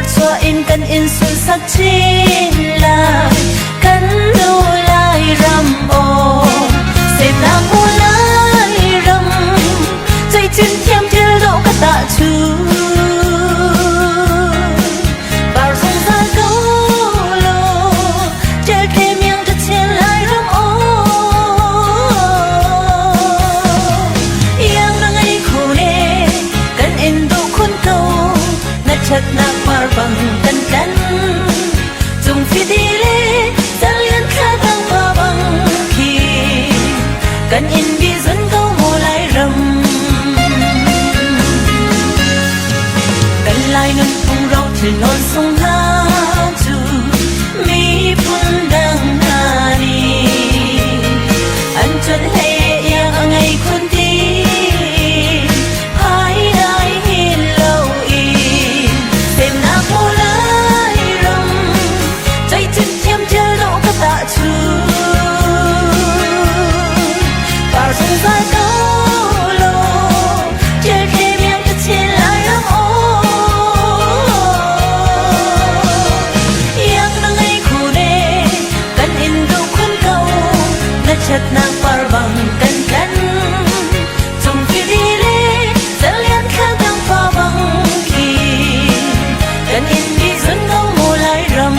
Thluachuah in kan in sunsak chin lai. Kan nu Lairam aw, semnak mu Lairam, zeicin thiam thil dawh ka tah cu. Par zungzal ko law, ṭial tle miang ka chin Lairam aw. Iang na ngei kho le kan in duh khun ko, na ṭhatnak par bang kan tlan. Cung fidi le zalian thla dang pa bang khi kan in bi zun ko mu lai ram. Kan lai nunphung ro thil nawn sung hna cu miphun dang hna nih an chawnh hlei iang a ngei khun ti hai dai hin lo i semnak mu lai ram ceicin thiam thil dawh ka tah chu par zungzal ko law thil the miang ka chin lai ram aw iang na ngei khu ne kan in duh khun ko na ṭhatnak par bang kan tlan cung fidi le zalian thla dang pa bang khi kan in bi zun ko mu lai ram.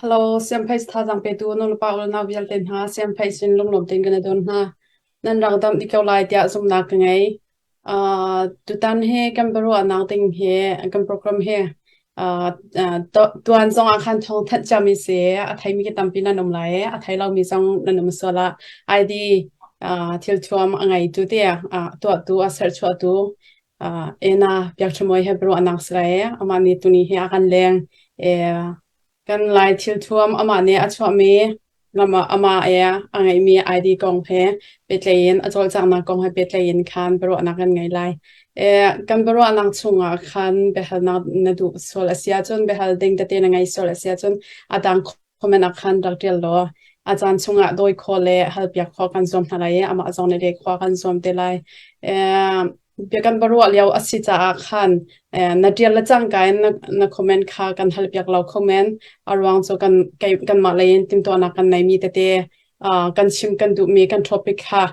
Hello, Siamphei thazaang petu nulepa unau vialte hna, Siamphei sin lunglawm tein kan i don hna. Nan rak dam dih ko lai tiah zumhnak ka ngei. Tutan hi kan biaruahnak ding hi kan program hi tuan zong ah khan thawng thanh ciami si. A theimi ki tampi nan um lai i a thei lomi zong nan um sual ah ID thilthuam a ngeitu te tuahtu a serchuahtu Ena Biakṭhamawi he biaruahnak si lai i amah nih tuni hi a kan leng. Kan Lai thilthuam amah nih a chuahmi amah i a ngeihmi ID kong he pehtlaih in a cawlcanghnak kong he pehtlaih in khan biaruahnak kan ngei lai. Kan biaruahnak chungah khan biahalnak na duh sual a si ahcun biahal ding tete na ngei sual a si ahcun a dang comment ah khan rak ṭial law a caan chungah dawi khawh le halpiak khawh kan zuam hna lai i amah zong nih leh khawh kan zuam te lai. Bia kan biaruah lio a si caah khan na ṭial le cangka in na comment kha kan halpiak lo kho men. A ruang cu kan kanmah lei in timhtuahnak kan neimi tete kan chim kan duhmi kan topic kha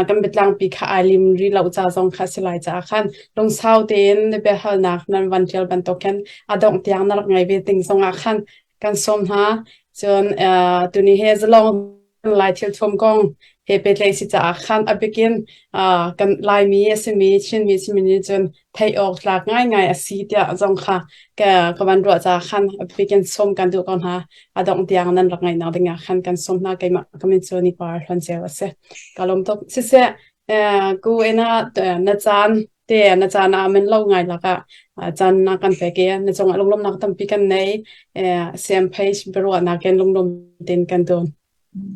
kan biatlangpi kha ai lim rih lo ca zong kha si lai caah khan lungsau tein na biahalnak nan van ṭial bantuk khin a dongh tiang na rak ngei ve ting zongah khan kan sawm hna. Cun tuni hi zalong Lai thilthuam kong he pehtlaih si caah khan a bikin kan Laimi a simi Chinmi simi nih cun theih awk tlak ngaingai a si tiah zong kha ka ka van ruah caah khan a bikin sawm kan duh ko hna. A dongh tiang nan rak ngaihnak dingah khan kan sawm hna. Keimah ka min cu Nipar Hlawn a si. Ka lawm tuk. Siseh, ku ina na caan te na caan ah men lo ngai lakah caan na kan pek i na cungah lunglawmhnak tampi kan nei. Siam page biaruahnak in lunglawm tein kan tun.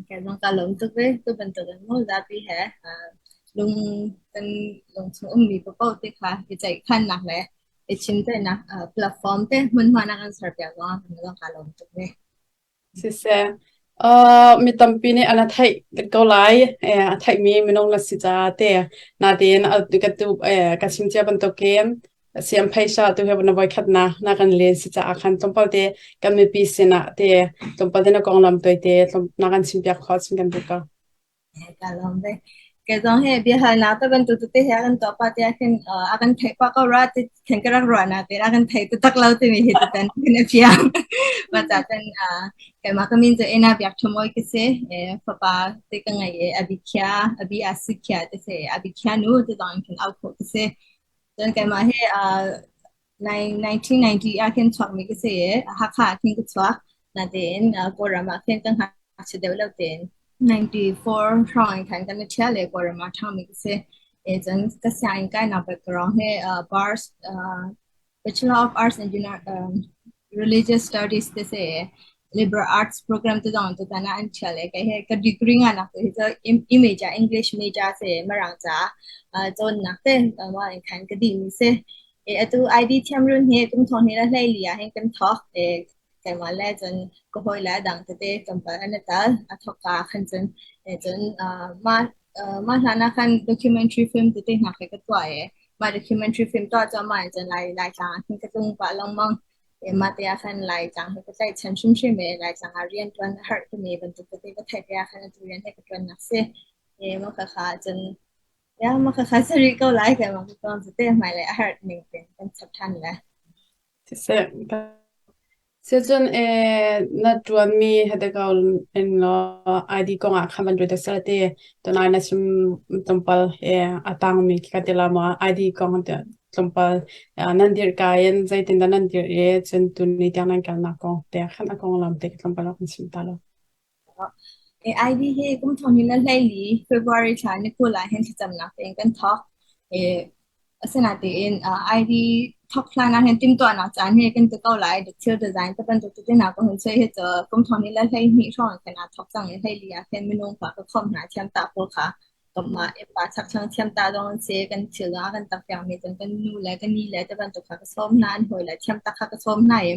Ka zong ka lawm tuk ve. Tu bantuk in mu zapi he lung kan lung chung ummi paoh te kha i ceihkhannak le i chimceihnak platform te hmunhma na kan serpiak zong ah kan zong ka lawm tuk ve. Siseh, mi tampi nih an theih ko lai. A theihmi minung na si caah te. Natein ka tu ka chim cia bantukin siam phaisa tu he na voikhat na na kan len si caah khan tlawmpal te kan mipi sinah te tlawmpal te na konglam toi te na kan chimpiak khawh chin kan duh ko. Ka lawm ve. Kei zong hi biahalnak te bantuk tete he a kan tuah pah tiah khin a kan theih pah ko rua ti khin ka rak ruah nain a kan thei taktak lo timi hi tutan khin a fiang. Mah ca cun keimah ka min cu Ena Biak Ṭha Mawi ka si. Fapa te ka ngei i Abikhia, Abi Asikhia ti si. Abikhia nu ti zong in khin auh khawh ka si. Cun keimah hi 1990 ah khin chuakmi ka si i Hakha ah khin ka chuak. Natein Kawlram ah khin ka ngakchia deuh lo tein 94 hrawng in khan kan i ṭhial i Kawlram ah ṭhangmi ka si. Cun ka sianginn kainak background hi bars. Bachelor of Arts in Religious Studies te si Liberal Arts program te zong tutan ah an ṭhial i kei hi ka degree ngahnak tu hi cu i major English major si Mirang ca cawnnak te mah in khan ka dihmi si. Atu ID thiamrun hi kum thong hnih le 12 ah hin kan thawk. Keimah le cun ka hawile a dang tete tlawmpal an i tal. A thawkka ah khan cun cun mah mah hlan ah khan documentary film tete hna khi ka tuah i mah documentary film tuah cuahmah in cun Lai Laitlang ah khin ka tlung pah lengmang. Mah te ah khan Laitlang hi ka tlaihchan hrimhrim i Laitlang ah rianṭuan a herh timi bantuk tete ka theih te ah khan atu rian hi ka ṭuannak si. Mah khakha cun ya mah khakha si rih ko lai keimah ka tuan cu te hmailei a herh ning tein kan chap ṭhan lai. Siseh, Sicun na ṭuanmi hete ko in law ID kong ah khan van ṭuan te seh ti tunai na chim tlawmpal a tangmi khi ka ti la maw ID kong tlawmpal nan dirhka in zeitindah nan dirh i cun tuni tiang nan kalnak kong te khan a konglam te tlawmpal rak kan chim ta law. ID hi kum thong hnih le 14 February thla ni 20 ah hin thlacamnak tein kan thawk. Asinain ID thawk hlan ah hin timhtuahnak caan hi kan ti ko lai. Thil design te bantuk tete hna ka hun soi hi cu kum thong hnih le 12 hrawng khan aa thawk cang i 14 ah khin minung kha ka khawmh hna thiam ta pawl kha kanmah innpa chakthlang thiam ta zong an si. Kan thil zong a kan tak piakmi cun kan nu le ka ni le te bantuk kha ka sawm hna. An hawi le thiam tak kha ka sawm hna i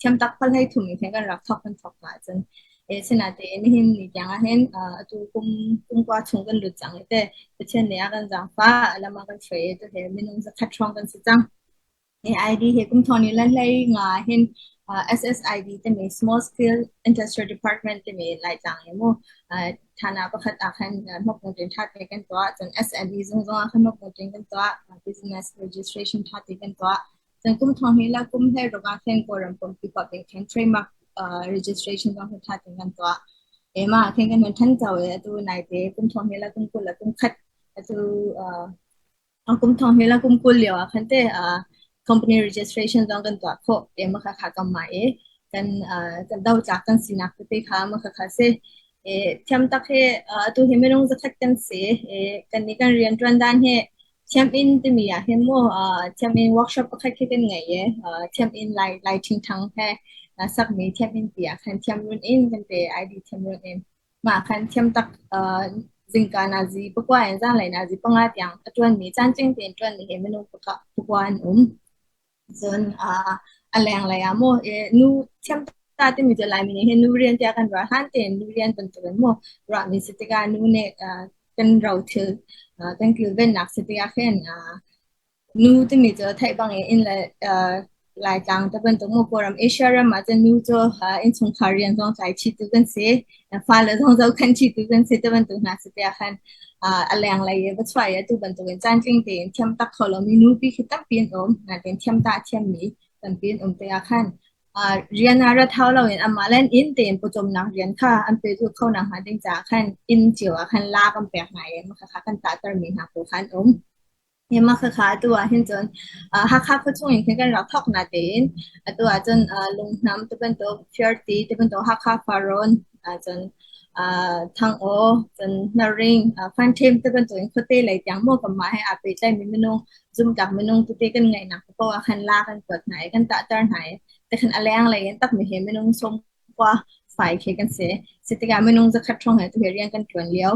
thiam tak phal hlei thum in khin kan rak thawk kan thawk hna ahcun Sinain nihin ni tiang ah hin atu kum kum kua chung kan lut cang i teh Pathian nih a kan zaangfah, lam a kan hruai i tuhi minung zakhat hrawng kan si cang. AID hi kum thong ni le 15 hin SSID timi Small Scale Industrial Department timi Laitlang i mu thana pakhat ah khan hmawkmu tin tha te kan tuah. Cun SME zung zong ah khan hmawkmu tin kan tuah. Business registration tha te kan tuah. Cun kum thong hnih le kum 16 ah khin Kawlram pumpi huap in khin trademark registration zong hi tha tein kan tuah. Mah ah khin kan hun ṭhancho i atu naite kum thong hnih le kum 21 atu kum thong hnih le kum 20 lio ah khan te company registration zong kan tuah khawh. Mah khakha kanmah i kan kan dotlak kan sinak tete kha mah khakha si. Thiam tak hi atu hi minung zakhat kan si. Kannih kan rianṭuan dan hi Thiaminn timi ah hin mu thiaminn workshop pakhat khi kan ngei i thiaminn Lai Lai ṭhingṭhang he sakmi thiaminn ti ah khan thiamrun inn kan ti ID thiamrun inn. Mah khan thiam tak zingka nazi 9 in zanlei nazi 5 tiang a ṭuanmi caan tling tein ṭuanmi hi minung 9 an um. Cun a lenglei ah maw nu thiam ta timi cu Laimi nih hin nu rian tiah kan ruah. Hlan tein nu rian bantukin maw ruahmi si tikah nu nih kan rothil kan kilvennak si tikah khin nu timi cu theih bang in inn le Laitlang te bantuk maw Kawlram Asia ram ah cun nu cu innchungkhar rian zong tlai chihtu kan si. Fale zong zohkhenh chihtu kan si te bantuk hna si tikah khan a lenglei i va chuah i atu bantukin caantling tein thiam tak kho lomi nupi khi tampi an um. Nain thiam ta a thiammi tampi an um tikah khan rian ah rat hau loin amah le an inn tein pawcawmnak rian kha an pehzulh kho nakhnga ding caah khan inn cio ah khan la kan pek hna i mah khakha kan tahtermi hna pawl kha an um. Mah khakha atu ah hin cun Hakha khuachung in khin kan rak thawk natein atu ah cun Lunghnam ti bantuk, Fiarti ti bantuk, Hakha Farrawn cun Thangaw, cun Hnaring, Fanṭhem ti bantuk in khuate lei tiang maw kanmah he aa pehtlaimi minung, zumtlak minung tete kan ngeihnak paoh ah khan la kan kuat hna i kan tahter hna i tikhan a lenglei in takmi hi minung 90 fai khi kan si. Si tikah minung 100 hrawng he tuhi rian kan ṭuan lio.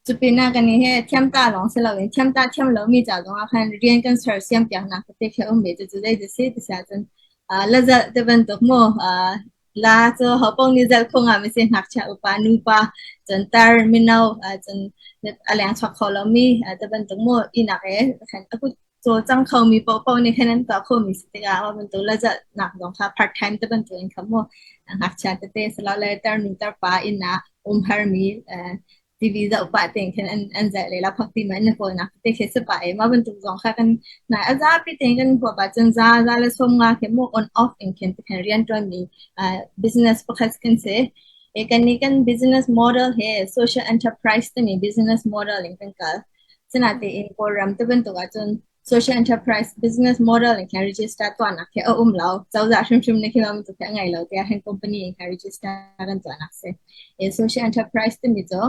Cupinah kan i he thiamta lawng si loin thiamta thiam lomi ca zongah khan rian kan sersiam piaknak tete khi a um ve. Cucu zei ti si ti si ahcun lazalh ti bantuk mu la cu hopaoh nih zalh kho ngami si ngakchia upa nupa cun tar mino cun a leng chuak kho lomi ti bantuk mu inak e khan a kut cawlcang khomi paohpaoh nih khan an tuah khawhmi si tikah mah bantuk lazalhnak zong kha part time ti bantuk in kha mu ngakchia tete silole tarnu tarpa inn ah umharmi TV zoh pah tein khin an zelh le la phak ti ma na kawl nak te khi si pah i mah bantuk zong kha kan na a zapi tein kan huap ahcun za za le 50 khi mu on off in khin ti khin rian ṭuan mi business pakhat kan si. E kan ni kan business model he social enterprise timi business model in kan kal. Sinatein Kawlram te bantuk ahcun social enterprise business model in khin register tuahnak khi a um lo. Cozah hrimhrim nih khi bantuk khi a ngei lo tiah hin company in khin register kan tuahnak si. E social enterprise timi cu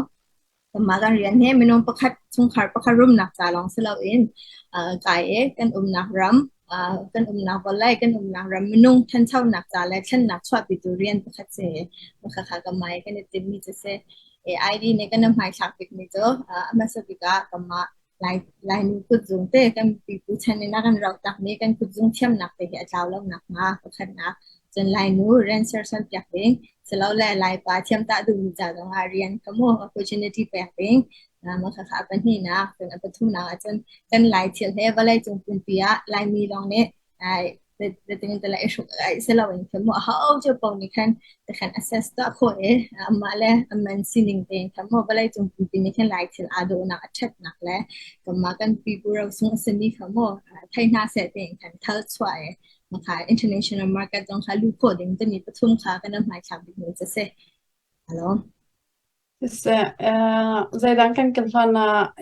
kanmah kan rian hi minung pakhat chungkhar pakhat rumnak ca lawng si loin kai i kan umnak ram Kan umnak vawlei, kan umnak ram minung ṭhanchonak ca le thlennak chuahpitu rian pakhat si. Khakha ka mai kan i timmi cu si. ID nih kan i hmaithlak bikmi cu a hmasa bik ah kanmah Lainu kutzung te kan pipu chan in a kan rauh takmi kan kutzung thiamnak te hi a tlau lo nakhnga pakhatnak cun Lainu rian sersiam piak ding silole Laipa thiamtah duhmi ca zongah rian kha mu opportunity pek ding mah khakha a pahnihnak cun a pathumnak ahcun kan Lai thil he vawleicung pumpi ah Laimi lawng nih siloin khin maw aho cio paoh nih khan tikhan assess tuah khawh i amah le a man sining tein khan maw vawleicung pumpi nih khin Lai thil aa dawhnak a ṭhatnak le kanmah kan pipu rosung a simi kha maw thei hna seh tiin khan thal chuah i makha international market zong kha luh khawh ding timi pathum kha kan hmaithlak bikmi cu a si. Hello. Siseh, zeidang kan kal hlan ah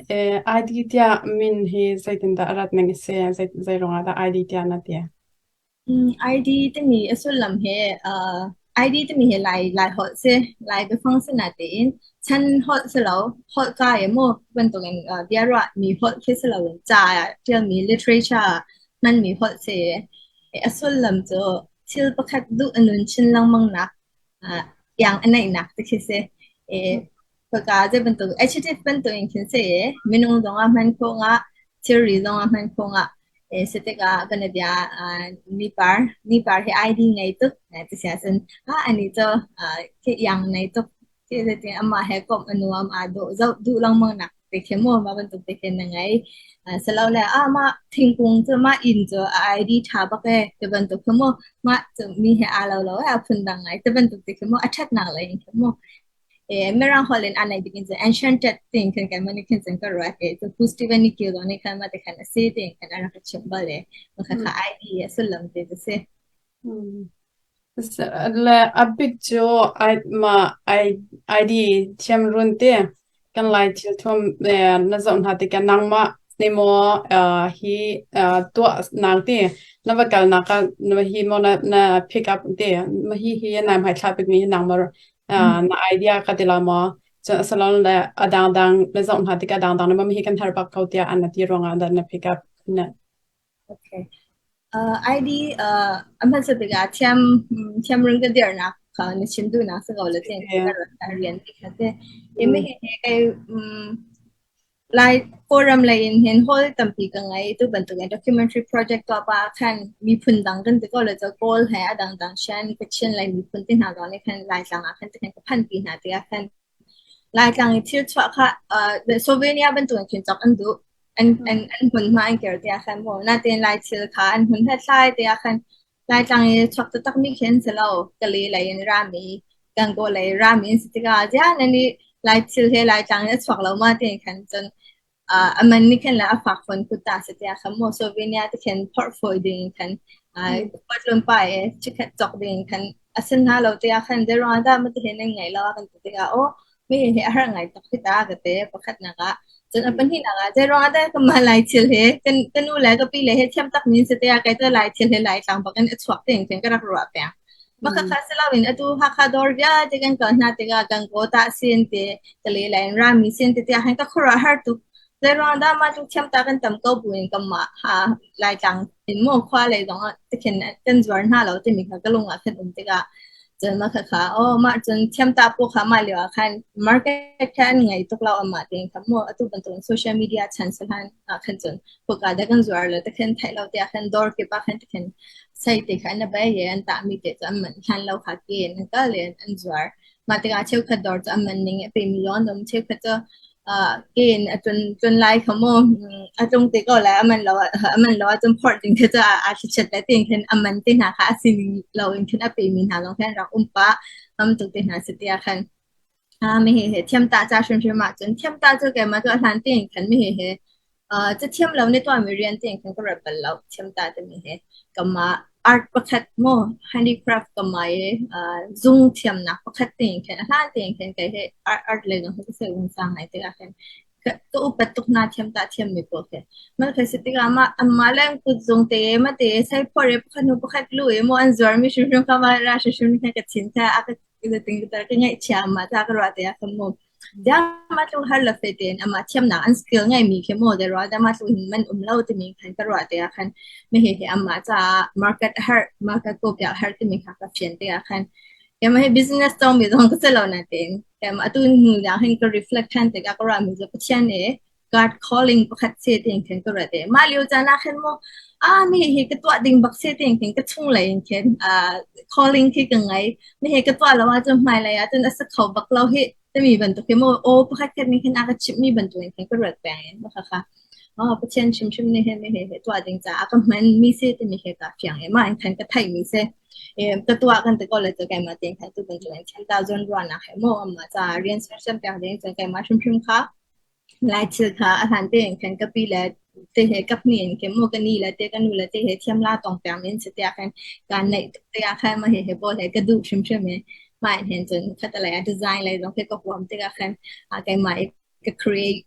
ID tiah min hi zeitindah a rat ning a si? Zei ruangah dah ID tiah na ti? ID timi a sullam hi ID timi hi Lai holh si, Lai biafang si natein chan holh si lo, holh ca i maw bantukin biaruah mi holh khi si loin ca ah ṭialmi literature hmanmi holh si i a sullam cu thil pakhat duh a nun chin lengmang nak iang a neihnak te khi si. Khaka zei bantuk adjective bantuk in khin si i minung zong ah hman khawh nga, thilri zong ah hman khawh nga. Si tikah kan bia nipar nipar hi ID ngei tuk ti si ahcun ani cu khi iang nei tuk khi zeitin amah he komh a nuam aa dawh zoh duh lengmang nak te khi mu mah bantuk te khin na ngei. Silole mah thingkung cu mah inn cu a ID ṭha bak ee ti bantuk khi mu mah cu mi he aa lo lo ee a phundang ngai ti bantuk te khi mu a ṭhatnak lei in khi mu Mirang holh in aa neih bik in cun enchanted tiin khin keimah nih khin cun ka ruat i cu Pu Steven nih kil nih khan mah ti khan a si tiin khan a rak ka chimh bal i mah kha ID a sullam ti cu si. Le a bik cu mah ID thiam run te kan Lai thil thuam na zoh hna tikah nangmah nih maw hi tuah nang ti na va kalnak ah na hi maw na pick up te ma hi hi nai hmaithlak bikmi hi nangmah na idea ka ti la maw cun asalon le a dangdang na zoh hna tikah dangdang na ma hi kan har bak ko tiah an na ti ruangah dah na pick up na. Okay. ID a hmasa bik ah thiam thiam ring ka dirnak kha na chim duhnak si ko le tin ka rian ti kha te. Imi hi kai Lai Kawlram lei in hin hall tampi ka ngei. Tu bantukin documentary project tuah pah ah khan miphun dang kan ti ko le cu Kawl he a dangdang Shan, Kachin lei miphun te hna zong nih khan Laitlang ah khan tikhin ka phanpi hna tikah khan Laitlang i thil chuah kha Slovenia bantukin khin cawk an duh. An hmunhma an kir tiah khan maw natein Lai thil kha an hun hlathlai tiah khan Laitlang i chuak taktakmi khi an si lo. Kali lei in rami, Gangaw lei rami an si tikah ziah nan i Lai thil he Laitlang in a chuak lo ma tiin khan cun a man nih khan le a fak fawn kut ta si tiah khan maw Slovenia te khin phorh fawi ding in khan khualtlawn pa i chikkhat cawk ding in khan a sin hna lo tiah khan zeiruang dah mati hin nan ngei lo a kan ti tikah aw mi hi a har ngai tuk hi ta ka ti pakhatnak ah. Cun a pahnihnak ah zeiruang ah dah kanmah Lai thil hi kan ka nu le ka pi le he thiam tak min si tiah kai cu Lai thil hi Laitlang bak in a chuak tiin khin ka rak ruah peng. Mah khakha si loin atu Hakha dawr vialte kan kal hna tikah kan kaw tah sin ti kale lai in rami sin ti tiah khan ka khuaruah har tuk. Zeiruang dah mah tluk thiam ta kan tam ko buin kanmah ha Laitlang in maw khua lei zong ah tikhin kan zuar hna lo timi kha ka lung ah khan um tikah cun mah khakha aw mah cun thiamta pawl kha mah lio ah khan market kha an ngei tuk lo amah tein kha mu atu bantukin social media chan salan ah khan cun khoka dah kan zuar lo tikhin theih lo tiah khan dawr kip ah khan tikhin sei te kha an bai i an tahmi te cu an man hlan lo kha ke in an kal i an zuar mah tikah cheukhat dawr cu an man ning a pemi zong an um cheukhat cu ke in a tlun lai kha mu a tlung te ko lai a man lo ahcun phorh ding khi cu aa thlachiat lai tiin khin a man te hna kha a sining lo in khin a pemi hna zong khin rak um pah tam tuk te hna si tiah khan mi hi he thiam ta ca hrimhrim ahcun thiam ta cu keimah cu a hlan tein khan mi hi he cathiam lo nih tuahmi rian tein khan ka rat bal lo. Thiam ta timi hi kanmah art pakhat maw handicraft kanmah i zung thiamnak pakhat tein khan a hlan tein khan kei hi art lei zong hi ka sei vungsang ngai tikah khan ka upat tuk hna thiam ta thiammi pawl khi. Mal khi si tikah mah anmah le an kutzung te ma te saiphor i pakhat hnu pakhat lu i maw an zuarmi hrimhrim kha mah ra hrimhrim khan ka thin kha a ka ka ngaihchia ma ta ka ruah te ah khan mu. Ziah mah tluk har le fe tein amah thiamnak an skill ngeimi khi maw de rua mah tluk hin man um lo timi khan ka ruah tikah khan mi hihi amah caah market a herh, market kawpiak a herh timi kha ka fian tikah khan keimah hi business cawngmi zong ka si lo natein keimah atu hnu tiang hin ka reflect ṭhan tikah ka ruahmi cu Pathian nih God calling pakhat se tiin khin ka ruat i mah lio caan ah khin mu ah mi hi ka tuah ding bak se tiin khin ka chung lei in khin calling khi ka ngei. Mi hi ka tuah lo ahcun hmailei ahcun a si kho bak lo hi timi bantuk hi mu aw pakhat khat nih khin a ka chimhmi bantuk in khin ka ruat peng i mah khakha oh Pathian hrimhrim nih hin mi hi hi tuah ding caah a ka hman mi si timi hi ka fiang i mah in khan ka theih mi si. Ka tuah kan ti ko le cu keimah tein khan tu bantuk in 10,000 ruahnak he mu amah caah rian sersiam piak ding cun keimah hrimhrim kha Lai thil kha a hlan tein khan ka pi le te he ka hni in khin mu ka ni le te ka nu le te he thiam la tong piang in si tiah khan kaan neih tuk tikah khan mah hihi pawl he ka duh hrimhrim i mah in hin cun khatalei ah design lei zong khi ka huam tikah khan keimah i ka create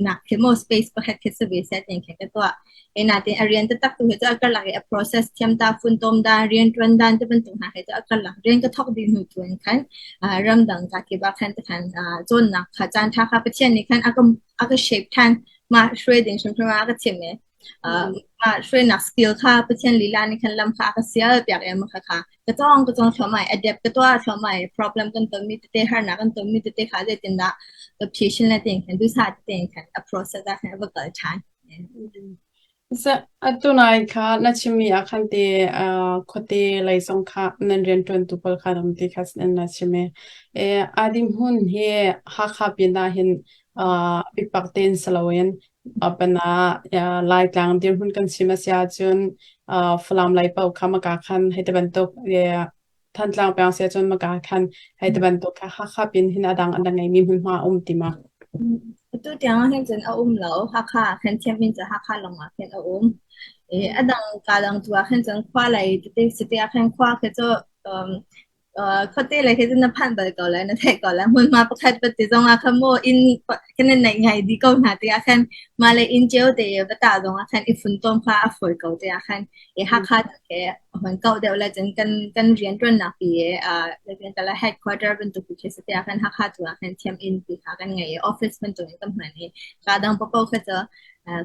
nak khi mu space pakhat khi si ve seh tiin khin ka tuah. Natin a rian taktak tu hi cu a karlak i a process thiam ta funtom dan rianṭuan dan ti bantuk hna hi cu a karlak rian ka thawk dih hnu tu in khan ramdang ka kip ah khan tikhan cawnnak kha caan ṭha kha Pathian nih khan a ka shape ṭhan. Mah hruai ding hrimhrim ah a ka chim i mah hruainak skill kha Pathian lila nih khan lam kha a ka sial piak i kha kha ka cawng ka cawng thluahmah i adapt ka tuah thluahmah i problem kan tonmi tete harnak kan tonmi tete kha zeitindah ka phishin le tein khan duhsah tein khan a process ah khan a va kal ṭhan. Atu nai kha na chimmi ah khan te khuate lei zong kha nan rianṭuantu pawl kha um ti kha na chim i Adi hmun hi Hakha pin ah hin pikpak tein si loin pana Laitlang dirhmun kan chim a si ahcun Falam lei paoh kha maka khan hei ti bantuk Thantlang peng si ahcun maka khan hei ti bantuk kha Hakha pin hin a dang an ngeimi hmunhma a um ti ma? Atu tiang ah hin cun a um lo. Hakha ah khan thiam in cu Hakha lawng ah khin a um. I a dang ka dang tu ah khin cun khua lei tete city ah khin khua khi cu khuate lei khi cun na phanh bal ko lai, na theih ko lai. Hmunhma pakhat pat ti zong ah khan maw inn kan in neih ngai dih ko hna tikah khan mah le inn cio te i va tah zong ah khan i funtom kha a fawi ko tikah khan i Hakha tu khi hon kauh deuh le cun kan rianṭuannak pi i rian headquarter bantuk khi si tiah khan Hakha tu ah khan thiam inn ti kha kan ngei i office bantuk in kan hman i ka dang paohpaoh kha cu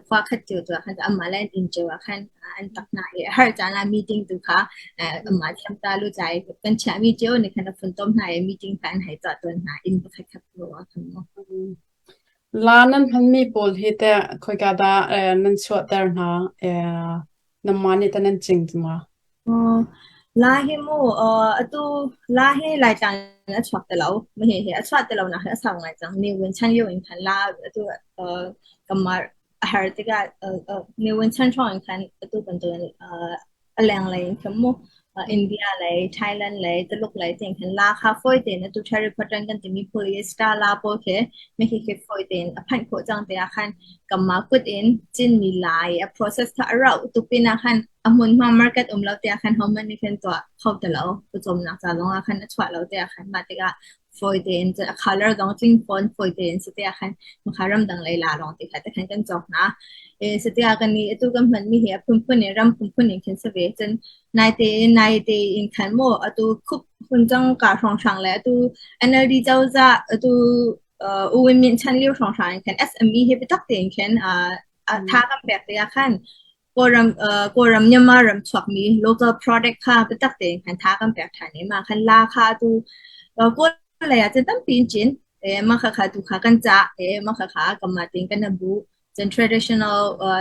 khua khat cio tu ah khan amah le an inn cio ah khan an tak hna i har caan ah meeting tu kha amah thiam ta lu tlai kan chiahmi cio nih khan a funtom hna i meeting kha an hei tuah tawn hna inn pakhat khat tu ah khan mu. La nan hmanmi pawl hi teh khoika dah nan chuahter hna? Nanmah nih teh nan cing ti maw? La hi mu atu la hi Laitlang in a chuak ti lo. Hihi a chuah ti lonak hi a sau ngai cang. Ne Win chan lio in khan la atu kanmah a har tikah Ne Win chan hrawng in khan atu bantukin a lenglei in khan mu India lei, Thailand lei, Tuluk lei tiin khan la kha fawi tein atu cherry cotton kan timi polyester la pawl khi mi khi fawi tein a phanh khawh cang tikah khan kanmah kut in cinmi lai a process kha a rauh tuk pinah khan a hmunhma market um lo tiah khan hohmanh nih khan tuah kho ti lo. Pawcawmnak ca zongah khan a chuah lo tiah khan mah tikah fawi tein a color zong tling fawn fawi tein si tiah khan makha ramdang lei la lawng ti kha te khan kan cawk hna. E si tiah kan nih atu kan hmanmi hi a phunphun in ram phunphun in khin si ve. Cun naite in khan maw atu khup hun cang ka hrawnghrang le atu NLD cozah atu U Win Myint chan lio hrawnghrang in khan SME hi biatak tein khin tha kan pek tikah khan Kawlram Myanmar ram chuakmi local product kha biatak tein khan tha kan pek ṭhan i mah khan la kha atu Kawl lei ah cun tampi in cin. Mah khakha tu kha kan cah. Mah khakha kanmah tein kan bu. Cun traditional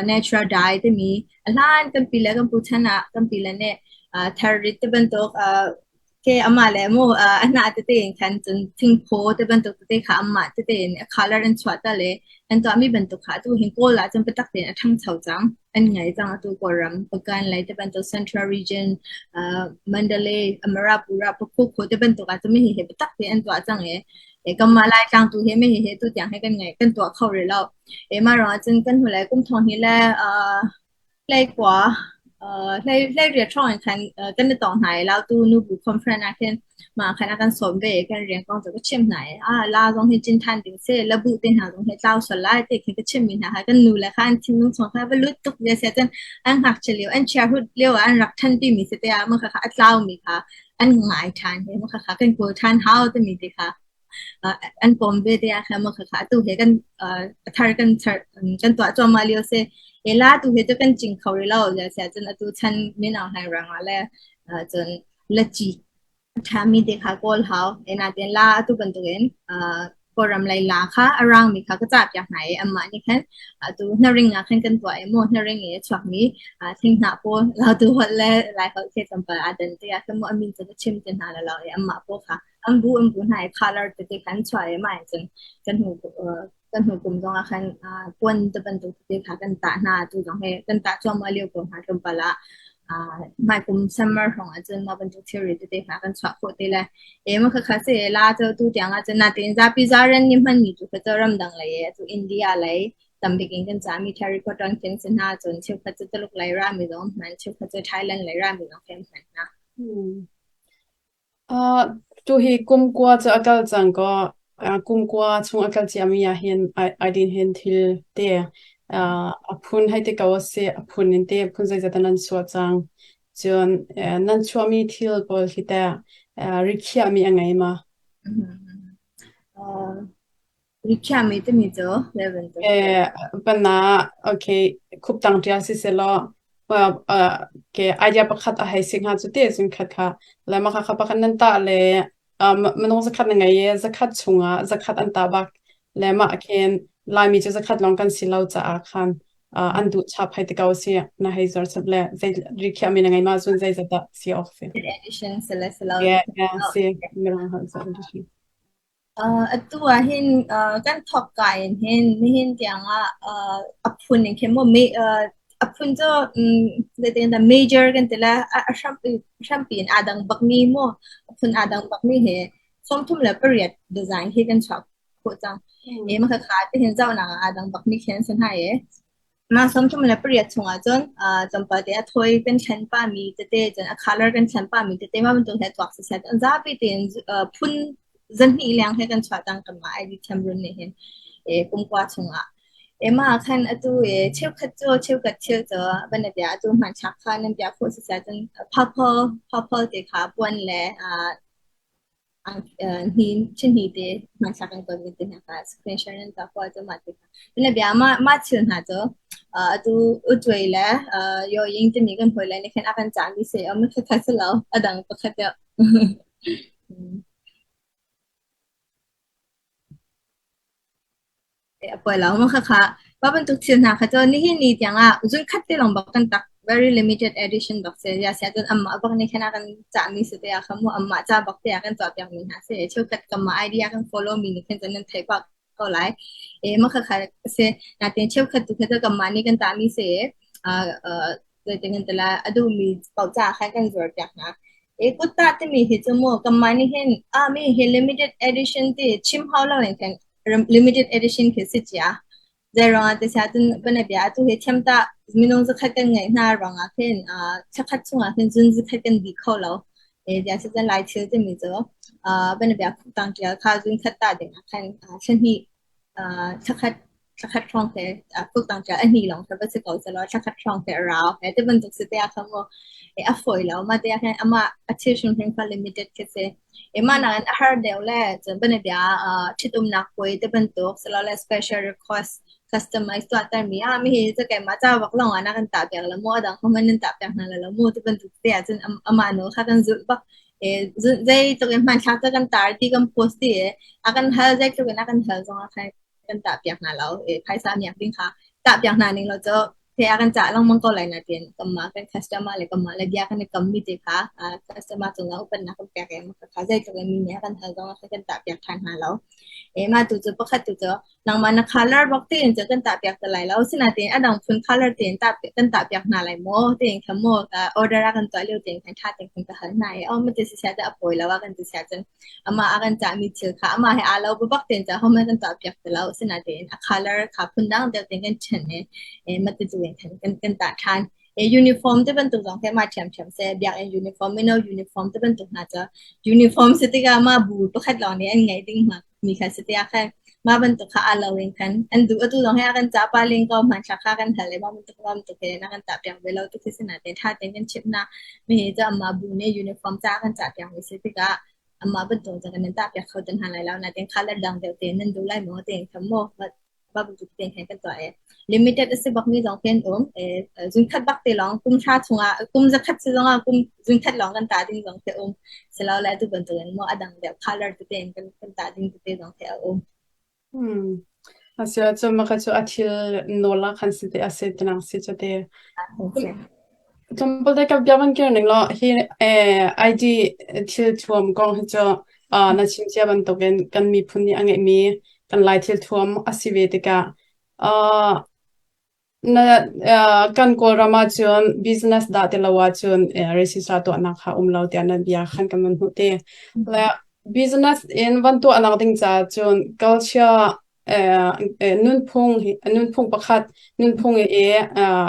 natural dye timi a hlan kan pi le kan pu chan ah kan pi le nih tharrit ti bantuk Ke amah le mu a hnah tete in khan cun thingphaw te bantuk tete kha amah tete in a color an chuah tal i an tuahmi bantuk kha atu hin Kawl ah cun biatak tein a ṭhangcho cang. An ngei cang atu Kawlram, Pagan lei te bantuk Central Region, Mandalay, Amarapura, Pakhuku te bantuk ah cun mi hihi biatak tein an tuah cang i kanmah Laitlang tu hi mi hihi tu tiang hi kan ngei kan tuah kho rih lo. Mah ruangah cun kan hnulei kum thong hnih le 21 18 hrawng in khan kan i tong hna i Lautu nubu conference ah khin mah khan a kan sawm ve i kan rian kong cu ka chimh hna i ah la zong hi cin than ding si labu te hna zong hi tlau sual lai ti khi ka chimmi hna kha kan nu le kha an thinlung chung kha va lut tuk ve sia cun an ngakchia lio an chiahhut lio ah an rak than pi mi si te ah mah kha a tlau mi kha an ngai than he mah kha kan kawl than hau timi te kha. An pom ve te ah khan maw khakha atu he kan thar kan char kan tuah cuahmah lio si. E la tu he cu kan cing kho rih lo. Sia cun atu chan Min Aung Hlaing ruangah le cun laci a ṭhami te kha kawl hau. E natein la atu bantukin Kawlram lei la kha a rangmi kha ka cahpiak hna i anmah nih khan atu hnaring ah khan kan tuah i maw hnaring i a chuakmi thinghnah pawl Lautu holh le Lai holh khi tlawmpal aa dan tikah khan maw a min cu ka chim ti hna lo i anmah pawl kha an bu an bu hna i color tete kha an chuah i mah in cun kan hnu kan hnu kum zong ah khan puan te bantuk tete kha kan tah hna. Tu zong hi kan tah cuahmah lio ko hna. Tlawmpal ah hmaikum summer hrawng ah cun mah bantuk thilri tete kha kan chuah khawh te lai. E ma khakha se la cu tu tiang ah cun natein zapi zaren nih hmanmi cu kha cu ramdang lei e atu India lei tambik in kan cami terracotta khin si hna, cun cheukhat cu Tuluk lei rami zong hman, cheukhat cu Thailand lei rami zong khin hman hna. Tuhi kum kua cu a kal cang kaw kum kua chung a kal ciami ah hin ai din hin thil te a phun hei ti ko a si. A phun in te phun zeizat dah nan chuah cang. Cun nan chuahmi thil pawl hi teh rikhiahmi a ngei ma? Rikhiahmi timi cu zei bantuk? Pana okay khuptang ṭial si selaw ke idea pakhat a hei si hnga cu te cun khat kha le mah kha pakhat nan tah le minung zakhat na ngei i zakhat chungah zakhat an tah bak le mah khin Laimi cu zakhat lawng kan si lo caah khan an duh chap hei ti ko si na hei zor chap le zei rikhiahmi na ngei ma cun zeizat dah si awk si? Edition sele selo. Yeah, yeah, si mirang holh edition. Atu ah hin kan thawkka in hin nihin tiangah a phun in khin maw a phun cu zeitin dah major kan ti lai, a hrampi in aa dang bakmi maw a phun aa dang bakmi hi 38 design hi kan chuah khawh cang. Mah khakha tihin zohnak ah aa dang bakmi khi an si hna i mah 38 chungah cun tlawmpal te a thawi kan thlen pahmi tete, cun a color kan thlen pahmi tete mah bantuk he tuak siseh, cun zapi tein phun 200 leng he kan chuah cang kanmah ID thiamrun nih hin kum kua chungah. Mah ah khan atu cheukhat cu cheukhat thil cu van na bia atu hmanthlak kha nan bia khawh siseh, cun purple purple te kha puan le hni te hmanthlak an kawl mi te hna kha screen share nan tuah khawh ahcun mah te kha na bia mah mah thil hna cu atu utuai le yo ying timi kan hawi le nih khin a kan cah mi si um kha si lo a dang pakhat deuh. A poi lo ma khakha pa bantuk thil hna kha cu nihin ni tiang ah zun khat te lawng bak kan tak, very limited edition bak si ya sia. Cun amma bak nih khan a kan cah mi si te ah kha mu amma ca bak te ah kan tuah piak mi hna si. Cheukhat kamma idea kan follow mi nih khan cun nan theih bak ko lai e. Ma khakha si natin cheukhat tu kha cu kamma nih kan tah mi si zeitin kan tila a duh mi paoh ca khan kan zuar piak hna e. Kutta timi hi cu mu kamma nih hin a mi hi limited edition ti chim hau lo in khan limited edition khi si cia. Zei ruangah ti sia cun banabia atu hi thiam ta minung zakhat kan ngeih hna ruangah khin thakhat chungah khin zun zakhat kan dih kho lo e. Zia si cun Lai thil timi cu banabia khuptang tial kha zun khat ta ding ah khan thlahnih thlakhat thlakhat hrawng te khuptang tial a hnih lawng kha va si ko selaw thlakhat hrawng te a rau he ti bantuk si te ah khan mu a fawi lo. Ma te ah khan ama a thil hrimhrim kha limited khi si e. Mah nakin a har deuh le cun banabia ṭhitumnak puai te bantuk silole special request customize tuahtermi ah mi hi cu keimah ca bak lawng ah na kan tah piak la mu, a dang kha man nan tah piak hna la mu ti bantuk te ah cun amah nawl kha kan zulh bak e. Zeitluk in hmanthlak cu kan tar ti kan post ti e, a kan hal zeitluk in a kan hal zong ah khan kan tah piak hna lo e. Phaisa miak ding kha tah piak hna ning lo cu the a kan cah lengmang ko lai. Natin kanmah kan customer le kanmah le bia kan i kam mi te kha customer cungah upatnak kan pek i kha zeitluk in mi nih a kan hal zong ah kan tah piak ṭhan hna lo e. Mah tu cu pakhat tu cu nangmah na color bak tein cu kan tah piak te lai lo, sinain a dang phun color tein tah kan tah piak hna lai maw tein kha maw order a kan tuah lio tein khan ṭha tein kan ka hal hna i oh mati si sia a pawi lo a kan ti sia cun amah a kan cahmi thil kha amah he aa lo bak tein ca hom kan tuah piak ti lo, sinain a color kha phundang deuh tein kan ṭhen i mati tu in khan kan kan tah ṭhan e. Uniform te bantuk zong he mah ṭhiamṭhiam se biakinn uniform, mino uniform te bantuk hna cu uniform si tikah mah bu pakhat lawng nih an ngeih ding hna mi kha si tiah khan mah bantuk kha aa lo in khan an duh. Atu zong he a kan cah pa ling ko hmanthlak kha kan hal i mah bantuk mah bantuk he na kan tah piak ve lo ti khi si na te ṭha tein kan chimh hna mi hi cu amah bu nih uniform ca kan cah piak mi si tikah. Amah bantuk cun kan in tahpiak kho ti hna lai lo. Nain colour dang deuh tein nan duh lai maw tiin kha maw mah bantuk tein khan kan tuah i limited a si bakmi zong khi an um. Zunkhat bak te lawng kum hra chungah kum zakhat si zongah kum zunkhat lawng kan tah ding zong khi a um. Silole atu bantukin maw a dang deuh colour tete in kan tah ding tete zong khi a um. Asiah cun maka cu a thil nawl ah khan si te a si tenang si cu te. Tlawmpal te ka bia van kir ning law hi ID thil thuam kong hi cu na chim cia bantukin kan miphun nih a ngeihmi kan Lai thil thuam a si ve tikah Na kan Kawlram ahcun business dah ti lo ahcun register tuahnak kha um lo tiah nan bia khan kan van hmuh te. Le business in van tuahnak ding caah cun culture nunphung nunphung pakhat nunphung i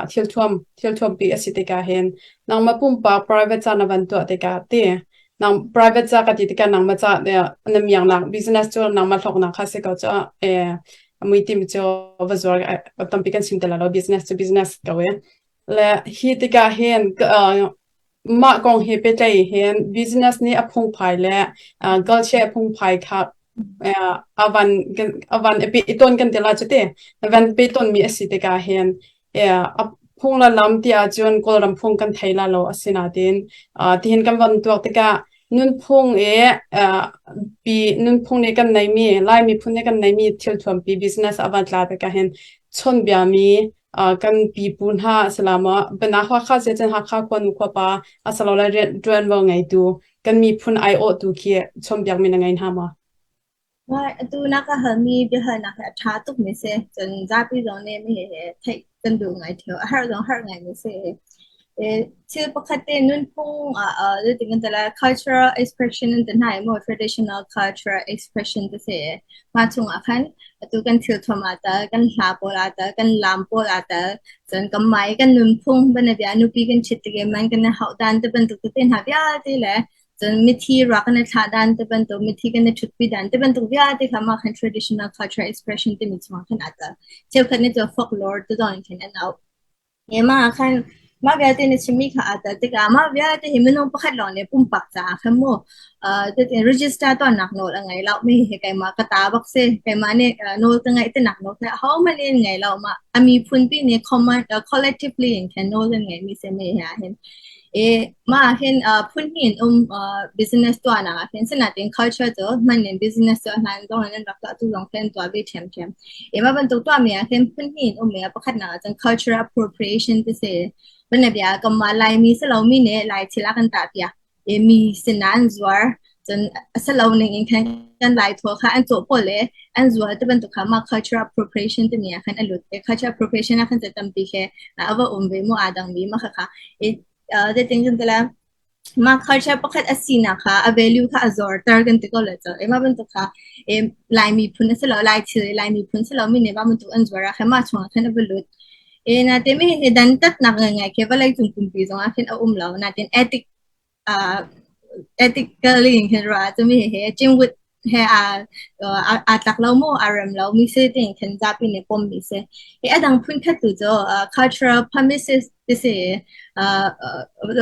thilthuam thilthuam pi a si tikah hin nangmah pumpak private ca na van tuah tikah ti nang private ca ka ti tikah nangmah ca na miangnak business cu nangmah hlawknak kha si ko cu muitim cu va zuar tampi kan chim te lo business cu business ko e le hi tikah hin mah kong he petlai hin business nih a phungphai le culture a phungphai kha avan avan i ton kan ti la chu te van pe ton mi a si tikah hin a phung la lam ti ahcun Kawlram phung kan thei la lo asinain tihin kan van tuak tikah nunphung i pi nunphung nih kan neimi Lai miphun nih kan neimi thil thuampi business a van tla tikah hin chawnbia mi kan pipu hna asilama bana Hakha se cun Hakha khuanu khuapa asilole rian ṭuanvo ngeitu kan miphun aiawhtu khi chawnbiak mi na ngei hna maw? Atu na ka halmi biahalnak hi a ṭha tukmi si. Cun zapi zong nih mi he theih kan duh ngai ṭheo. A har zong har ngaimi si. Thil pakhat te nunphung ah zeitin kan ti lai cultural expression an ti hna i maw traditional cultural expression ti si. Mah chungah khan atu kan thil thuam aa tel, kan hla pawl aa tel, kan laam pawl aa tel. Cun kan mah i kan nunphung banabia nupi kan ṭhit tik i man kan i hauh dan ti bantuk tete hna vialte le Cun mithi ruak kan i thlah dan ti bantuk, mithi kan i ṭhutpi dan ti bantuk vialte kha mah khan traditional cultural expression timi chungah khan aa tel. Cheukhat nih cun folklore ti zong in khin an auh. He mah ah khan mah vialte na chimmi kha aa tel tikah mah vialte hi minung pakhat lawng nih pumpak caah khan mu register tuahnak nawl a ngei lo. Mi hi keimah ka ta bak si. Keimah nih nawl ka ngeih tinak nawl kha ahohmanh nih an ngei lo. Mah a miphun pi nih common collectively in khan nawl an ngeihmi si mi hi ah hin. I mah ah hin phun hnih in um business tuahnak ah hin sinain culture cu hman in business tuah hlan zong in an rak tuah tu zong khi an tuah ve ṭhiamṭhiam. I mah bantuk tuahmi ah hin phun hnih in um i pakhatnak ah cun cultural appropriation ti si. Bianabia ah kanmah Laimi si lomi nih Lai thil a kan tahpiak i mi sinah an zuar. Cun a si lo ning in khan kan Lai thaw kha an cawh pawl i an zual ti bantuk kha mah cultural appropriation timi ah khan a lut. I cultural appropriation ah khan cu tampi khi a va um ve mu aa dangmi mah khakha. I zeitin kan ti lai mah culture pakhat a sinak kha a value kha a zorter kan ti ko lai cu. I mah bantuk kha i Lai miphun a si lo Lai thil i Lai miphun si lomi nih mah bantuk an zuar ah khan mah chungah khan a va lut. I natin mi hi dantatnak ngaingai khi vawlei cung pumpi zong ah khin a um lo. Natin ethic ethically in khin ruah ahcun mi hi cingwit he aa tlak lo maw aa rem lo mi si tiin khin zapi nih pom mi si. Hi a dang phun khat tu cu cultural premises ti si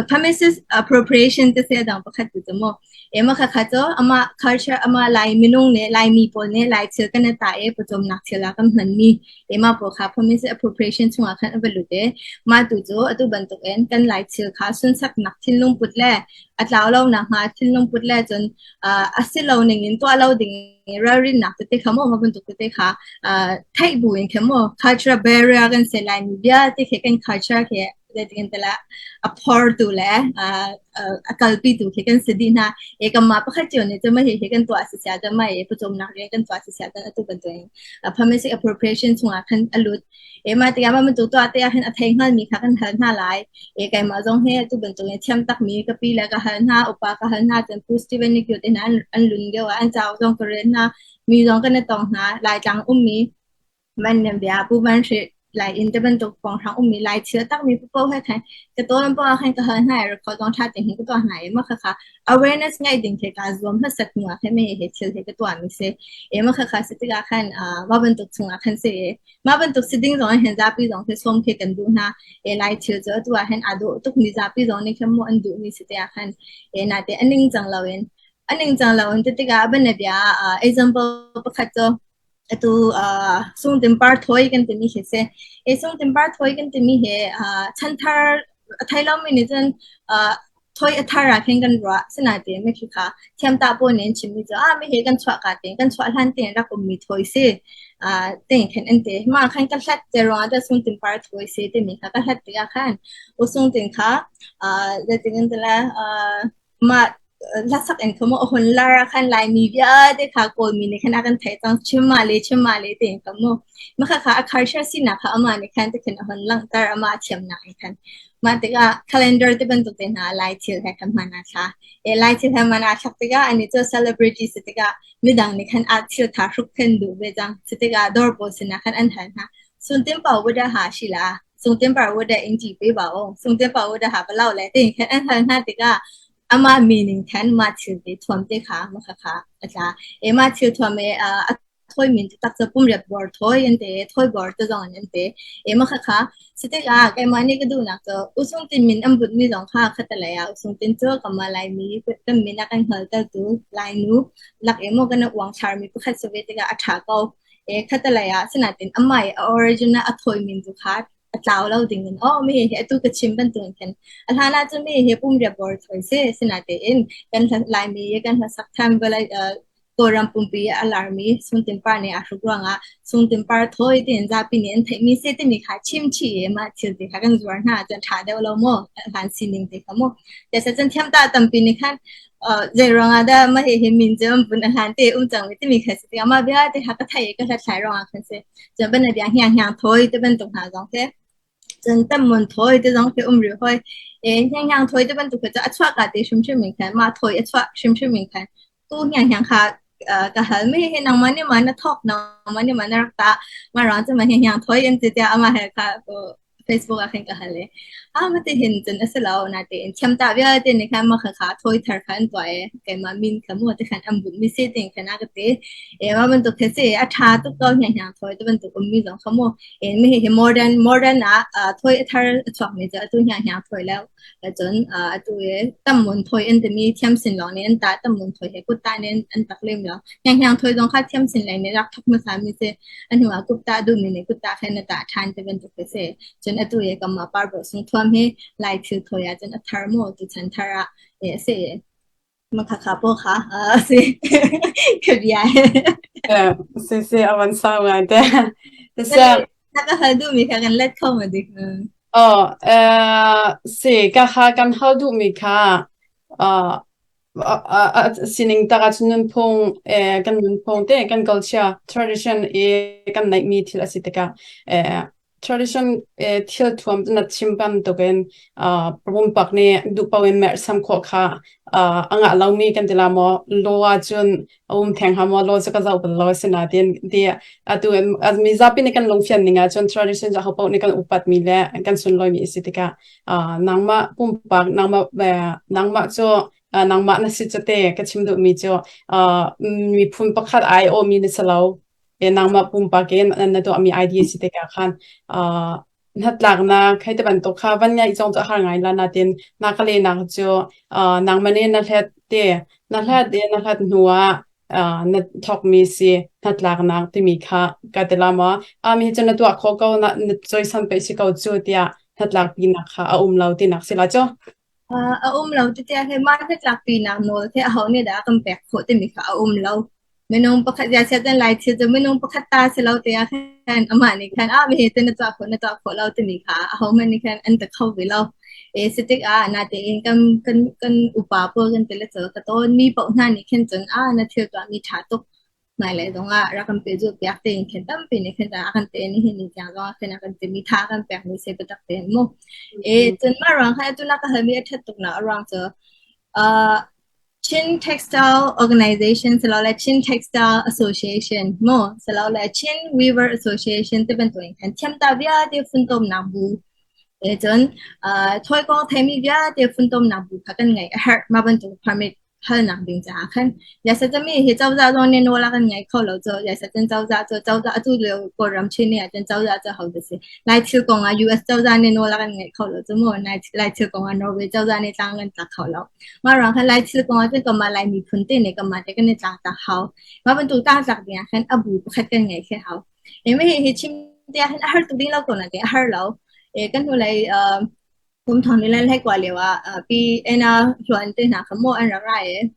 premises appropriation ti si a dang pakhat tu cu mu. Ema khakha cu amah culture amah Lai minung nih Laimi pawl nih Lai thil kan i tah i pawcawmnak thil ah kan hmanmi Mah pawl kha permissive appropriation chungah khan a va lut i mah tu cu atu bantukin kan Lai thil kha sunsaknak thinlung put le a tlau lo nakhnga thinlung put le cun a si lo ning in tuah lo ding ralrinnak tete kha maw mah bantuk tete kha theih bu in khin maw cultural barrier kan ser lai mi vialte khi kan culture khi zeitin tala a phortu le a kalpitu khi kan si dih hna. E kanmah pakhat cio nih cun mah hihi kan tuah si sia cun mah hi pawcawmnak rian kan tuah si sia cun atu bantukin permissive appropriation chungah khan a lut. E mah tikah mah bantuk tuah te ah hin a thei hngalmi kha kan hal hna lai. E keimah zong hi atu bantukin thiam takmi ka pi le ka hal hna, upa ka hal hna cun Pu Steven Nikyu te hna an lun lio ah an cauk zong ka rel hna. Mi zong kan i tong hna. Laitlang ummi Man nan bia Pu Van Hre lai inn te bantuk pawnghrang ummi lai thil takmi paoh he khan ka tawn paoh ah khan ka hal hna i record zong ṭha tein hin ka tuah hna i mah khakha awareness ngeih ding khi kaa zuam hmasat hnu ah khan mei he thil he ka tuahmi si. I mah khakha si tikah khan mah bantuk chungah khan si i mah bantuk si ding zong ah hin zapi zong khi sawm khi kan duh hna. I lai thil cu atu ah hin aa dawh tukmi zapi zong nih khan mu an duhmi si tikah khan i nate a ningcang loin. A ningcang lo in ti tikah bianabia ah example pakhat cu atu sungtin par thawi kan timi khi si. I sungtin par thawi kan timi hi chanthar a thei lomi nih cun thawi a thar ah khin kan ruah. Asinain mikhi kha thiamtah pawl nih an chimmi cu ah mihi kan chuahka tein kan chuah hlan tein rak ummi thawi si tiin khin an ti. Mah khan ka hlat te ruangah dah sungtin par thawi si timi kha ka hlat tikah khan u sungtin kha zeitin kan ti lai mah hlasak in kha maw a hun lar ah khan Laimi vialte kha Kawlmi nih khan a kan theih cang chim mah le chim mah le tiin kha mu mah kha a culture sinak kha amah nih khan tikhin a hun langhter amah a thiamnak in khan mah tikah calendar ti bantuk te hna Lai thil he khan hman aa thla e Lai thil he hman aa thlak tikah ani cu celebrity si tikah midang nih khan a thil tha hruk khan duh ve cang si tikah dawr pawl sinah khan an hal hna suntin pau wada ha shi la sungtin par wada in ji pe ba o sungtin par wada ha palau le tin khan an hal hna tikah amah meaning khan mah thil te thuam te kha ma kha kha a tla e mah thil thuam e a thoi min tak cha pum rep bor thoi an te thoi bor te zong an te e ma kha kha sitikah keimah nih ka duhnak cu usung tin min an but mi zong kha khatalei ah usung tin cu kama lai mi kan min a kan hngal tel tu lai nu lak e mo kan uang thlar mi pakhat se ve tikah a tha ko E khatalei ah sinain amah i a origin ah a thawi min tu kha a tlau lo ding in oh mi hi atu ka chim bantuk khin a hlan ah cun mi hi pum riap bor thawi si sinain kan Laimi kan hlasak than vawlei Kawlram pumpi a larmi Sungtin Par nih aa hruk ruangah Sungtin Par thawi tiin zapi nih an theihmi si timi kha chim chih i mah thil ti kha kan zuar hna cun ṭha deuh lo maw hlan sining ti kha mu. Tiasa cun thiamta tampi nih khan zei ruangah dah mah hihi min cu an vun a hlan te um cang timi kha si tikah mah vialte kha ka theih i ka hlathlai ruangah khan si. Cun banabia hnianghniang thawi ti bantuk hna zong khi cun tammun thawi ti zong khi um rih hoi. E hnianghniang thawi ti bantuk kha cu a chuah ka te hrimhrim in khan mah thawi a chuah hrimhrim in khan tu hnianghniang kha ka hal mi hi nangmah nih ma na thawk nangmah nih ma na rak tah mah ruang cu ma hnianghniang thawi an ti tiah amah he kha Facebook ah khin ka hal i ah mati hin cun a si lo natein thiamtah vialte nih khan mah kha thawi thar kha an tuah i keimah min kha mu ti khan an bunh mi si tin khan a ka ti e mah bantuk khi si a tha tuk ko hnianghniang thawi ti bantuk ummi zong kha mu e mi hi modern modern ah thawi a thar a chuak mi cu atu hnianghniang thawi lo cun atu i tammun thawi an timi thiam sin lawng nih an tah tammun thawi he kut tah nih an tak lem lo hnianghniang thawi zong kha thiam sin lei nih rak thok hmasa mi si a hnu ah kut tah duhmi nih kut tah khin a tah ṭhan ti bantuk khi si cun atu i kanmah parbaw sung thuam hi Lai thil thawi ah cun a thar maw tu chan thar ah e a si makhakha paw kha a si ka bia Si si a van sau ngai te. Tasa na ka hal duhmi kha kan let kho ma dik Oh, si ka kha kan hal duhmi kha sining tak ahcun nunphung kan nunphung te kan culture tradition i kan neihmi thil a si tikah tradition thil thuam na chim bantukin pumpak nih duh paoh in merhsam khawh kha a ngah lomi kan ti la maw law ahcun a um theng hnga maw law cu ka zoh bal lo asinain ti atu mizapi nih kan lungfian ning ahcun tradition cu ahopaoh nih kan upatmi le kan sunlawimi a si tikah nangmah pumpak nangmah nangmah cu nangmah na si cu te ka chim duhmi cu miphun pakhat ai awmi na si lo nangmah pumpak in na tuahmi idea si tikah khan hnatlaknak hei ti bantuk kha van ngaih zong cu a har ngai la natin na ka lehnak cu nangmah nih na hlet te na hlat i na hlat hnu ah na thawkmi si hnatlaknak timi kha ka ti la maw mi cu na tuah khawh ko na cawisan pei si ko cu tiah hnatlakpinak kha a um lo tinak si la cu. A um lo tiah he mah hnatlakpinak nawl khi aho nih dah a kan pek khawh timi kha a um lo. Minung pakhat ya siat lai thil cu minung pakhat ta si lo tiah khan amah nih khan ah mi te na tuah khawh na tuah khawh lo timi kha aho hmanh nih khan an ta kho ve lo. E si tikah natein kan kan kan upa pawl kan tile cu ka tawn mi paoh hna nih khin cun ah na thil tuah mi ṭha tuk hmailei zongah rak kan pehzulh piak tein khin tampi nih khin a kan te nihin ni tiang zongah khin a kan timi tha kan pek mi si biatak tein mu. E cun mah ruang khan atu na ka halmi a ṭhat tuk nak a ruang cu Chin Textile Organization silole Chin Textile Association mu silole Chin Weaver Association ti bantuk in khan thiamta vialte funtomnak bu e cun thawi kong theimi vialte funtomnak bu kha kan ngeih a herh mah bantuk permit. Halnak ding caah khan Yasatami hi cozah zong nih nawl a kan ngei kho lo cu. Yasatan cozah cu cozah atu lio Kawlram Chin nih ahcun cozah cu ho dah si. Lai thil kong ah US cozah nih nawl a kan ngeih kho lo cu mu. Lai thil kong ah Norway cozah nih tlang kan tlak kho lo. Mah ruang khan Lai thil kong ah cun kanmah Lai miphun te nih kanmah te kan i tlang tlak hau. Mah bantuk tlang tlak ding ah khan a bu pakhat kan ngeih khi hau. E mah hi chim te ah hin a har tuk ding lo ko na te a har lo. E kan hnulei Kum thong ni le hlei lio ah pi Anna Hluan te hna kha maw an rak ra i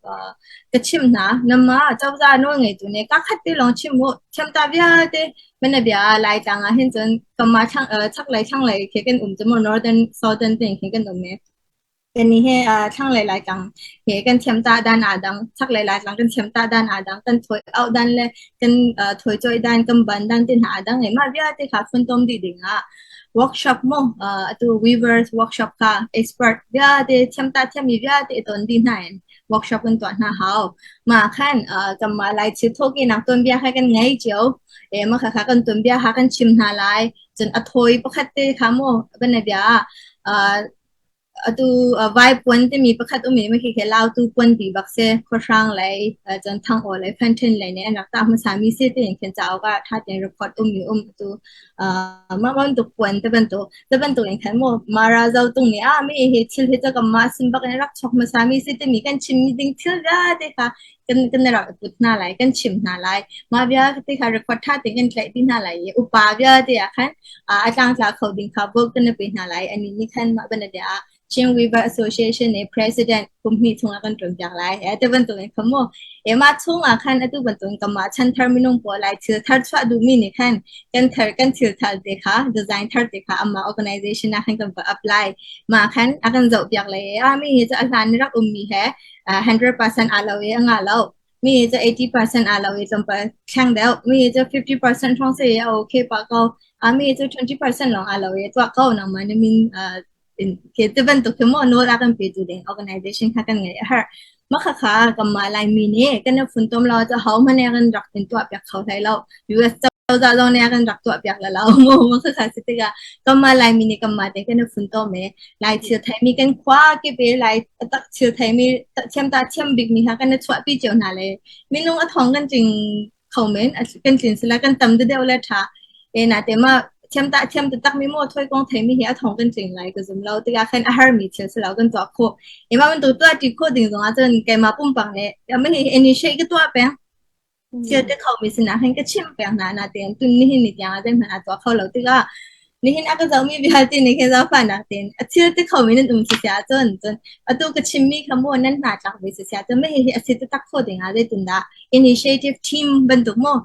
ka chimh hna. Nangmah cozah nawl ngeitu nih ka khat te lawng chim u. Thiamta vialte mana bia Laitlang ah hin cun kanmah chaklei thlanglei khi kan um cu maw northern southern te khi kan um i kannih hi thlanglei Laitlang hi kan thiamta dan aa dang, chaklei Laitlang kan thiamta dan aa dang, kan thawi auh dan le kan thawi cawi dan, kan ban dan te hna aa dang i mah vialte kha funtom dih ding ah workshop mu atu weavers workshop kha expert vialte thiamta thiammi vialte i ton dih hna in workshop kan tuah hna hau. Mah khan kanmah Lai thil thawhkehnak tuanbia kha kan ngei cio. E mah kha kan tuanbia kha kan chim hna lai. Cun a thawi pakhat te kha mu bia Atu vaipuan timi pakhat um i mahhi Lautu puan ti bak si. Khuahrang lei, cun Thangaw lei, Fenṭhen lei nih an rak tah hmasami si tiin khin cauk ah ṭha tein record ummi um. Atu mah bantuk puan te bantuk, te bantuk in khan maw Mara Zotung nih ah mi hi thil hi cu kanmah sin bak in rak chuak hmasami si timi kan chimmi ding thil vialte kha kan kan rak i put hna lai, kan chim hna lai. Mah vialte kha record ṭha tein kan tlaih dih hna lai i upa vialte ah khan a tlangtla kho ding kha vote kan pe hna lai. Ani nih khan mah banabia ah Chin Weaver Association nih president kum hnih chung ah kan ṭuan piak lai. Te bantuk in kha mu. E mah chung ah khan atu bantuk in kanmah chan thar minung pawl lai thil thar chuah duhmi nih khan kan thar kan thil thar te kha design thar te kha amah organization ah khan kan va apply. Mah khan a kan zoh piak lai. A mi hi cu a hlan rak ummi he 100% aa lo i a ngah lo. Mi cu 80% aa lo i tlawmpal thleng deuh. Mi cu 50% hrawng si i a okay pah ko. Mi cu 20% lawng aa lo i tuah ko nangmah na min ke ti bantuk khi maw nawl a kan petu ding organization kha kan ngeih a herh. Mah khakha kanmah Laimi nih kan i funtom lo cu ahohmanh nih kan rak in tuah piak kho hlei lo. US cozah zong nih a kan rak tuah piak la lo mu. Mah khakha si tikah kanmah Laimi nih kanmah te kan i funtom i Lai thil theimi kan khua kip i Lai tak thil theimi thiamta thiam bikmi kha kan i chuahpi cio hna le minung a thong kan tling kho men kan tlin sila kan tam deuh le ṭha e na te ma thiam ta thiam taktak mi maw thoi kong theimi hi a thong kan tling lai ka zum lo tikah khan a har mi thil si lo kan tuah khawh ema man tu tuah ti kho ding zong ah cun keimah pumpak nih ama hi initiate ka tuah peng thil te kho mi sinah khan ka chimh peng hna na tein tun nihin ni tiang ah zeihmanh a tuah kho lo tikah nihin a ka zohmi vialte nih khin zaangfahnak tein a thil te kho mi nan um si ahcun cun atu ka chimmi kha maw nan hna tlak ve si ahcun mah hihi a si taktak kho ding ah zeitindah initiative team bantuk maw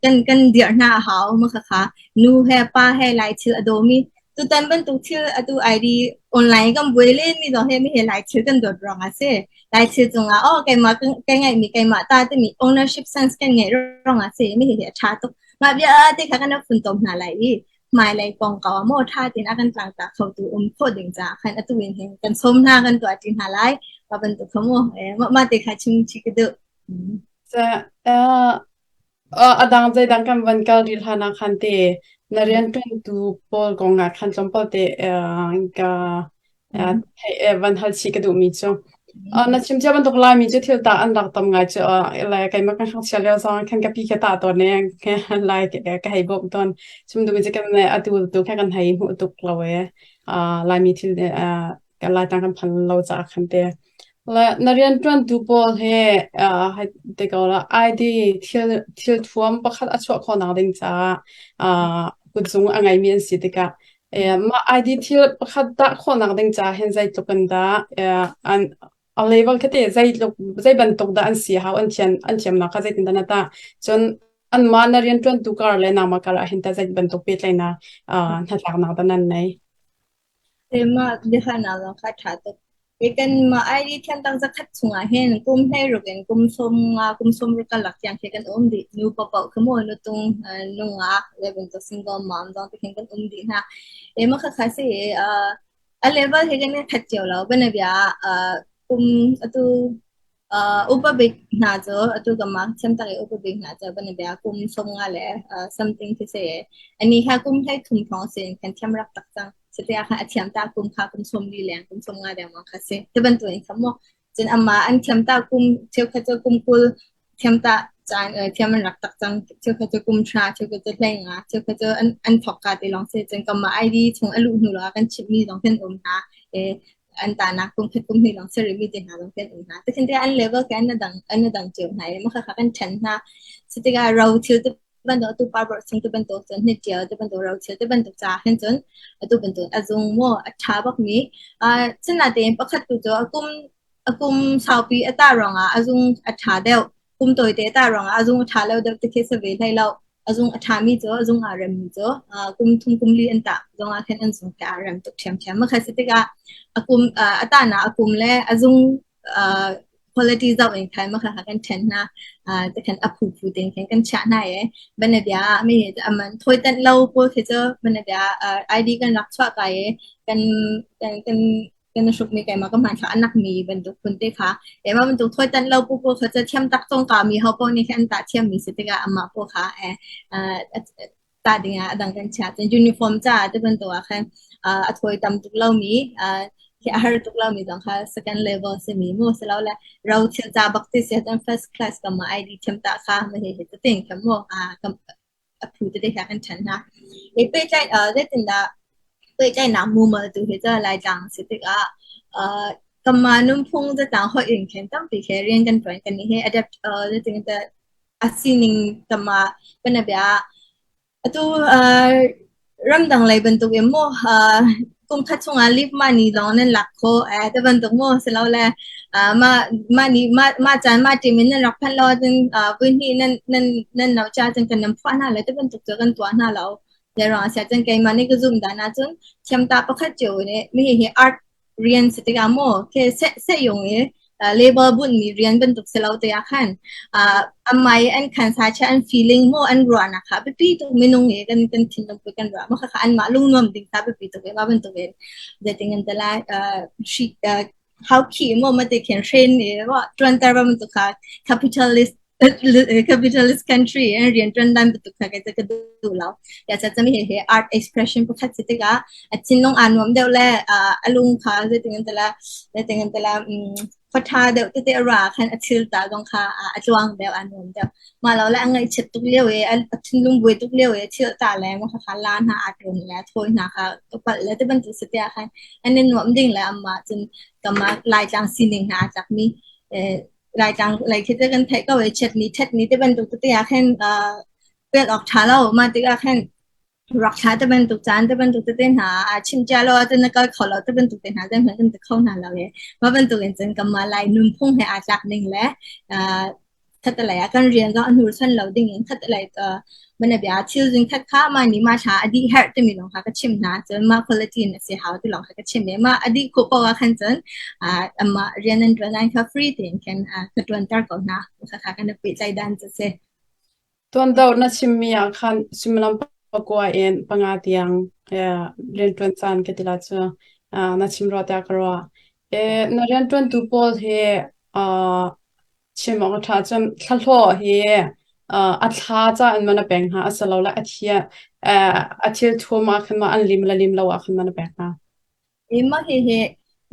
kan kan dirh hna a hau ma kha kha nu he pa he lai thil a dawmi Tutan bantuk thil atu ID online kan buai lenmi zong hi mihi Lai thil kan dawt ruangah a si. Lai thil cungah oh keimah ka ngeihmi keimah ta timi ownership sense kan ngeih ruangah a si. Mihi hi a ṭha tuk. Mah vialte kha kan rak funtom hna lai i hmailei kongkau ah maw ṭha tein a kan tlangtlak khotu um khawh ding caah khan atu in hin kan sawm hna kan tuah ṭi hna lai. Mah bantuk kha mu mah te kha chim chih ka duh. A dang zeidang kan van kal rih hlan ah khan te na rianṭuantu pawl kong ah khan tlawmpal te ka van hal chih ka duhmi cu. Na chim cia bantuk Laimi cu thil tah an rak tam ngai cu lai keimah kan ngakchia lio zong khan ka pi ka tah tawn i lai ka hei bawmh tawn. Chim duhmi cu kan atu tu kha kan hei hmuh tuk lo i Laimi thil kan Laitlang kan phan lo caah khan te. Le na rianṭuantu pawl he hei ti ko la ID thil thil thuam pakhat a chuah khawhnak ding caah kutzung a ngeimi an si tikah mah ID thil pakhat dah khawhnak ding caah hin zeitluk in dah an a level kha te zeitluk zei bantuk dah an si hau an thiam an thiamnak kha zeitin dah na tah cun anmah na rianṭuantu kar le nangmah kar ah hin tah zei bantuk pehtlaihnak hnatlaknak dah nan nei? Mah biahalnak zong kha a ṭha tuk. Hi kanmah ID thiamtak zakhat chungah hin kum 16 in kum 15, kum 60 karlak tiang khi kan um dih. Nu paohpaoh khi maw nutung, nungak, le bantuk single mom zong ti khin kan um dih hna. Mah khakha si i a level hi kan i khat cio lo. Bianabia ah kum atu Upa bik hna cu atu kanmah thiamtak i upa bik hna cu bianabia kum 50 le something khi si. Anih kha kum 13 hrawng si in khan thiam rak tak cang. Cuti ah khan a thiam ta kum kha kum 40 leng kum 50 dengmang kha si. Ti bantuk in kha maw. Cun amah an thiam ta kum cheukhat cu kum 20 thiam ta caan thiam an rak tak cang. Cheukhat cu kum 10, cheukhat cu 15, cheukhat cu an thawk ka te lawng si. Cun kanmah ID chung a luh hnu lawng ah kan chimhmi zong khin um hna. An tahnak kum khat kum hnih lawng si rihmi te hna zong khin um hna. Tikhin tiah an level khi an dang cio hna i mah kha kan ṭhen hna. Cu tikah ro thil te bantuk atu parborh sing te bantuk cun hnitṭial te bantuk rothil te bantuk ca hin cun atu bantuk a zung maw a ṭha bakmi sinain pakhat tu cu a kum saupi a tah ruangah a zung a ṭha deuh, kum tawite a tah ruangah a zung a ṭha lo deuh ti khi si ve hlei lo. A zung a ṭhami cu a zung aa remmi cu kum thum kum li an tah zongah khin an zung he aa rem tuk ṭhiamṭhiam. Mah kha si tikah a kum a tahnak a kum le a zung quality zoh in khan mah kha kan ṭhen hna. Tikhan a phuphu tein khin kan chiah hna i banabia ah mi aman thawitanh lo pawl khi cu banabia ID kan rak chuah ka i kan kan kan kan hrukmi keimah ka hmanthlak a nakmi bantuk phun te kha keimah bantuk thawitanh lo pu pawl kha cu thiam tak cong ka mi ho paoh nih khin an tah thiammi si tikah amah pawl kha tah dingah a dang kan chiah. Cun uniform caah ti bantuk ah khan a thawi tam tuk lomi, a har tuk lomi zong kha second level simi mu silole ro thil ca bak ti si ahcun first class ka ma ID thiam ta kha ma hi hi te kha mu a phu tete kha kan ṭhen hna. I pehtlaih zeitindah pehtlaihnak mumal tu hi cu Laitlang si tikah kanmah nunphung zatlang hoih in khin tampi khi rian kan ṭuan. Kannih hi adapt zeitin a sining kanmah bianabia atu ramdang lei bantuk in maw kum khat chungah leave mah ni lawng nan lak khawh ti bantuk maw silole mah mah ni mah mah caan mah ṭim in nan rak phanh lo ahcun vui hnih nan nan nan no cha cun kan nan phuah hna lai ti bantuk cu kan tuah hna lo. Zeiruang ah siah cun keimah nih ka zumh dan ahcun thiamtah pakhat cio nih mi hihi art rian si tikah maw khi seh-yung i label bunhmi rian bantuk si lo tikah khan amah i an khansa chia an feeling maw an ruahnak kha biapi tuk minung i kan kan thinlung put kan ruah maw khakha anmah lungnuam ding kha biapi tuk i mah bantuk in zeitin kan ti lai how khi maw mate khin hren i ṭuanter bantuk kha capitalist capitalist country in rian ṭuan dan bantuk kha kei cu ka duh lo. Ya ca cami hi art expression pakhat si tikah a thinlung aa nuam deuh le a lung kha zeitin an tala zeitin an tala khuaṭha deuh tete a ra khan a thil ta zong kha a tluang deuh aa nuam deuh. Mah lo le a ngaihchiat tuk lio i a thinlung buai tuk lio i thil ta le ma kha la hna aa ṭun le thawi hna kha ka palh le ti bantuk si tiah khan an i nuam ding le amah cun kamah Laitlang sining hna aa tlakmi Laitlang lei khi cu kan theih ko i chiatni ṭhatni ti bantuk tete ah khin pial awk ṭha lo. Mah tikah khin rak thla ti bantuk caan ti bantuk tete hna ah chim cia lo ahcun na kal kho lo ti bantuk te hna zeihmanh kan ti kho hna lo i mah bantuk in cun kanmah Lai nunphung he aa tlak ning le khatalei ah kan rian zong a hnursuan lo ding in khatalei Bianabia ah thil zingkhat kha mah nih mah thla a dih herh timi lawng kha ka chimh hna. Cun mah quality in a si hau ti lawng kha ka chimh i mah a dih khawh paoh ah khan cun amah rian an ṭuan kha free tein khin ka ṭuanter ko hna. Khakha kan i pehtlaih dan cu a si. Tuando na chimmi ah khan suimilam 9 in 5 tiang rianṭuan caan ka ti la cu na chim rua tiah ka ruah. Na rianṭuantu pawl hi Chim awk a ṭha cun thlahlawh hi a thla ca in maw na pek hna asilole a thil thum ah khan maw an lim le lim lo ah khan maw na pek hna? Mah hihi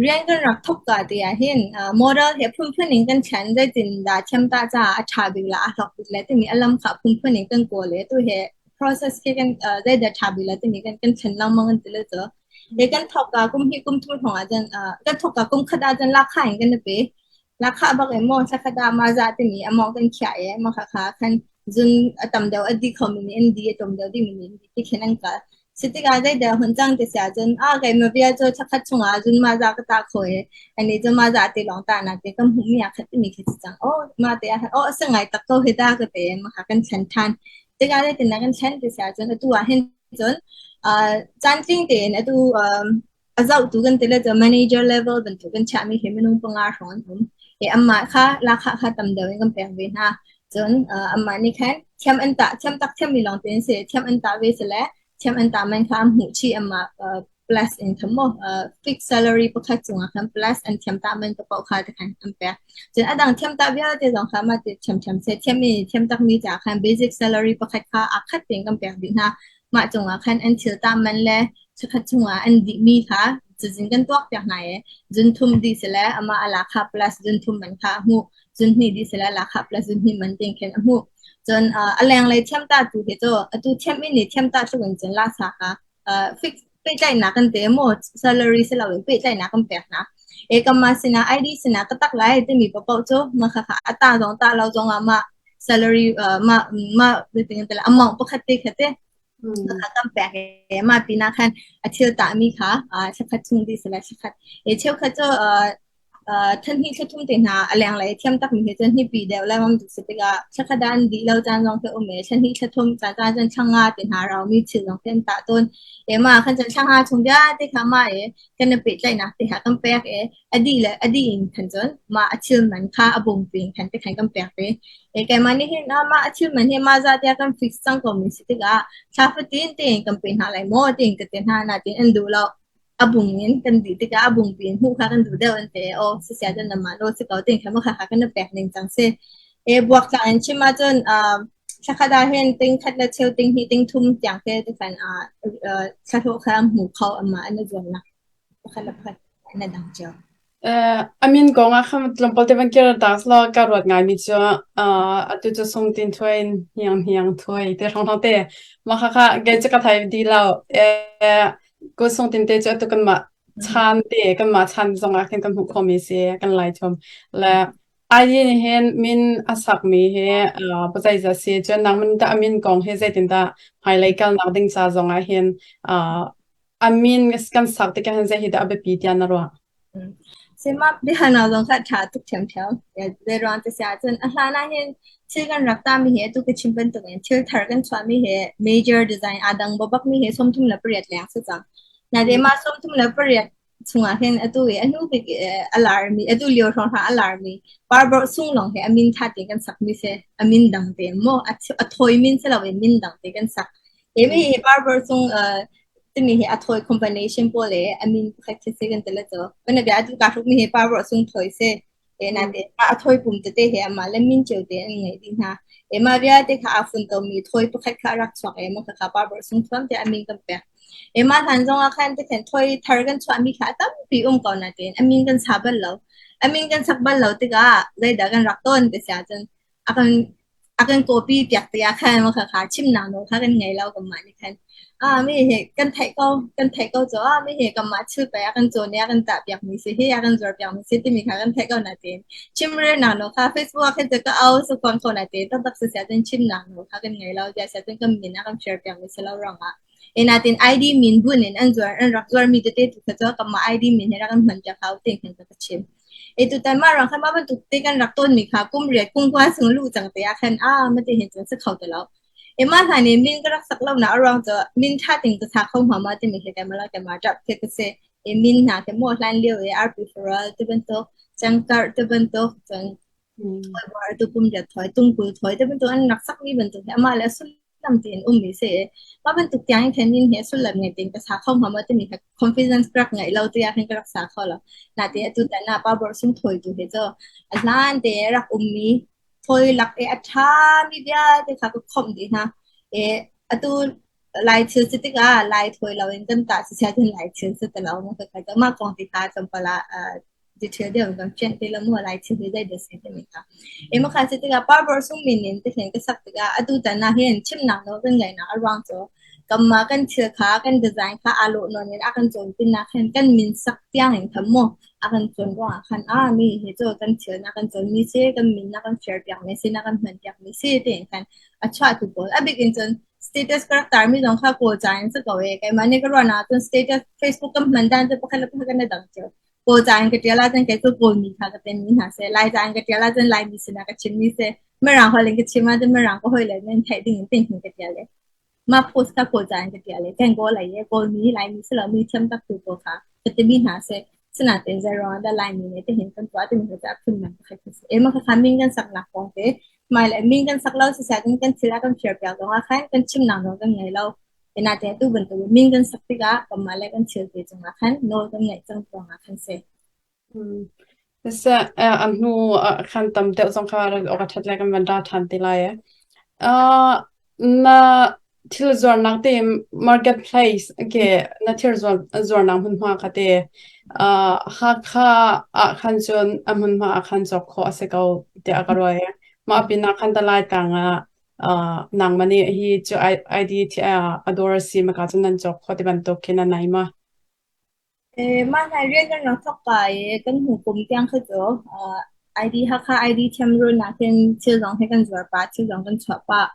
rian kan rak thawk ka ti ah hin model hi phunphun in kan thlen, zeitin dah thiamtah caah a ṭha bik le a hlawk bik le timi a lam kha phunphun in kan kawl i atu hi process khi kan zeidah ṭha bik le timi kan kan thlen lengmang an ti le cu. Hi kan thawk ka kum hnih kum thum hrawng ah cun kan thawk ka kum khat ah cun lahkhah in kan i pe. Lahkhah bak in maw thlakhat ah mah zah timi a mawng kan khiah i mah khakha khan zun a tam deuh a di khomi nih an di, a tlawm deuh dimi nih an di ti khin an kal. Si tikah zeidah hun cang ti si ahcun ah keimah vial cu thlakhat chungah zun mah zah ka tah kho i anih cu mah zah ti lawng tahnak ti kan hmuhmi ah khat timi khi si cang. Oh mah te ah khan oh a si ngai tak ko hi ta ka ti i mah kha kan thlen ṭhan. Tikah zeitindah kan thlen ti si ahcun atu ah hin cun caantling tein atu a zohtu kan ti le cu manager level bantuk kan chiahmi hi minung panga hrawng an um. I anmah kha lahkhah kha tam deuh in kan pek ve hna. Cun anmah nih khan thiam an tah thiam tak thiammi lawng te an si. Thiam an tah ve si le thiam an tah man kha an hmuh chih anmah plus income maw fixed salary pakhat cungah khan plus an thiam tah man paoh kha ti khan an pek. Cun a dang thiam tah vialte zong kha mah ti thiamthiam seh thiammi thiam takmi caah khan basic salary pakhat kha aa khat tein kan pek dih hna. Mah cungah khan an thil tah man le chikkhat chungah an dihmi kha Cazin kan tuak piak hna i zun thum dih sile amah a lahkhah plus zun thum man kha a hmuh. Zun hnih dih sile a lahkhah plus zun hnih man ting khin a hmuh. Cun a lenglei thiamtah tu hi cu atu thiam in nih thiamtah tluk in cun lahsa kha fix pehtlaihnak kan te maw salary si loin pehtlaihnak kan pek hna. E kanmah sinah ID sinah ka tak lai timi paohpaoh cu mah khakha a ta zong ta lo zong ah mah salary mah mah amount pakhat te kha te kha kan pek e mah pinah khan a thil tahmi kha thlakhat chung dih sila thlakhat e cheukhat cu Thanhnih thlathum te hna a lenglei thiam takmi he cun hnipi deuh le mam tuk si tikah thlakhat ah an dih lo caan zong khi um i thlahnih thlathum caan caan cun thlanga te hna raumi thil zong khi an tah tawn. E mah khan cun thlanga chung vialte kha mah i kan i pehtlaihnak te kha kan pek i a dih le a dih in khan cun mah a thil man kha a bungpi in khan te khan kan pek ve. E keimah nih hin mah a thil man hi mah zat tiah kan fix cang ko mi si tikah thla fatin tein kan pe hna lai maw tiin ka ti hna nain an duh lo. A bung in kan dih tikah a bungpi in hmuh kha kan duh deuh an ti. Aw sisia cun namah law si ko tin kha kha kha kan pek ning cang si. E buak tlang in chim ahcun thlakhat ah hin ting khat le cheu ting hnih ting thum tiang te ti khan thlahlawh kha hmu kho ama an i zuamnak pakhat le pakhat an i dang cio. A min kong ah khan tlawmpal te van kir ta law ka ruat ngaimi cu atu cu sung tin thuai in hniang hniang thuai te hrong hrong te mah kha kha kei cu ka thai di lo. Ko sung tin te cu atu kanmah chan te kanmah chan zong ah khin kan hmuh khawhmi si kan lai thum le ID nih hin min a sakmi hi zeizah si cun nang min tah a min kong hi zeitindah hmailei kalnak ding ca zong ah hin a min kan sak tikah hin zei hi dah a biapi tiah na ruah? Sihmah biahalnak zong kha ṭha tuk ṭhiamṭhiam. Zeiruang ti si ahcun a hlan ah hin thil kan rak tahmi hi atu ka chim bantukin thil thar kan chuahmi hi major design aa dang bakmi hi 38 leng si cang. Nain mah 38 chungah hin atu i a hnu bik a larmi atu lio hrawng hna a larmi Barber sung lawng hi a min ṭha tein kan sakmi si. A min dang te maw a thawi min si loin min dang te kan sak. Hi mi hi Barber sung timi hi a thawi combination pawl i a min pakhat khi si kan ti le cu. Mana bia atu kaa hrukmi hi Barber sung thawi si. E na te a thawi pum tete he amah le min cio te an ngei dih hna. E mah vialte kha aa funtomi thawi pakhat kha a rak chuak i mah khakha Barber sung thuam tiah a min kan pek. E mah hlan zong ah khan tikhan thawi thar kan chuahmi kha a tampi um ko nain a min kan sa bal lo. A min kan sak bal lo tikah zeidah kan rak tawn ti si ahcun a kan a kan copy piak tikah khan mah khakha chimnak nawl kha kan ngei lo kanmah nih khan. Ah mi hi kan theih ko kan theih ko cu ah mi hi kanmah thil pei a kan cawn i a kan tah piakmi si hi a kan zuar piakmi si timi kha kan theih ko nain chimrelnak nawl kha Facebook ah khin cu ka au sukhuang ko nain taktak si siah cun chimnak nawl kha kan ngei lo tiah siah cun kan min a kan share piakmi si lo ruangah Natin ID min bunh in an zuar an rak zuarmi tete tu kha cu kanmah ID min he rak kan hman piak hau ti khin ka chim. E tutan mah ruang khan mah bantuk te kan rak tawnmi kha kum riat kum kua chung luh cang te ah khan ah mate hin cun si kho ti lo. E mah hlan i min ka rak sak lo nak a ruang cu min tha ting ka sa kho hma ma timi he kai mala kai ma tap khi ka si. E min hna ke mo hlan lio e RP Farrell te bantuk Changkar te bantuk cun thoi war tu kum riat thoi tungkul thoi te bantuk an rak sakmi bantuk hi amah le sullam tein ummi si mah bantuk tiang in khan in he sullam ngei tein ka sa kho hnga maw timi kha confidence ka rak ngeih lo tiah khin ka rak sa kho lo. Natin atu tan ah pa bor sung thawi tu hi cu a hlan te rak ummi thawi lak i a ṭhami vialte kha ka khomh dih hna. E atu Lai thil si tikah Lai thawi lo in kan tah si sia cun Lai thil si ti lo mu ka kha mah kong ti kha tlawmpal ah detail deuh in kan fianh te lo mu Lai thil hi zei dah si timi kha. E ma kha si tikah Barber sung min in ti hin ka sak tikah atu tan ah hin chimnak nawl kan ngeihnak a ruang cu kanmah kan thil kha kan design kha aa lawh nawn in a kan cawn pinnak khan kan min sak tiang in khan mu a kan cawn ruangah khan ah mi hi cu kan thil na kan cawn mi si kan min na kan share piak mi si na kan hman piak mi si tiin khan a chuah tu pawl a bik in cun status ka rak tarmi zong kha Kawl ca in si ko e. Keimah nih ka ruahnak ahcun status Facebook kan hman dan cu pakhat le pakhat kan i dang cio. Kawl ca in ka ṭial ahcun kei cu Kawlmi kha ka tenmi hna seh, Lai ca in ka ṭial ahcun Laimi sinah ka chimmi seh, Mirang holh in ka chim ahcun Mirang ka hawile nih an theih ding in tin ka ṭial e. Mah post kha Kawl ca in ka ṭial e. Kan Kawl lei e Kawlmi, Laimi silomi thiam tak tu pawl kha ka timi hna seh. Sinain zei ruangah dah Laimi nih tihin kan tuah timi cu a phunnak pakhat a si. Mah khakha min kan saknak kong te hmailei min kan sak lo siseh cun kan thil a kan firpiak zongah khan kan chimnak nawl kan ngei lo. Nain atu bantuk min kan sak tikah kanmah le kan thil te cungah khan nawl kan ngeih cang ruangah khan si. Siseh, a hnu khan tam deuh zong kha awk a ṭhat lai kan van ra ṭhan te lai. Na Thil zuarnak te marketplace ke na thil zuarnak hmunhma kha te Hakha ah khan cun a hmunhma ah khan cawk khawh a si ko tiah ka ruah i mah pinah khan Laitlang ah nangmah nih hi cu ID a dawr a si maka cun nan cawk khawh ti bantuk khin a nai ma? Mah hna rian kan rak thawk ka i kan hnu kum tiang kha cu ID Hakha ID thiamrun ah khin thil zong hi kan zuar pah, thil zong kan chuah pah.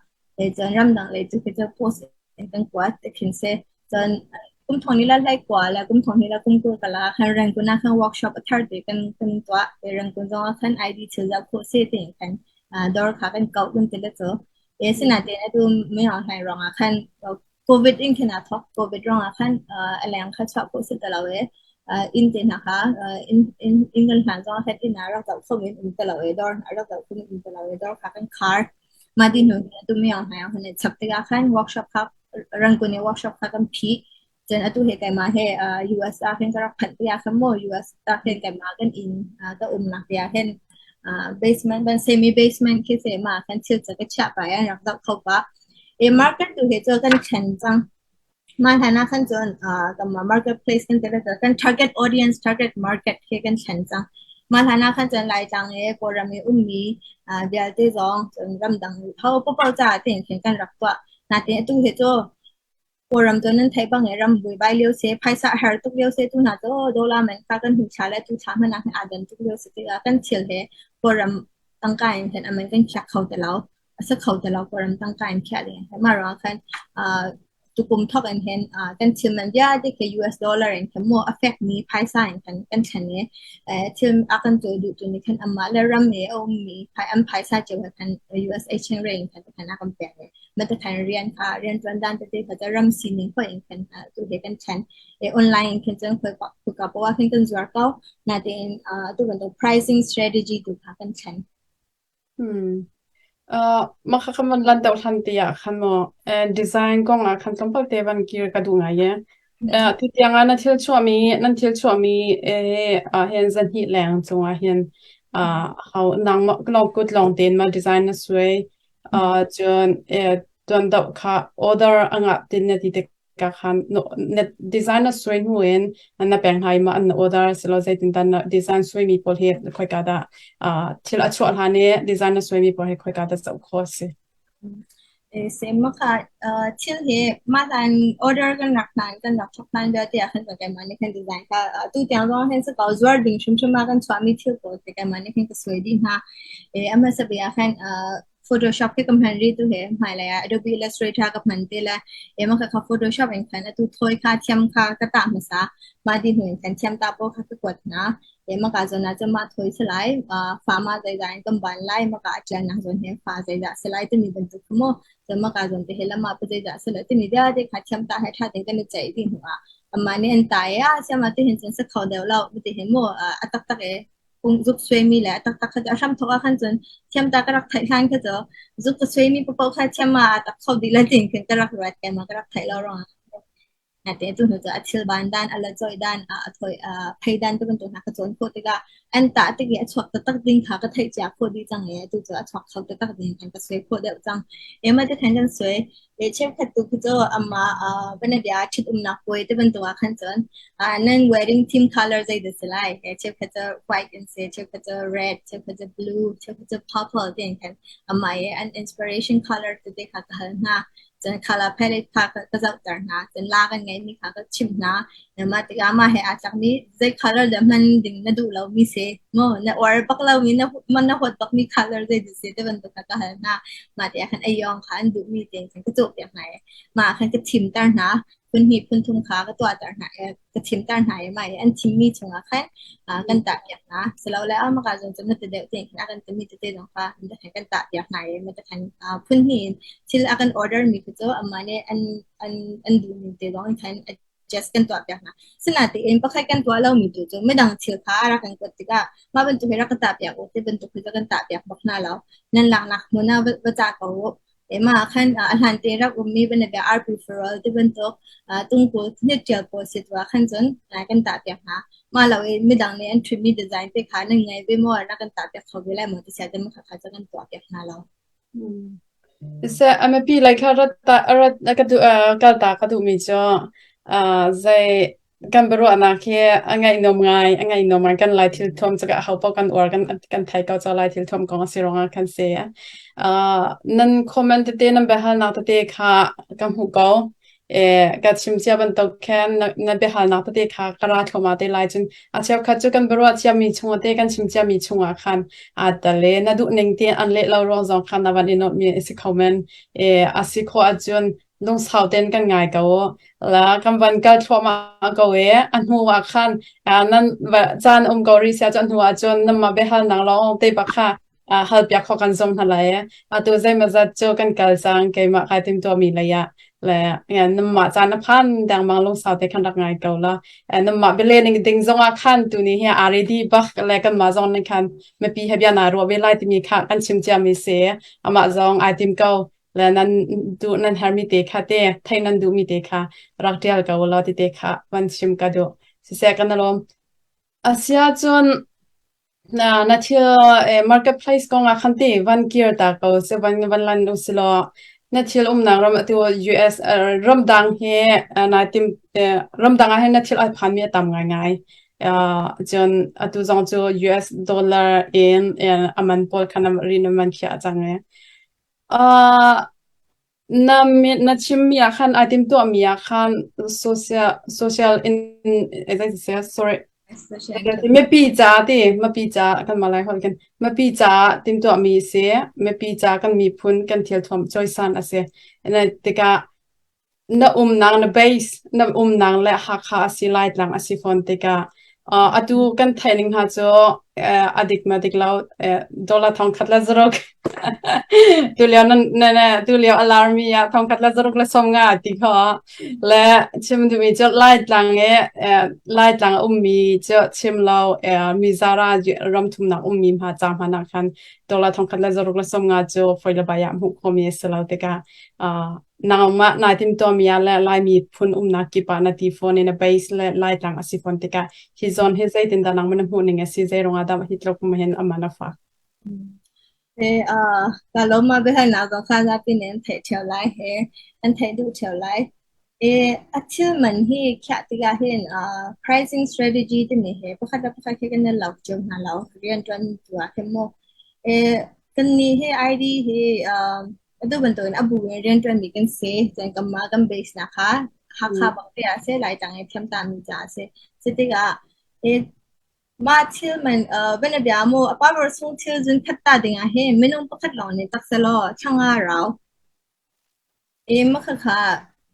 Cun ramdang lei cu khi cu post in kan kuat ti khin si. Cun kum thong ni le hlei kua le kum thong ni le kum 20 kala ah khan Rangoon ah khan workshop a thar te kan tuah. Rangoon zong ah khan ID thil zoh khawh si tiin khan dawr kha kan kauh kan ti le cu. Sinain atu mino hlei ruang ah khan COVID in khin aa thawk. COVID ruangah khan a leng kha chuah khawh si ti lo i inn te hna kha inn kan hlan zongah khan inn ah rak zoh kho in um ti lo i dawr hna rak zoh kho in um ti lo i dawr kha kan khar. Mah ti hnu hin atu mino hna hun i chap tikah khan workshop kha Rangoon i workshop kha kan phih. Cun atu he keimah he US ah khin ka rak phanh tikah khan maw US ah khin keimah kan inn ka umnak te ah hin basement ban semi basement khi se mah khan thil ca ka chiah pah i an rak zoh kho pah. E market tu he cu kan ṭhen cang. Mah hlan ah khan cun kanmah marketplace kan ti kan target audience, target market khi kan thlen cang. Mah hlan ah khan cun Laitlang i Kawlram i ummi vialte zong cun ramdang ho paohpaoh caah tiin khin kan rak tuah. Natein atu hi cu Kawlram cu nan theih bang i ram buaibai lio si, phaisa a har tuk lio si, tu hna cu dollar man kha kan hnu thla le tu thla hmanh ah hin aa dan tuk lio si tikah kan thil he Kawlram tangka in khin a man kan khiak kho ti lo. A si kho ti lo Kawlram tangka in khiah ding. Mah ruangah khan tukum thawk in hin kan thil man vialte khi US dollar in khin maw a fekmi phaisa in khan kan thlen i thil a kan cawi duhtu nih khan amah le ram i a ummi an phaisa cio he khan US exchange rate in khan khan a kan pek i mah khan rian kha rianṭuan dan tete kha cu ram sining hoih in khan tu he kan ṭhen. Online in khin cun khoika poah khin kan zuar ko. Natein tu bantuk pricing strategy tu kha kan thlen. Mah kha kan van lan deuh hlan te ah khan maw design kong ah khan tlawmpal te van kir ka duh ngai e. Tu tiang ah na thil chuahmi nan thil chuahmi ah hin zahnih leng cungah hin hau nangmah kut lawng tein ma design na suai. Cun tuan deuh kha order a ngah tin na ti tik ka khan na design na suai hnu in na pek hna i ma an order silo zeitin dah na design suai mi pawl hi khoika dah thil a chuah hlan i design na suai mi pawl hi khoika dah zoh khawh a si. Sem ma kha thil hi ma hlan order kan rak hlan kan rak thok hlan vialte ah khan keimah nih khan design kha tu tiang zong hin si ko zuar ding hrimhrim ah kan chuahmi thil pawl te keimah nih khan ka suai dih hna. A hmasa bik ah khan Photoshop khi ka hman rih tu he hmailei ah Adobe Illustrator ka hman te le ema kha kha Photoshop in khan atu thoi kha thiam kha ka tah hmasa mah di hnu in khan thiam ta pawl kha ka kuat hna ema ka zawn ah cun mah thoi si lai fa ma zeizah in kan ban lai maka a tial nak zawn he fa zeizah si lai timi bantuk kha mu cun maka zawn te he lama pa zeizah si lai timi vialte kha thiam ta he tha tein kan i ceih dih hnu ah amah nih an tai a siam ah ti hin cun si kho deuh lo ti hin mu a taktak e zuk suaimi le a taktak kha cu a hramthawk ah khan cun thiamta ka rak theih hlan kha cu zuk ka suaimi paoh kha thiam ah a tak kho dih le tiin khin ka rak ruat keimah ka rak theih lo ruangah. Natein tu hnu cu a thil ban dan, a la cawih dan, a thoi a phei dan te bantuk hna ka cawn khawh tikah an tah tik i a chuak taktak ding kha ka theih cia khawh dih cang i atu cu a chuak kho taktak ding khan ka suai khawh deuh cang. Ema te khan kan suai. Le cheukhat tu khi cu amah banabia ṭhitumnak puai te bantuk ah khan cun nan wedding theme color zei dah si lai? Cheukhat cu white an si, cheukhat cu red, cheukhat cu blue, cheukhat cu purple tiin khan amah i an inspiration color tete kha ka hal hna. Cun color palette kha ka zohter hna. Cun la kan ngeihmi kha ka chimh hna. Mah tikah mah he aa tlakmi zei color dah hman ding na duh lomi si maw? Na uar bak lomi na na huat bakmi color zei dah si ti bantuk kha ka hal hna. Mah tikah khan ayawng kha an duhmi tein khan ka cawhpiak hna i mah ah khan ka thimter hna. Phun hnih phun thum kha ka tuahter hna i ka thimter hna i mah i an thimmi chungah khan kan tahpiak hna. Silole ah maka zawn cu na ti deuh tein khan a kan timi tete zong kha kan tahpiak hna i mah khan phun hnih in thil a kan order mi khi cu amah nih an an an duhning te zong in khan adjust kan tuahpiak hna. Sinain pakhat kan tuah lomi tu cu midang thil kha rak kan kuat tikah mah bantuk hi rak ka tahpiak u ti bantuk hi cu kan tahpiak bak hna lo. Nan laknak hmun ah va ca ko u. Mah ah khan a hlan tein rak ummi banabia arpi farol ti bantuk tungkul hnitṭial pawl si tu ah khan cun kan tahpiak hna. Mah lo i midang nih an ṭhutmi design te kha nan ngei ve maw? Rak kan tahpiak kho ve lai maw ti sia te mah kha cu kan tuahpiak hna lo. Siseh a mipi lei kha rat ta rat ka duh kal ta ka duhmi cu zei kan biaruahnak hi a ngaihnawm ngai a ngaihnawm ngai kan Lai thil thuam cu aho paoh kan uar kan kan thei ko cu Lai thil thuam kong a si ruangah khan si. Nan comment tete nan biahalnak tete kha ka hmuh ko. Ka chim cia bantuk khan na biahalnak tete kha ka ra thluahmah te lai. Cun a cheukhat cu kan biaruah ciami chungah te kan chim ciami chungah khan aa tel i na duh ning tein an leh lo ruang zong khan na van i nuamhmi a si kho men. A si khawh ahcun lungsau tein kan ngai ko. La kan van kal thluahmah ko i a hnu ah khan nan caan um ko rih sia cu a hnu ah cun nanmah biahalnak lawng te bak kha halpiak kho kan zum hna lai. Atu zeimawzat cu kan kal cang keimah kai timtuahmi lei ah le nanmah caan a phan dengmang lungsau te khan rak ngai ko la. Nanmah biale ning ding zongah khan tuni hi aa ready bak le kanmah zong nih khan mipi he bia naa ruah ve lai timi kha kan chim ciami si. Amah zong ai tim ko. Le nan duh nan hermi te kha te thei nan duhmi te kha rak ṭial ko law ti te kha van chim ka duh. Siseh kan alawm. Asia cun Na na thil marketplace kong ah khan ti van kir ta ko si van van lan u si law na thil umnak ram atu US ramdang hi na tim ramdang ah hin na thil ai phan mi a tam ngai ngai. Cun atu zong cu US dollar in aman pawl khan rin man khiah cang e. Na na chimmi ah khan ai timtuahmi ah khan social social in sorry mipi ca ti mipi ca kan mah lai holh kan mipi ca timtuahmi si mipi ca kan miphun kan thil thuam cawisan a si. Tikah Na umnak na base na umnak le Hakha a si Laitlang a si fawn tikah atu kan theih ning hna cu a dik ma dik lo dollar thongkhat le zaruk tulio nan na tulio a larmi ah thongkhat le zaruk le 50 ti kho le chim duhmi cu Laitlang i Laitlang a ummi cu chim lo Mizara ram thumnak ummi hna ca hmanh ah khan dollar thongkhat le zaruk le 50 cu foi le bai ah hmuh khawhmi a si lo tikah Nangmah naa timtuahmi ah le Laimi phun umnak kip ah na ti fawn i na base le Laitlang a si fawn tikah hi zawn hi zeitindah nangmah na hmuh ning a si? Zei ruangah dah hi tluk hin a man a fak? Ka lawm ma biahalnak zong kha zapi nih an theih ṭheo lai he an theih duh ṭheo lai. A thil man hi khiah tikah hin pricing strategy timi he pakhat le pakhat he kan i lo cio hna lo. Rianṭuan tu ah khin mu. Kannih hi ID hi Atu bantukin a bu in rianṭuanmi kan si. Cun kanmah kan base nak kha Hakha bak te ah a si, Laitlang i thiamtami ca a si. Cu tikah mah thil man bianabia maw a power chung thil zun that ta ding ah hin minung pakhat lawng nih tak selaw thla nga rau. Mah khakha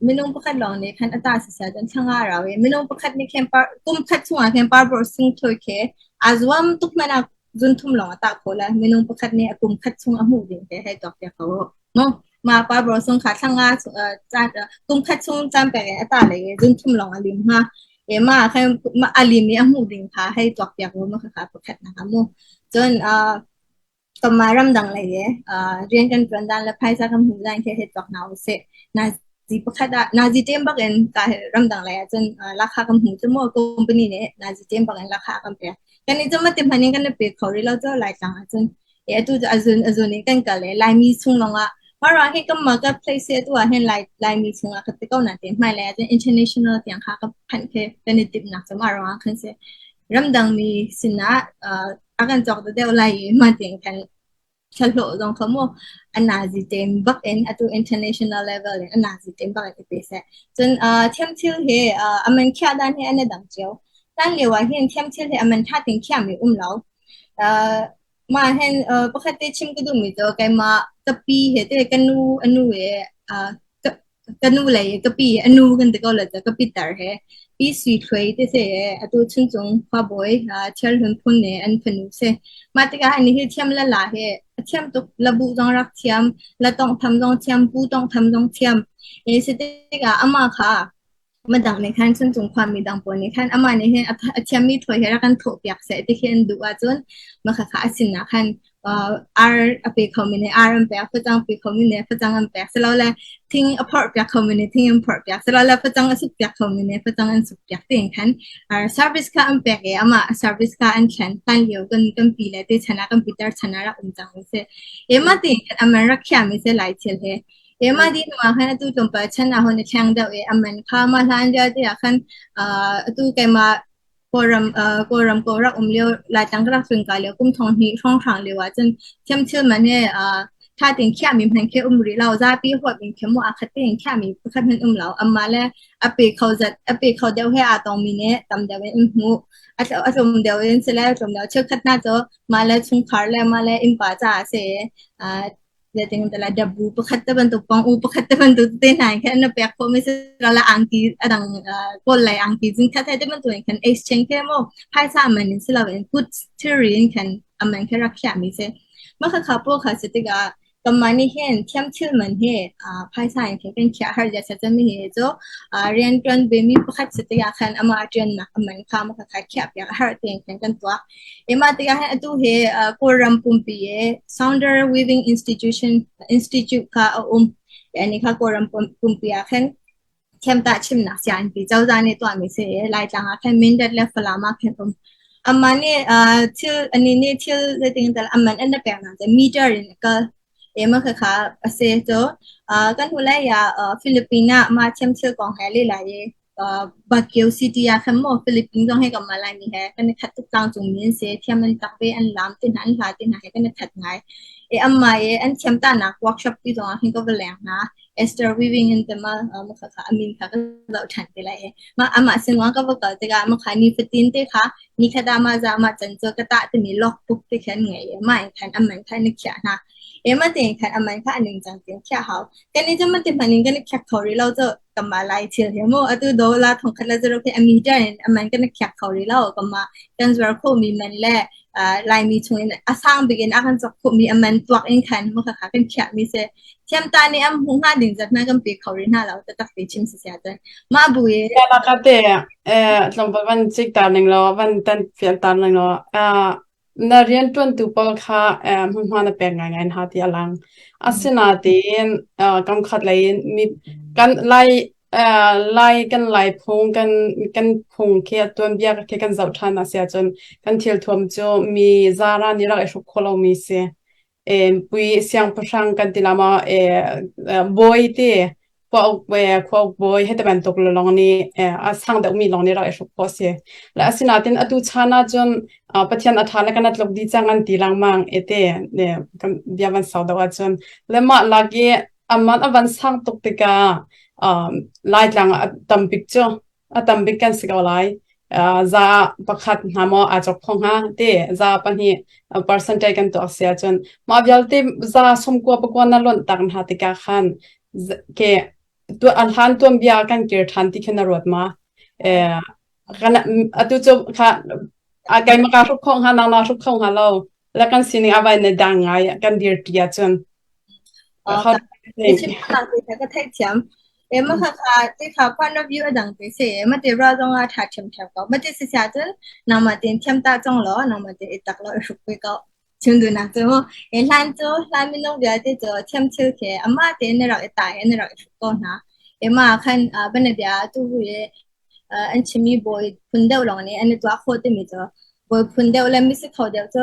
minung pakhat lawng nih khan a ta siseh cun thla nga rau i minung pakhat nih khin kum khat chungah khin parpawr sing thawi khi aa zuam tuk hmanh ah zunthum lawng a tah khawh lai. Minung pakhat nih a kum khat chung a hmuh ding te hei tuak piak ko u. Mu mah parpawr sung kha thla nga kum khat chung caan pek in a tah lei i zunthum lawng a lim hnga. Mah khan a lim i a hmuh ding kha hei tuak piak u mah khakha pakhat nak ah mu. Cun Kanmah ramdang lei i rian kan ṭuan dan le phaisa kan hmuh dan khi hei tuak hna usih. Nazi pakhat ah nazi ṭem bak in ka ramdang lei ahcun lahkhah kan hmu cu maw company nih nazi ṭem bak in lahkhah a kan pek. Kannih cu mati hmanh in kan i pe kho rih lo cu Laitlang ahcun. Atu cu a zun a zun in kan kal i Laimi chung lawngah mah ruangah hin kanmah ka place hi atu ah hin Lai Laimi chungah ka ti ko nain hmailei ahcun international tiang kha ka phanh khi kan i timhnak cu mah ruangah khan si. Ramdangmi sinah a kan cawk deuh lai i mah tiang khan thlahlawh zong kha mu a nazi tem bak in atu international level in a nazi tem bak in i pe seh. Cun thiamthil hi a man khiah dan hi an i dang cio. Tan lio ah hin thiamthil hi a man tha ting khiahmi um lo. Mah hin pakhat te chim ka duhmi cu keimah ka pi he te ka nu a nu he ka nu lei ka pi a nu kan ti ko la ka pi tar he pi sui thluai te se atu chuncung khuabawi Thialhlun phun ne an fanu se mah tikah ani hi thiam la la he a thiam tuk labu zong rak thiam la tong tham zong thiam pu tong tham zong thiam e si tikah ama kha madang nih khan chuncung khuami dang pawl nih khan amah nih hin a thiammi thawi he rak kan thawh piak seh ti khi an duh ahcun mah kha kha a sinah khan. Ar a pe khomi nih ar an pek, facang pe khomi nih facang an pek. Silole thing a phorh piak khomi nih thing an phorh piak. Silole facang a suk piak khomi nih facang an suk piak tiin khan service kha an pek i amah service kha an thlen. Hlan lio kan kan pi le te chan ah kan pitar chan ah rak um cang mi si. Ema tiin khan aman rak khiami si lai thil hi. Ema di hnu ah khan atu tlawmpal chan ah hon i thleng deuh i aman kha mah hlan vialte ah khan atu keimah Kawlram Kawlram ko rak um lio Laitlang ka rak tlun ka lio kum thong hnih hrawnghrang lio ah cun thiamthil man he ṭha tein khiahmi hmanh khi um rih lo. Zapi huap in khi mu aa khat tein khiahmi pakhat hmanh um lo. Amah le a pe kho zat a pe kho deuh he aa tongmi nih tam deuh in an hmuh. A tlawm deuh in sile tlawm deuh cheukhat hna cu mah le chungkhar le mah le innpa caah si zeitin tala dabu pakhat te bantuk pang u pakhat te bantuk te hna in khan na pek khawh mi si la angki adang kawl lai angki jing khat te bantuk in khan exchange khe mo phaisa man in silo in good theory in khan aman khe rak khia mi se ma kha kha po kha se tika kamani hin thiam thil man he phaisa in khan kan khia har ja sa mi he cho rian tuan be mi pakhat se tika khan ama rian nak aman kha ma kha kha khia pia har te khan kan tua Emah tikah hin atu hi Kawlram pumpi i Sounder Weaving Institution Institute kha a um. Ani kha Kawlram pumpi ah khin thiamtah chimnak sianginn cozah nih tuahmi si i Laitlang ah khin Mindat le Falam ah khin um. Amah nih thil ani nih thil zeitin dah aman an na peknak cu meter in a kal. Emah khakha a si cu kan hnu lei ah Philippines ah mah thiamthil kong he lila i Baguio City ah khan maw Philippines zong hi kanmah Laimi he kan i khat tuk tlangcung mi an si. Thiam an tak ve, an laam te hna, an hla te hna he kan i khat ngai. I anmah i an thiamtahnak workshop ti zong ah khin ka va leng hna. Esther Weaving in te ma kha kha a min kha ka zoh ṭhan te lai i mah amah sinah ka va kal tikah mah kha nifatin te kha nikhat ah mah za mah can cu ka tah timi logbook te khi an ngei i mah in khan a man kha an i khiah hna. Emah tein khan a man kha a ningcang tein khiah hau. Kan i cu ti hmanh in kan i khiak kho rih lo cu kanmah Lai thil hi mu atu dollar thongkhat le zaruk hi a meter in a man kan i khiak kho rih lo. Kanmah kan zuar khawhmi man le Laimi chung in a sang bik in a kan cawk khawhmi a man tuak in khan mu khakha kan khiahmi si. Thiamta nih an hmuh hnga ding zat hna kan pe kho rih hna lo taktak te chim si sia cun. Mah bu i Ka te tlawmpal van cik tar ning law van tan fian tar ning law Na rianṭuantu pawl kha hmunhma na pek ngaingai hna ti a lang. Asinain kamkhat lei in mi kan Lai Lai kan Lai phung kan kan phung khi a tuanbia khi kan zoh ṭhan a si ahcun kan thilthuam cu mi zara nih rak i hruk khawh lomi si. Pui siangpahrang kan ti la maw bawi ti khuauk bawi hei ti bantuk lawng nih a sang deuhmi lawng nih rak i hruk khawh a si. Le asinain atu chan ahcun Pathian a ṭha le kan tluk dih cang an ti lengmang i te kan bia van sau deuh ahcun le mah lak i aman a van sang tuk tikah Laitlang a tambik cu a tambik kan si ko lai. Za pakhat hna maw aa cawk kho hnga ti za pahnih percentage kan tuak si ahcun mah vialte za sawmkua pakua na lonh tak hna tikah khan ke a hlan tuanbia kan kir ṭhan ti khin na ruat ma? Kan atu cu kha keimah kaa hruk kho hnga nang naa hruk kho hnga lo le kan sining a vai na dang ngai kan dir ṭi ahcun. Ka theihthiam. Ema kha kha ti kha point of view a dang te si. Ma te ra zong ah ṭha ṭhiamṭhiam ko. Ma ti si sia cun nangmah tein thiam ta cang law nangmah tein i tak law i hruk ve ko. Chim duhnak cu e hlan cu hlan minung vialte cu thiam thil khi amah tein na rak i ta i na rak i hruk ko hna. Ema khan banabia tu hu i an chimmi bawi phun deuh lawng nih an i tuah khawh timi cu bawi phun deuh le misi kho deuh cu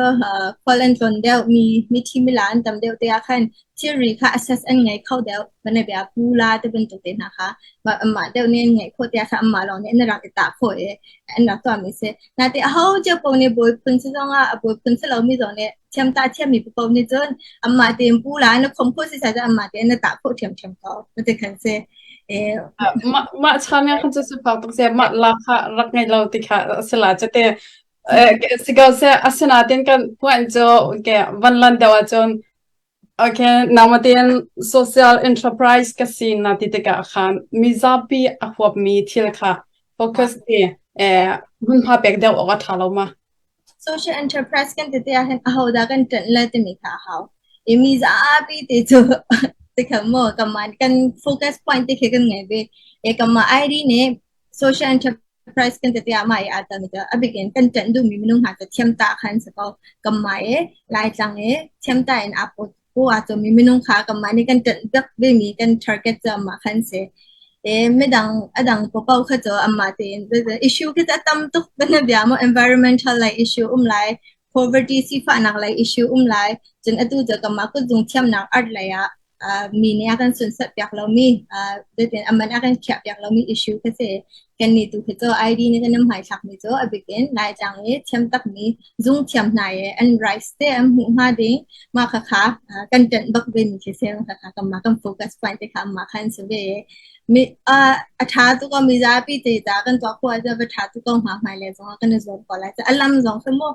khual an tlawn deuh mi mithi mila an tam deuh te ah khan thilri kha access an ngei kho deuh banabia pu la te bantuk te hna kha amah deuh nih an ngeih khawh te ah khan amah lawng nih an rak i tah khawh i an rak tuahmi si. Nate aho cio paoh nih bawi phun si zong ah a bawi phun si lomi zong nih thiamtah thiammi paoh nih cun amah tein pu la an khom khawh si sai amah tein na tah khawh ṭhiamṭhiam ko. Mate khan si. Mah mah chan khan cu sifak tuk se mah la kha rak ngei lo ti kha a si la cate si ko se asinain kan puan cu ke van lan deuh ahcun okay nangmah social enterprise ka si na ti tikah khan mizapi a huapmi thil kha focus ti hmunhma pek deuh awk a ṭha lo ma? Social enterprise kan ti tikah hin ahodah kan ṭanh le timi kha a hau. I mi zapi te cu tikha maw kanmah kan focus point te khi kan ngei ve. I kanmah ID nih social enterprise. Enterprise kan ti tiah mah i aa telmi cu a bik in kan ṭanh duhmi minung hna cu thiamtah kha an si ko. Kanmah i Laitlang i thiamtah in aa pawt paw aa cawmmi minung kha kanmah nih kan ṭanh bik vemi kan target cu amah kha an si. E midang a dang paohpaoh kha cu amah tein issue khi cu a tam tuk bianabia maw environmental like issue um lai, poverty sifahnak lei issue um lai, cun atu cu kanmah kutzung thiamnak art lei ah mi nih a kan sunhsak piak lomi zeitin a man a kan khiah piak lomi issue kha si. Kannih tu khi cu ID nih kan hmaithlakmi cu a bik in Laitlang i thiam takmi zung thiam hna i an rights te an hmuh hnga ding mah khakha kan ṭanh bak vemi khi si. Khakha kanmah kan focus point te kha amah kha an si ve i mi a ṭha tuk ko mizapi te ta kan tuah khawh ahcun va ṭha tuk ko hnga hmailei zong ah kan i zuam ko lai. A lam zong khi mu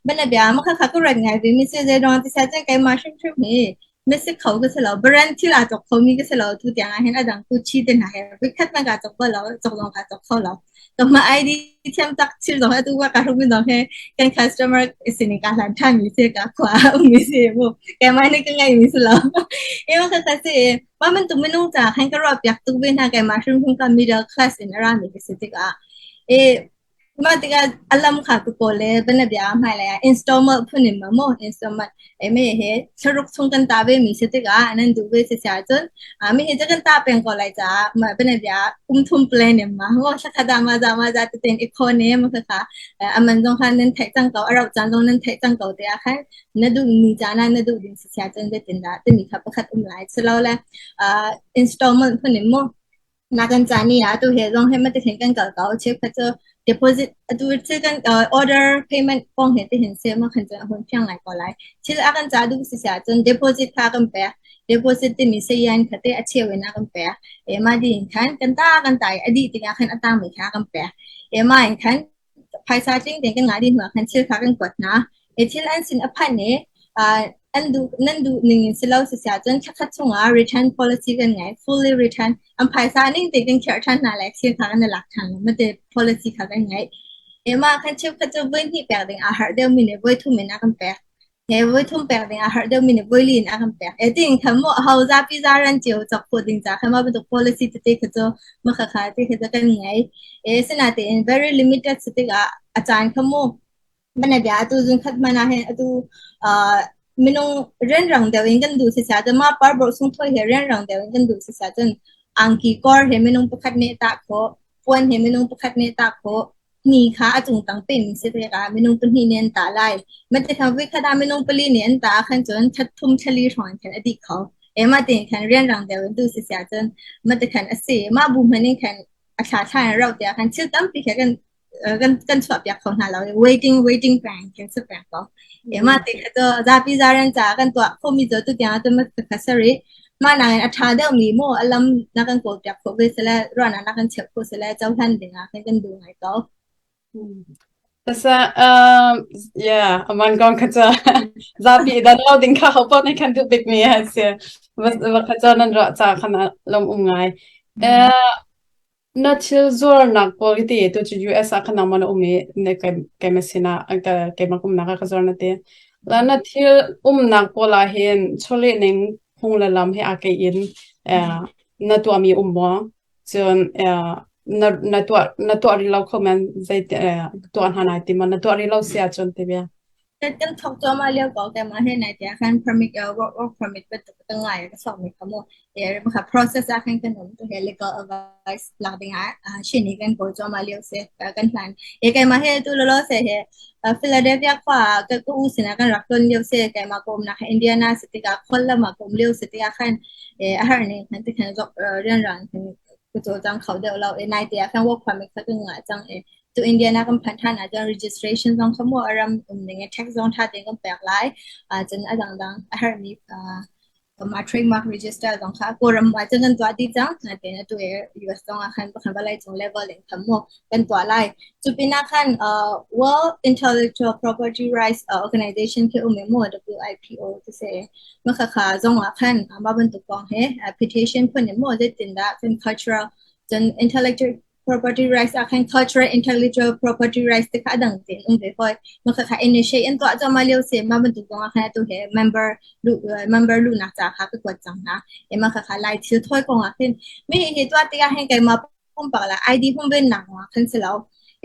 bianabia ma khakha ka ruat ngai ve mi si zeiruang ti siah cun keimah hrimhrim hi Mesik kho ka si lo. Brand thil aa cawk khomi ka si lo. Tu tiang ah hin a dang Gucci te hna he voikhat hmanh kaa cawk bal lo. Cawk zong kaa cawk kho lo. Kanmah ID thiam tak thil zong atu ka hrukmi zong he kan customer sin in kaa hlan ṭhanmi si ka khua ah ummi si mu. Keimah nih ka ngeihmi si lo. Ema ka ka si mah bantuk minung ca khan ka ruah piak tuk ve hna keimah hrimhrim ka middle class in a rami ka si tikah. E Mah tikah a lam kha ka kawl i bianabia ah hmailei ah installment phun in maw installment mi hi thlaruk chung kan tah vemi si tikah nan duh ve si ahcun mi hi cu kan tah peng ko lai caah mah bianabia ah kum thum plan in ma maw thlakhat ah mah zah mah zah tein i khawn i mah khakha a man zong kha nan theih cang ko a rauh caan zong nan theih cang ko tiah khan na duh ni caan ah na duh ding si ahcun zeitindah timi kha pakhat um lai silole installment phun in maw Na kan cah ni ah atu he zong he matihin kan kal ko. Cheukhat cu deposit atu thil kan order payment kong he tihin si ma khan cun a hun fiang ngai ko lai. Thil a kan cah duh si si ahcun deposit kha kan pek. Deposit timi sayan kha te a cheu in a kan pek. E mah dih in khan kan ta kan ta i a dih tikah khan a tangmi kha a kan pek. E mah in khan phaisa tling tein kan ngah dih hnuah khan thil kha kan kuat hna. I thil an sin a phanh i an duh nan duh ning in si lo si ahcun thlakhat chungah return policy kan ngei. Fully return. An phaisa ning tein kan khirh ṭhan hna lai thil kha kan i lak ṭhan lo. Mate policy kha kan ngei. Mah khan cheukhat cu voi hnih pek ding aa harh deuhmi nih voi thum in a kan pek. He voi thum pek ding aa harh deuhmi nih voi li in a kan pek. E tiin khan mu ho zapi zaran cio cawk khawh ding ca khan mah bantuk policy tete kha cu mah khakha te kha cu kan ngei. E sinatein very limited si tikah a caan kha mu mana bia atu zun khat mana hen atu minung rianrang deuh in kan duh si sia cun mah par bor sung thoi he rianrang deuh in kan duh si sia cun angki kor he minung pakhat nih tah khawh, puan he minung pakhat nih tah khawh, Ni kha a cungtang pehmi si tikah minung pahnih nih an tah lai. Mah voikhat ah minung pali nih an tah ahkhan cun thla thum thla li hrawng in khan a dih kho. E mah tiin khan rianrang deuh in duh si si ahcun mah ti khan a si. Mah bu hmanh in khan a thla thla in rauh tiah khan thil tampi kha kan chuah piak kho hna lo. Waiting waiting peng kan si peng ko. E mah ti kha cu zapi zaran caah kan tuah khomi cu tutiang ahcun mah kha si rih. Mah nakin a ṭha deuhmi maw a lam na kan kawlpiak khawh ve sile ruahnak na kan cheuh khawh sile cohlan dingah khan kan duh ngai ko. Tasa yeah aman kong kha ca zapi dan lo ding kha ho paoh nih khan duh bik mi a si. Va kha ca nan ruah ca khan lom um ngai. Na thil zuarnak pawl hi ti tu cu US ah khan nangmah na um i na keimah sinah keimah ka umnak ah ka zuar na ti. La na thil umnak pawl ah hin chawleh ning phung le lam he aa keih in na tuahmi um maw? Cun na tuah rih lo kho men zei tuah hna nai ti maw? Na tuah rih lo si ahcun ti bia. Kan thawk cuahmah lio ko keimah he nai tiah khan permit work permit bantuk ka ngai ka sok mi kha mu kha process ah khan kan um tu he legal advice lak ding ah shin hi kan kawl cuahmah lio si kan hlan e keimah he tu lo se he Philadelphia khua ka ka u sinah kan rak ton lio si keimah ka umnak Indiana si tikah khol lam ah ka um lio si tikah khan a har ning khan ti khan rian rang khan ka cawlcang kho deuh lo i nai te ah khan work permit kha ka ngah cang i tu Indiana kan phanh ṭhan ahcun registration zong kha mu a ram um ning i tax zong ṭha tein kan pek lai. Cun a dangdang a herhmi mah trademark register zong kha Kawlram ah cun kan tuah dih cang. Nain atu i US zong ah khan pakhat vawlei cung level in khan mu kan tuah lai. Cu pinah khan World Intellectual Property Rights Organization khi um i mu WIPO ti si. Mah khakha zong ah khan mah bantuk kong he petition phun in mu zeitindah cun cultural cun intellectual property rights ah khan cultural intellectual property rights te kha a dang tein um ve hoi. Mah khakha initiate in tuah cuahmah lio si mah bantuk zong ah khan atu he member lu member luhnak ca kha ka kuat cang hna. E mah khakha Lai thil thawi kong ah khin mi hi tuah tikah hin keimah pumpak la ID humvennak ah khan si lo.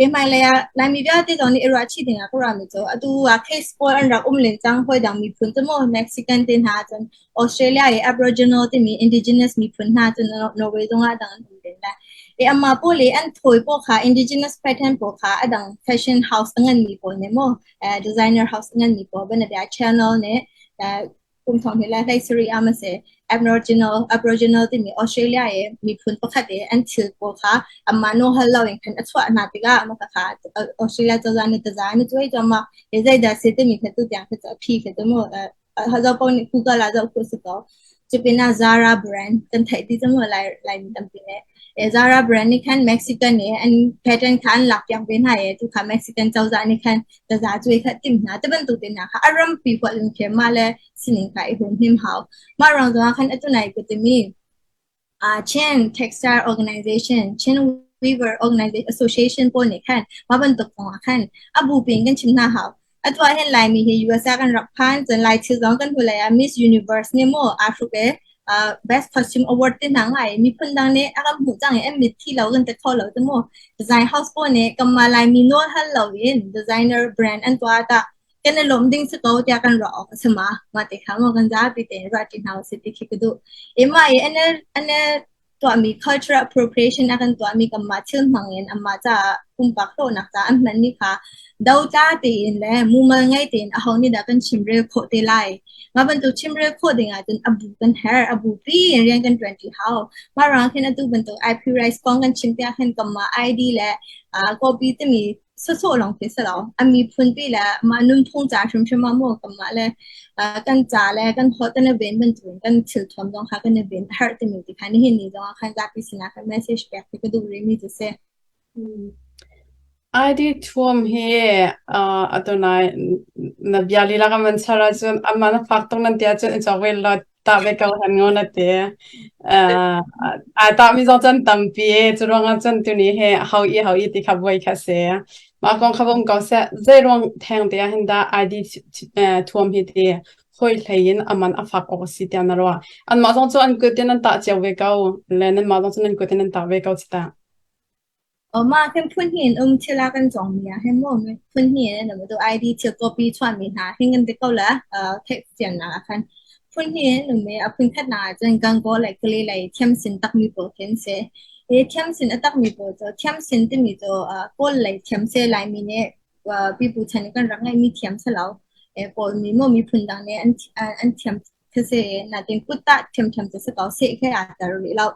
E hmailei ah Laimi vialte zong nih i ruahchih ding ah ka ruahmi cu atu ah case pawl an rak um len cang. Hawi dang miphun cu maw Mexican te hna cun Australia i Aboriginal timi indigenous miphun hna cu Norway zong ah dang an um len lai. E amah pawl i an thawi pawl kha indigenous pattern pawl kha a dang fashion house a nganmi pawl nih maw designer house a nganmi pawl banabia Chanel nih kum thong hnih le hlei sarih ah mase Aboriginal Aboriginal timi Australia i miphun pakhat i an thil pawl kha amah nawl hal loin khan a chuah hna tikah mah kha Australia cozah nih taza an i cuai cuahmah. Hi zeidah si timi kha tu tiang kha cu a phi kha cu mu zoh paoh nih Google ah zoh khawh si ko. Cupinah Zara brand kan theih ti cu mu Lai Laimi tampi nih. Zara brand nih khan Mexican i an pattern kha an lakpiak ve hna i tu kha Mexican cozah nih khan taza cuai kha timh hna. Ti bantuk te hna kha a rampi huat in khin mah le sining kha i humhim hau. Mah ruang zongah khan atu nai ka timi Chin Textile Organization, Chin Weaver Organization Association pawl nih khan mah bantuk kong ah khan a bupi in kan chim hna hau. Atu ah hin Laimi hi USA kan rak phan, cun Lai thil zong kan hmu lai ah Miss Universe nih maw aa hruk i Best Costume Award te hna ngai miphun dang nih a kan hmuh cang i an mit thi lo kan ti kho lo ti mu. Design house pawl nih kanmah Laimi nawl hal loin designer brand an tuah tah kan i lawm ding si ko tiah kan ruah awk a si ma? Mah te kha maw kan zapi tein ruah ṭi hna usih ti khi ka duh. I mah i an i tuahmi cultural appropriation a kan tuahmi kanmah thil hmang in anmah caah pumpak hlawhnak caah an hmanmi kha dotla tein le mumal ngei tein aho nih dah kan chimrel khawh te lai. Mah bantuk chimrel khawh ding ahcun a bu kan herh, a bupi in rian kan ṭuanṭi hau. Mah ruang khin atu bantuk IP rights kong kan chim tiah khin kanmah ID le copy timi sawsawh lawng khi si lo. A miphunpi le mah nunphung ca hrimhrim ah maw kanmah le kan ca le kan holh kan i ven bantukin kan thil thuam zong kha kan i ven a herh timi ti kha nihin ni zong ah khan zapi sinah khan message pek ti ka duh rihmi cu si. ID thuam hi atu nai na bia lila ka man char ahcun amah na fak tuk nan ti ahcun i cawk ve law tah ve ko han ngo na ti. Ai tah mi zong cun tampi e cu ruangah cun tuni he ho i ho i ti kha buai kha si. Mah kong kha vung ko seh zei ruang theng te ah hin dah ID thuam hi ti hoi hlei in aman a fak awk a si tiah na ruah. Anmah zong cu an kut in an tah cio ve ko le nanmah zong cu nan kut in nan tah ve ko ci tah. Mah kan phun hnih in um thil a kan cawngmi ah hin maw phun hnih in an um. ID thil copy chuahmi hna hin kan ti ko la theih fiannak ah khan phun hnih in um i a phun khatnak ah cun Gangaw le Kale lei thiamsin takmi pawl khi an si. Hi thiamsin a takmi pawl cu thiamsin timi cu Kawl lei thiamse Laimi nih pipu chan in kan rak ngeihmi thiam si lo. Kawlmi maw miphun dang nih an thiam khi si. Natin kut tah ṭhiamṭhiam cu si ko seh khi aa ter rih lo.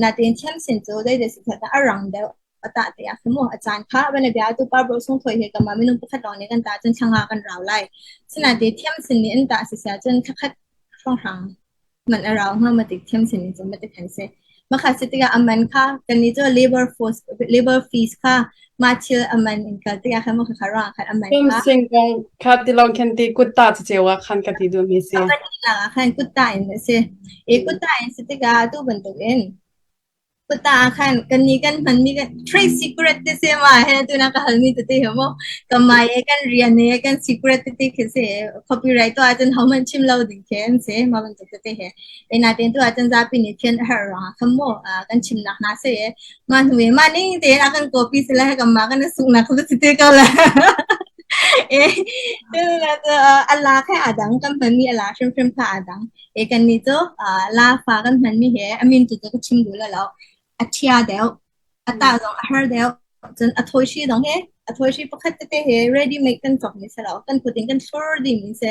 Natin thiamsin cu zeidah si a rang deuh a tah te ah khin mu a caan kha van bia tu par bro sung thoi he kama minung pakhat lawng nih kan tah cun thla nga kan rau lai. Sinain thiamsin nih an tah si sia cun thlakhat hrawnghrang man a rau hnga matik thiamsin in cun matik an si. Makha si tikah a man kha kannih cu labor force labor fees kha mah thil a man in kal tikah khan makha kha ruang khan a man kha Sing kong kha tilong khan ti kutta ceu ah khan ka ti duhmi si. A khan kutta in a si. E kutta in si tikah tu bantuk in Kuta ah khan kannih kan hmanmi kan trade secret te si ma he tu na ka halmi tete he mo kamai e kan rian e kan secret tete khi si copyright to ahcun hohmanh chim lo ding khi an si ma bantuk tete he e na ten tu ahcun zapi nih thian a herh ruangah khan mo kan chimnak hna si e ma hnu e ma ning te a kan copy sila he kan ma kan sungnak khu si te ko la e tu na ala khe adang kan hmanmi ala hrimhrim kha adang E kannih cu Lafa kan hmanmi he a min tu cu ka chim duh lo. A ṭhia deuh, a tah zong a har deuh, cun a thawihri zong he a thawihri pakhat tete he ready made kan cawkmi si lo. Kan kut in kan thlur dingmi si.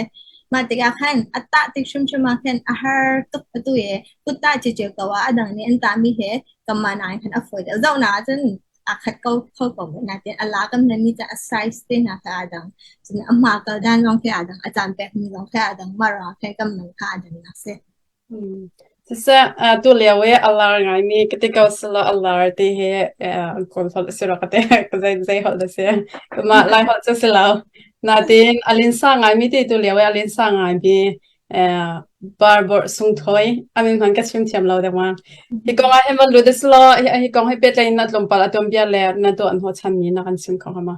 Mah tikah khan a tah tik hrimhrim ah khan a har tuk atu i kut tah cicio ko ah a dang nih an tahmi he kanmah nakin khan a fawi deuh. Zohnak ahcun aa khat ko kho ko nain a la kan hmanmi cu a size te hna kha aa dang. Cun a hma kal dan zong khi aa dang, a caan pekmi zong khi aa dang. Mah ruangah khan kan man kha aa dannak si. Siseh, tu lio i a lar ngaimi ka ti ko selaw a lar ti hi Kawl holh a si rua ka ti. Zei zei holh dah si. Mah Lai holh cu si lo. Natin a linsa ngaimi ti tu lio i a linsa ngaimi Barborh sungthawi a min hmanh ka chim thiam lo deuh ma. Hi kong ah hin van lut selaw hi kong hi pehtlaih in na tlawmpal a tuanbia le na tuah hnawhchanmi na kan chim kho hnga ma?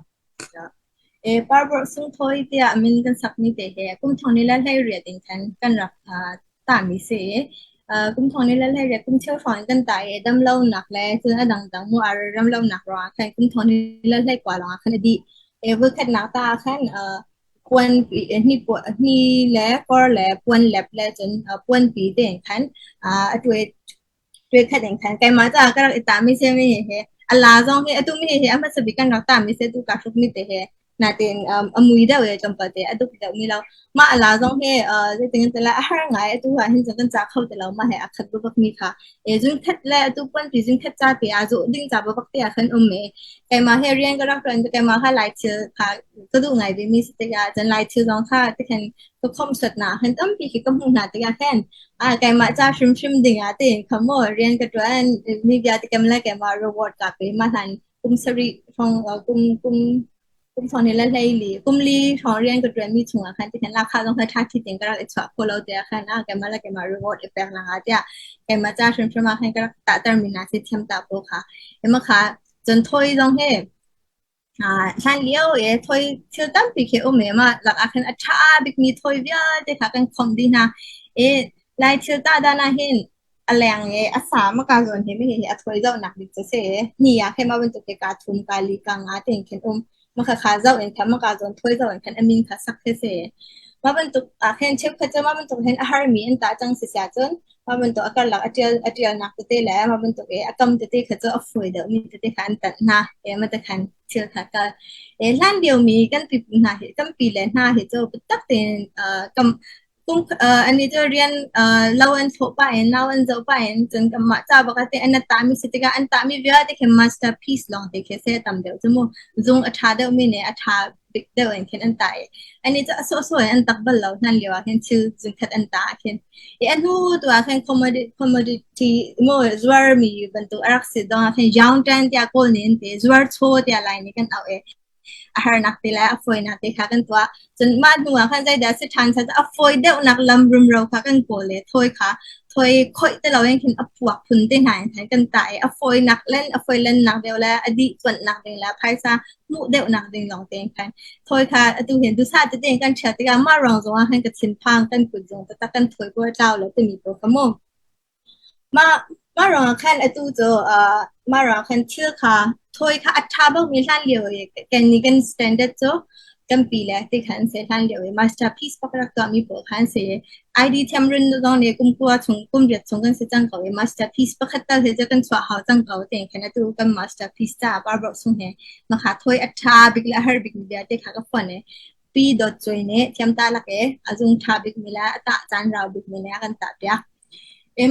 E Barborh sungthawi tiah min kan sakmi te he kum thong ni le hlei riat in khan kan rak tahmi si. Kum thong ni le hlei riat kum cheu hrawng in kan tah i dam lonak le cun a dangdang mu a ram lonak ruangah khan kum thong ni le hlei kua lawngah khan a dih. Voikhatnak ta ah khan puan hni le kor le puan lep le cun puanpi tein khan a tuai tuai khat in khan keimah caah ka rak i tahmi si mi hi a la zong hi atu mi hi a hmasa bik kan rak tahmi si tu ka hruk mi te he natin a mui deuh e tlawmpal te a duk deuh mi lo mah a la zong hi zeitin kan ti lai a har ngai atu ah hin cun kan ca kho ti lo mah he a khat bak mi kha e zun khat le atu puan pi zun khat ca te a zu ding ca bak te ah khan um e keimah he rian ka rak tuan keimah kha lai thil kha ka duh ngai ve mi si tikah cun lai thil zong kha tikhan ka khom sat na khan tampi khi ka hmuh hna tikah khan a keimah ca hrimhrim ding ah tiin kha maw rian ka tuan mi bia te kem le keimah reward ka pe ma hlan kum sarih hrawng kum kum kum thong ni le hlei li kum li hrawng rian ka tuan mi chungah khan tikhan lakha zong kha tha thi ting ka rak i chuah kho lo te ah khan a keimah le keimah reward i pek nak ah tiah keimah ca hrimhrim ah khan ka rak tahter mi hna si thiam ta pawl kha ema kha cun thoi zong he hlan lio e thoi thil tampi khi um e ma lak ah khan a tha bik mi thoi vialte kha kan khom dih hna e lai thil ta dan ah hin a leng i a sa ma ka zawn hi mi hi a thoi zoh nak bik cu si. Ni ah khin ma bantuk hi ka thum ka li ka nga tein khin um. Ma kha kha zoh in khan ma ka zawn thoi zoh in khan a min kha sak khi si. Ma bantuk ah khin cheukhat cu ma bantuk hin a har mi an tah cang si sia cun ma bantuk a karlak a tial nak tete le ma bantuk i a kam tete kha cu a fawi deuh mi tete kha an tanh hna. E ma te khan thil kha kal. E hlan lio mi kan pipu hna hi kan pi le hna hi cu biatak tein kam Kum an i cu rian lo an thlawh pah in nau an zoh pah in cun kanmah ca bak ah teh an tahmi si tikah an tahmi vialte khi masterpiece lawng te khi a si a tam deuh cu mu. Zung a ṭha deuhmi nih a ṭha bik deuh in khin an tah i annih cu a sawhsawh in an tak bal lo hlan lio ah khin thil zungkhat an tah ah khin. I a hnu tu ah khin commodity mu zuarmi bantuk a rak si dong ah khin yaung-ṭan tiah Kawl nih an ti zuar chaw tiah Lai nih kan auh i a harnak te le a fawinak te kha kan tuah. Cun mah hnu ah khan zeidah si ṭhan sa a fawi deuhnak lam rumro kha kan kawl le thawi kha thawi khoih te lo in khin a puak phun te hna in khan kan tah i a fawinak len a fawi lennak deuh le a dih cuanhnak ding le phaisa hmuh deuhnak ding lawng te in khan thawi kha atu hin duhsah tete in kan ṭhial tikah mah ruang zong ah khan ka thinphang kan kut zong taktak kan thawi buai tlau lo timi pawl kha mu. Mah mah ruangah khan atu cu mah ruangah khan thil kha thawi kha a ṭha bikmi hlan lio i kannih kan standard cu kan pi le ti khan an si. Hlan lio i masterpiece bak rak tuahmi pawl kha an si i ID thiam run zong nih kum kua chung kum riat chung kan si cang ko i masterpiece pakhat tal hi cu kan chuah hau cang ko tiin khan atu kan masterpiece caah Barbara Sung he mah thawi a ṭha bik le a har bikmi vialte kha ka fonh i Pi Dawt Cuai nih thiamtah lak i a zung ṭha bikmi le a tah caan rau bikmi nih a kan tahpiak.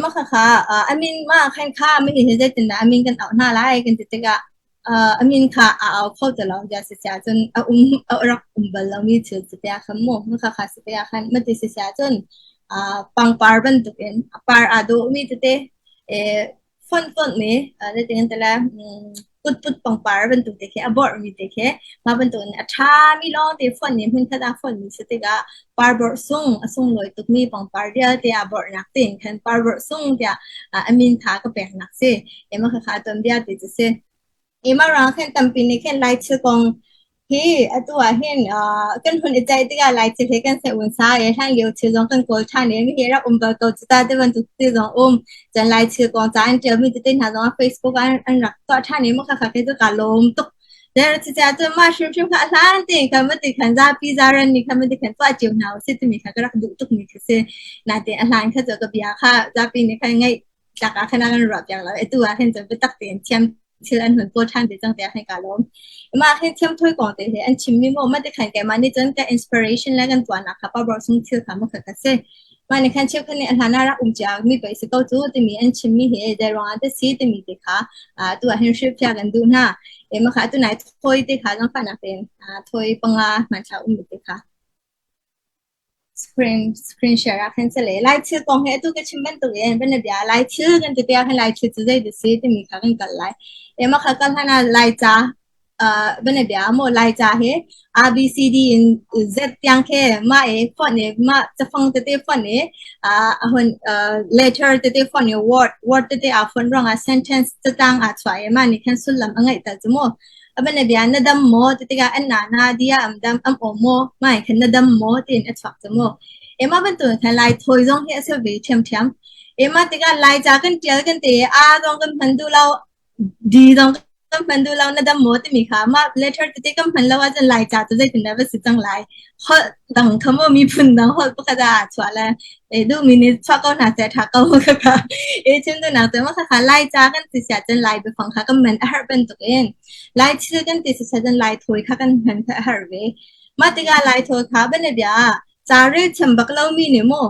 Mah khakha a min mah khan kha mi hi zeitindah a min kan auh hna lai kan ti tikah a min kha a au kho ti lo bia si sia cun a um a rak um bal lomi thil si tiah khan mu mah khakha si tikah khan mati si sia cun pangpar bantukin a par aa dawhmi tete fonh fonh mi zeitin kan ti lai kutput pangpar bantuk te khi a borhmi te khi mah bantuk in a ṭhami lawngte fonh i hmunkhat ah fonhmi si tikah parborh sung a sunglawi tukmi pangpar vialte aa borhnak tein khan parborh sung tiah a min kha ka peknak si. Mah khakha tuanbia ti cu si. Mah ruangah khin tampi nih khin Lai thil kong hi atu ah hin kan hun i ceih tikah Lai thil hi kan seh un sa i hlan lio thil zong kan kawl ṭhan i hi rak um bal ko cu ta ti bantuk thil zong um. Cun Lai thil kong ca an ṭialmi tete hna zong Facebook ah an rak tuah ṭhan i mah khakha kei cu kaa lawm tuk. Cucaah cun mah hrimhrim kha a hlan tein khan mati khan zapi zaran nih khan mati khan tuah cio hna usih timi kha ka rak duh tukmi khi si. Nain a hlan kha cu ka bia kha zapi nih khan ngaih tlak ah khan a kan ruah piak lo. Atu ah hin cun biatak tein thiam thil an hun kawl ṭhan te cang tiah khan kaa lawm. Mah hin thiam thawi kong te hi an chimmi maw mati khan keimah nih cun ka inspiration le kan tuahnak kha power sung thil kha mah kha ka si. Mah nih khan cheukhat nih a hlan ah rak um cia mi pei si ko cu timi an chimmi hi zei ruangah dah si timi te kha tu ah hin hrilhfiah kan duh hna. Mah kha tunai thawi te kha zangfahnak tein thawi panga hmanthlak ummi te kha screen screen share ah khan sale Lai thil kong he atu ka chim bantuk in ban bia Lai thil kan ti tiah khan Lai thil cu zei dah si timi kha kan kal lai. Mah kha kal hlan ah Lai ca bianabia maw Laica hi A B C D in Z tiang khi mah i fonh i mah cafang tete fonh i a hun letter tete fonh i word word tete aa fonh ruangah sentence catang aa chuah i mah nih khan sullam a ngeih tel cu mu. A bianabia na dam maw ti tikah an na na dia am dam am aw maw mah in khan na dam maw tiin a chuak cu mu. E mah bantuk in khan Lai thawi zong hi a si ve ṭhiamṭhiam. E mah tikah Laica kan ṭial kan ti i A zong kan hman duh lo, D zong kan hman duh lo, na dam maw timi kha mah letter tete kan hman lo ahcun Laica cu zeitindah va si cang lai? Holh dang kha maw miphun dang holh pakhat ah aa chuah le e duhmi nih chuah ko hna seh ṭha ko khakha. E chim duhnak cu mah khakha Laica kan ti siah cun Lai biafang kha kan hman a herh bantukin Lai thil kan ti si cun Lai thawi kha kan hman kha a herh ve. Mah tikah Lai thawi kha bianabia ah ca rel thiam bak lomi nih maw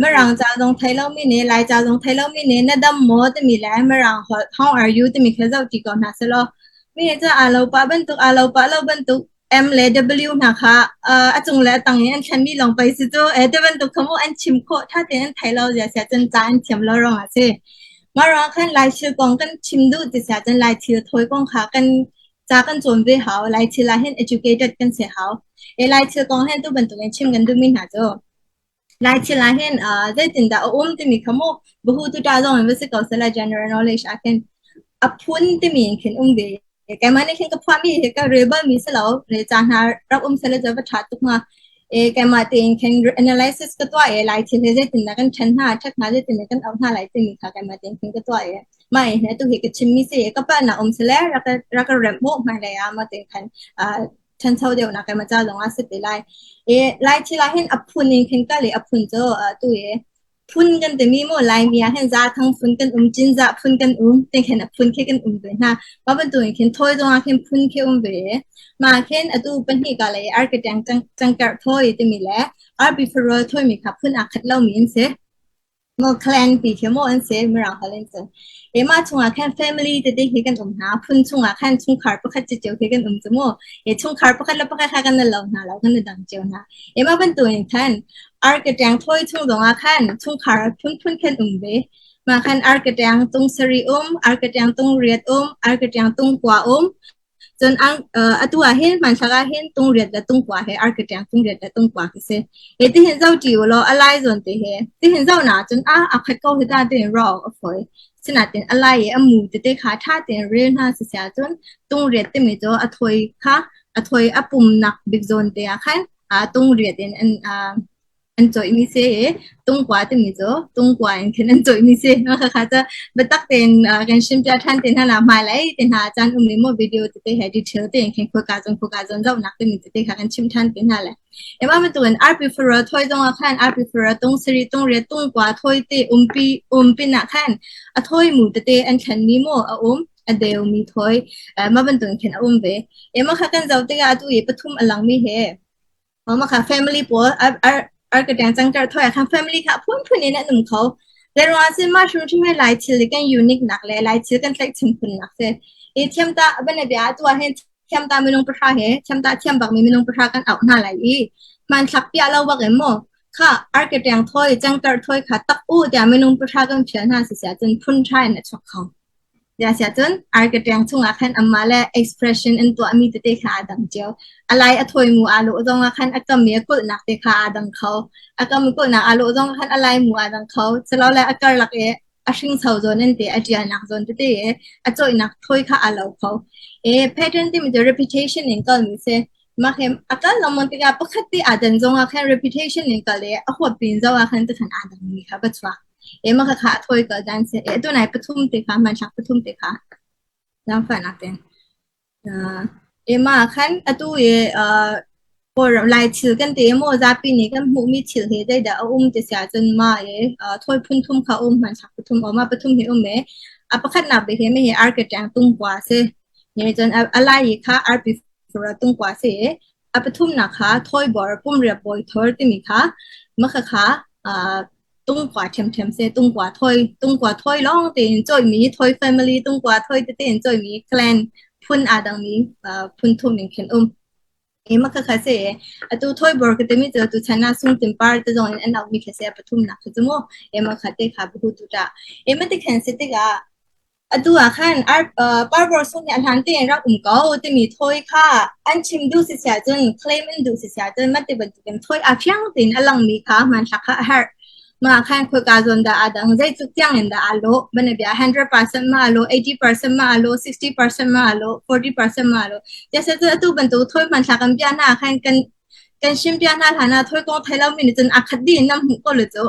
Mirang ca zong thei lomi nih Laica zong thei lomi nih na dam maw timi le Mirang holh how are you timi kha zoh ṭi ko hna sehlaw mi nih cun aa lo pah bantuk aa lo pah lo bantuk M le W hna kha a cung le a tang in an thlenmi lawng pei si cu eh ti bantuk kha mu an chim khawh ṭha tein an thei lo zia sia cun ca an thiam lo ruangah a si. Mah ruangah khan Lai thil kong kan chim duh ti sia cun Lai thil thawi kong kha kan ca kan cawn ve hau. Lai thil ah hin educated kan si hau. E Lai thil kong hin tu bantukin chim kan duhmi hna cu Lai thil ah hin zeitindah a um timi kha mu bahututa zong in va si ko sehla general knowledge ah khin a phun timi in khin um ve. Keimah nih khin ka phuahmi hi ka rel balmi si lo. Rel ca hna rak um sehla cu va ṭha tuk hnga. E keimah tein khin analysis ka tuah i Lai thil hi zeitindah kan ṭhen hna, ṭhat hna, zeitindah kan auh hna lai timi kha keimah tein khin ka tuah i mah hi atu hi ka chimmi si i ka palhnak um sile rak ka remh mu hmailei ah mah tein khan ṭhancho deuhnak keimah ca zong ah si te lai. I Lai thil ah hin a phun in khin kal i a phun cu tu i phun kan timi mu Laimi ah hin Zaathang phun kan um, Cinzah phun kan um, ti khin a phun khi kan um ve hna. Mah bantukin khin thawi zong ah khin phun khi um ve i mah khin atu pahnih ka lei arketeng cangkerh thawi timi le arpi farawl thawimi kha phun aa khat lomi an si. Maw clan ti khi maw an si Mirang holh in cun. E mah chungah khan family tete khi kan um hna. Phun chungah khan chungkhar pakhat cio khi kan um cu mu. E chungkhar pakhat le pakhat kha kan i lo hna lo, kan i dang cio hna. E mah bantukin khan arketeng thawi chung zongah khan chungkhar phunphun khan um ve. Mah khan arketeng tung sarih um, arketeng tung riat um, arketeng tung kua um. Cun atu ah hin hmanthlak ah hin tung riat le tung kua he arkeṭiang tung riat le tung kua khi si. Hi tihin zoh ṭi u law a lai zawn te he tihin zoh na cun a a khat ko hi ta tiin ruah awk a fawi. Sinain a lai i a mu tete kha ṭha tein rel hna siseh ahcun tung riat timi cu a thawi kha a thawi a pumnak bik zawn te ah khan tung riat in an an cawihmi si i tungkua timi cu tungkua in khin an cawihmi si. Khakha cu biatak tein kan chimpiak ṭhan te hna la hmailei te hna caan um i maw video tete he detail tein khin khuaka zon khuaka zon zohnak timi tete kha kan chim ṭhan te hna le. Ema bantukin arpi faro thawi zong ah khan arpi faro tung sari tung riat tung kua thawi te umpi umpin ah khan a thawi mu tete an thlenmi maw a um a deumi thawi ma bantukin khin a um ve. Ema kha kan zoh tikah atu i pathum a langmi he Mah kha family pawl architect cangter thoi ah khan family kha a phunphun in an um kho. Zeiruang ah cun mah hrimhrim hi Lai thil kan unique nak le Lai thil kan tlaihchan phun nak si. I thiamtah bianabia ah tuah hin thiamtah minung pahra he thiamtah thiam bakmi minung pahra kan auh hna lai i hmanthlak piah lo bak in maw kha architect thoi cangter thoi kha tak u tiah minung pahra kan fial hna si siah cun phun ṭha in a chuak kho. Ziah cun arkeṭeng chungah khan amah le expression an tuahmi tete kha aa dang cio. A lai a thawimu aa lawh zongah khan a kam i a kulhnak te kha aa dang kho. A kam i kulhnak aa lawh zongah khan a laimu aa dang kho. Culole a karlak i a hringso zawn an ti, a ṭialnak zawn tete i a cawihnak thawi kha aa lo kho. E pattern timi cu reputation in kalmi si. Mah hi a kal lengmang tikah pakhat te aa dan zongah khan reputation in kal i a huap pin zoh ah khan tikhan aa dangmi kha va chuak. E mah khakha a thawi ko dan si. E tunai pathum te kha hmanthlak pathum te kha zaangfahnak ten. E mah khan atu i Kawlram Lai thil kan ti maw zapi nih kan hmuhmi thil hi zeidah a um ti siah cun mah i thawi phun thum kha um hmanthlak pathum a um. A pathum hi um i a pakhatnak bik hi hihi arkeṭeng tungkua a si. Cun a lai i kha arpi fur tungkua a si i a pathumnak kha thawibor pumriap bawi thor timi kha mah khakha tungkua ṭhiamṭhiam seh tungkua thawi tungkua thawi lawng tein cawihmi thawi family tungkua thawi tete in cawihmi clan phun aa dangmi phun thum in khin um. E mah khakha si atu thawi bor ka timi cu tu chan ah sungtin par te zong in an auhmi khi si a pathumnak khi cu mu e mah kha te kha buhu tu ta e mah ti khan si tikah Atu ah khan Parvor sung nih a hlan tein rak um ko timi thawi kha an chim duh si siah cun claim an duh si siah cun mah ti bantukin thawi aa fiang tein a langmi kha hmanthlak kha a herh. Mah ah khan khoika zawn dah aa dang, zeitluk tiang in dah aa lawh, banabia 100% ma aa lawh, 80% ma aa lawh, 60% ma aa lawh, 40% ma aa lawh. Tiah cun atu bantuk thawi hmanthlak kan bia hna ah khan kan chim bia hna hlan ah thawi kong thei lomi nih cun aa khat dih in nan hmuh ko le cu.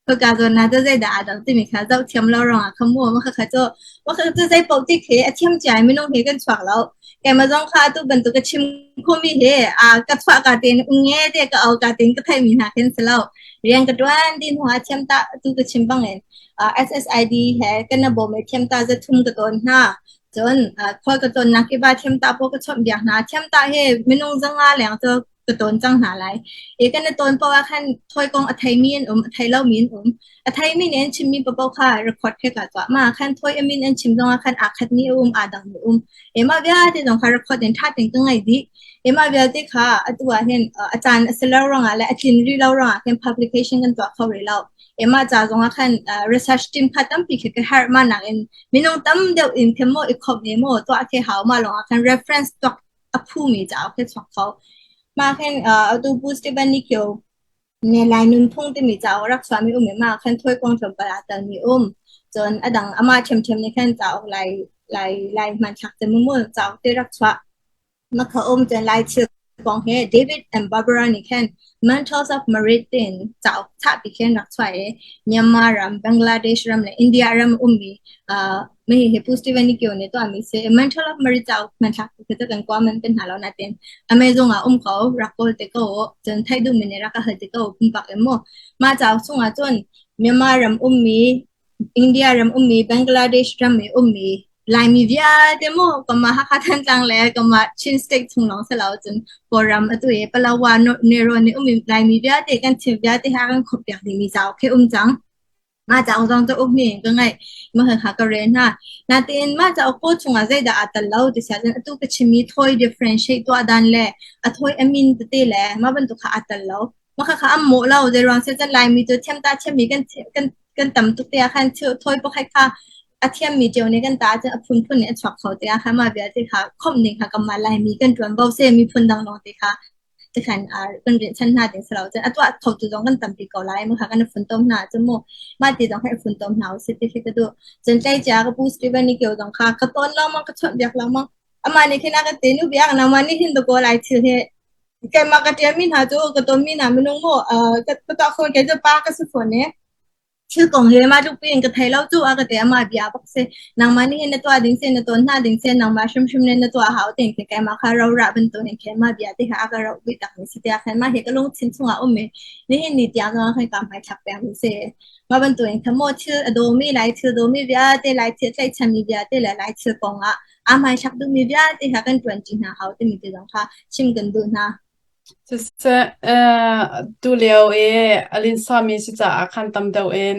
Khawika zawn ah dah zeidah aa dang timi kha zoh thiam lo ruangah kha mu mah khakha cu mah khakha cu zei paoh ti khi a thiam cia in minung hi kan chuak lo. Keimah zong kha atu bantuk ka chim khomi hi ka chuah ka tein unge te ka au ka tein ka theihmi hna khin si lo. Rian ka ṭuan dih hnu ah thiam ta atu ka chim bangin SSID he kan na bawm i thiam ta zathum ka tawn hna. Cun khual ka tlawnnak kip ah thiam ta pawl ka chawnh biak hna. Thiam ta hi minung 500 leng cu ka tawn cang hna lai. I kan i tawn paoh ah khan thawi kong a theimi an um, a thei lomi an um. A theimi nih an chimmi paohpaoh kha record khi ka tuah. Mah ah khan thawi a min an chim zongah khan aa khatmi a um, aa dangmi a um. I mah vialte zong kha record in ṭha tein ka ngaih dih. I mah vialte kha atu ah hin a caan a si lo ruangah le a tlin rih lo ruangah khin publication kan tuah kho rih lo. I mah ca zongah khan research team kha tampi khi ka herh. Mah nakin minung tam deuh in khin maw i khawmh ne maw tuah khi hau. Mah lawngah khan reference tuak a phumi cauk khi chuak kho. Mah khin atu Pu Stephen Ni Kio ne Lai Nunphung timi cauk rak chuahmi um i mah khan thawi tlawmpal aa telmi um. Cun a dang amah ṭhiamṭhiam nih khan cauk Lai Lai Lai hmanthlak te mu cauk te rak chuah. Mah kha um cun Lai thil kong he David and Barbara nih khan Mantles of Merit tiin cauk chahpi khin rak chuah i Myanmar ram, Bangladesh ram le India ram ummi mah hihi Pu Stephen Ni Kio nih tuahmi si. Mantle of Merit cauk hmanthlak khi cu kan kua man kan hna lo nain Amazon ah um ko, rak kawl te ko u. Cun theih duhmi nih rak ka hal te ko u pumpak in mu. Mah cauk chungah cun Myanmar ram ummi India ram ummi, Bangladesh ram i ummi Laimi vialte mu kanmah Hakha Thantlang le kanmah Chin State chung lawng si lo cun Kawlram atu i Palawa Nerawn i ummi Laimi vialte kan thil vialte he a kan khawmh piak dingmi cauk khi um cang. Mah cauk zong cu uk nih ka ngaih. Mah kha ka rel hna. Natein mah cauk pawl chungah zeidah aa tel lo ti siah cun atu ka chimmi thawi differentiate tuah dan le a thawi a min tete le mah bantuk kha aa tel lo. Mah khakha an mawh lo. Zeiruang seh cun Laimi cu thiamta thiammi kan tam tuk te ah khan thawi pakhat kha a thiammi cio nih kan ta ahcun a phunphun nih a chuak kho te ah khan mah vialte kha khawmh ning kha kanmah Laimi kan ṭuanvo seh miphun dang lawng te kha tikhan kan rinhchan hna ding si lo cun a tuah khotu zong kan tampi ko lai. Mah kha kan i funtom hna ahcun mu mah ti zong kha i funtom hna usih ti khi ka duh. Cun tleicia ka pu Steven Ni Kio zong kha ka tawn lengmang ka chawnhbiak lengmang. Amah nih khin a ka ti nu biak nangmah nih hin dakaw lai thil hi Keimah ka ṭialmi hna cu ka tonmi hna minung maw ka tuah kho kei cu pa ka si fawn i thil kong hi mah tluk piin ka thei lo cu a ka ti amah bia bak si. Nangmah nih hin na tuah ding si na tawn hna ding si nangmah hrimhrim nih na tuah hau tiin khi keimah kha rorah bantuk in khin mah bia te kha a ka roh bih takmi si tiah khin mah hi ka lungthin chungah um i nihin ni tiang zong khin kaa hmaithlak pengmi si. Mah bantuk in khan maw thil a dawmi lai thil dawmi vialte lai thil tlaihchanmi vialte le lai thil kong ah aa hmaithlak duhmi vialte kha kan ṭuanṭi hna hau timi te zong kha chim kan duh hna. Siseh, tulio i a linsami si caah khan tam deuh in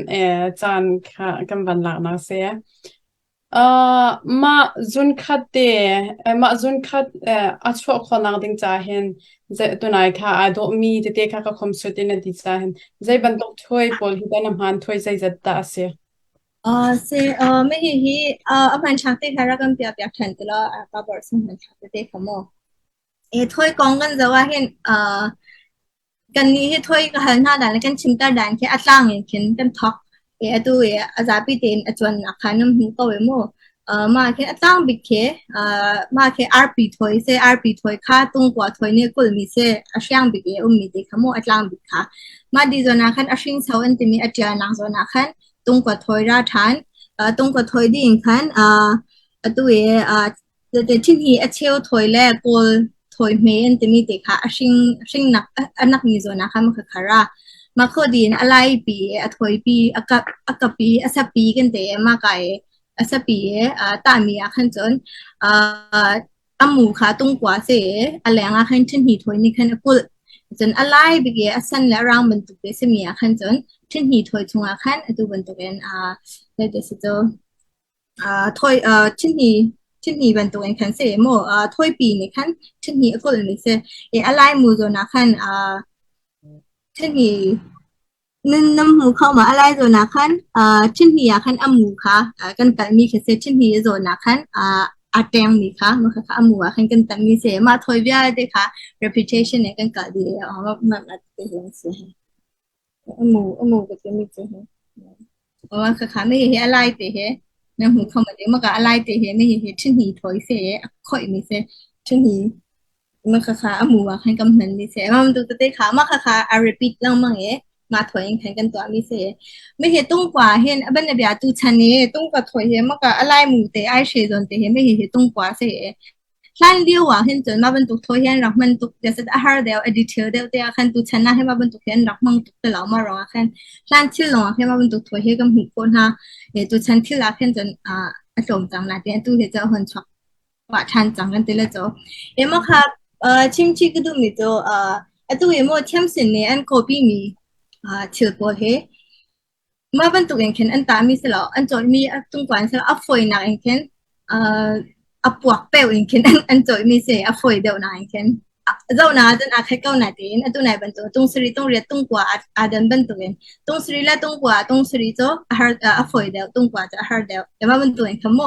caan kha kan van laknak si. Mah zunkhat te, mah zunkhat a chuah khawhnak ding caah hin tunai kha aa dawhmi tete kha ka khomsut in a ti caah hin zei bantuk thuai pawl hi dah na hmaan thuai zeizat dah a si? Si, mah hihi a hmanthlak te kha rak kan piah piak ṭhan ti law ka bawrh chung hmanthlak tete kha mu. Thawi kong kan zoh ahhin kannih hi thawi ka hal hna dan le kan chimter dan khi a tlang in khin kan thawk. Atu i a zapi tein a cuannak kha nan hmuh ko i mu. Mah khi a tlang bik khi mah khi arpi thawi si. Arpi thawi kha tungkua thawi nih kulhmi si. A hriang bik i a ummi te kha mu a tlang bik kha. Mah dih zawn ah khan a hringso an timi a ṭialnak zawn ah khan tungkua thawi ra ṭhan. Tungkua thawi dih in khan atu i Thinhi a cheu thawi le Kawl thawi hme an timi te kha a hring hringnak a nakmi zawn ah khan makhakha ra. Mah khawh dih in a laipi i a thawipi a kap a kapi a sapi kan ti i mah ka i a sapi i tahmi ah khan cun a mu kha tungkua si i a leng ah khan thinhi thawi nih khan a kulh. Cun a lai bik i a san le a rang bantuk te simi ah khan cun thinhi thawi chungah khan atu bantukin zeiti si cu Thawi ṭhihni bantukin khan si maw thawipi nih khan ṭhihni a kulhmi si. I a laimu zawn ah khan ṭhihni nan hmu kho maw? A lai zawn ah khan ṭhihni ah khan a mu kha kan kalhmi khi si. Ṭhihni zawn ah khan aa ṭengmi kha kha a mu ah khan kan tammi si. Mah thawi vialte kha reputation nih kan kalh dih i si. A mu ka timi cu hi. Khakha mi hi a lai te he na hmu kho ma ding maka a lai te he mi hi ṭhihni thawi se a khoih mi se ṭhihni ma khakha a mu ah khan kan hman mi se mam tu tete kha ma khakha a repeat lengmang e. Ma thoi in khan kan tuah mi si. Mi hi tungkua hin a ban bia tu chan i tungkua thoi hi maka alai mu te ai she zon te hi mi hi tungkua si. Hlan lio ah hin cun mah bantuk thawi hi an rak hman tuk ti a si. A har deuh, a detail deuh te ah khan tuchan ah hin mah bantuk hi an rak hmang tuk ti lo. Mah ruangah khan hlan thil lawngah khin mah bantuk thawi hi kan hmuh khawh hna. Tuchan thil ah khin cun a tlawm cang nain atu hi cu a hun chuak pah ṭhan cang kan ti le cu. Emaw kha chimchih ka duhmi cu atu hi maw thiamsin nih an copy mi thil pawl hi Mah bantuk in khin an tahmi si lo, an cawihmi a tungkuan si lo, a fawinak in khin a puak peu in khin an cawihmi si, a fawi deuhnak in khin. Zohnak ahcun aa khat ko na tiin atu nai bantuk tung sarih tung riat tung kua aa dan bantuk in tung sarih le tung kua tung sarih cu a har a fawi deuh tung kua cu a har deuh. Mah bantuk in khan mu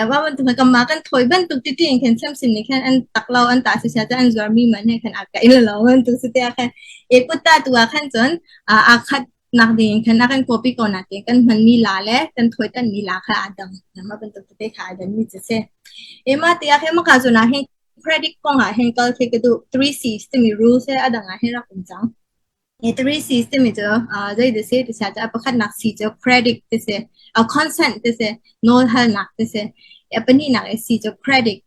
mah bantuk in kanmah kan thawi bantuk titi in khin thiamsim nih khan an tak lo an tah siseh cun an zuarmi man he khan aa kaih lo bantuk si te ah khan e kutta tu ah khan cun aa khat nak ding in khan a kan copy ko na te kan hmanmi la le kan thawitanmi la kha aa dang. Mah bantuk tete kha aa danmi cu si. Ema ti ah khin maka zun ah hin credit kong ah hin kal khi ka duh. 3 C's timi rules he a dang ah hin rak um cang. E 3 C's timi cu zei ti si ti sia cu a pakhatnak C cu credit ti si, a consent ti si, nawl halnak ti si. A pahnihnak i C cu credit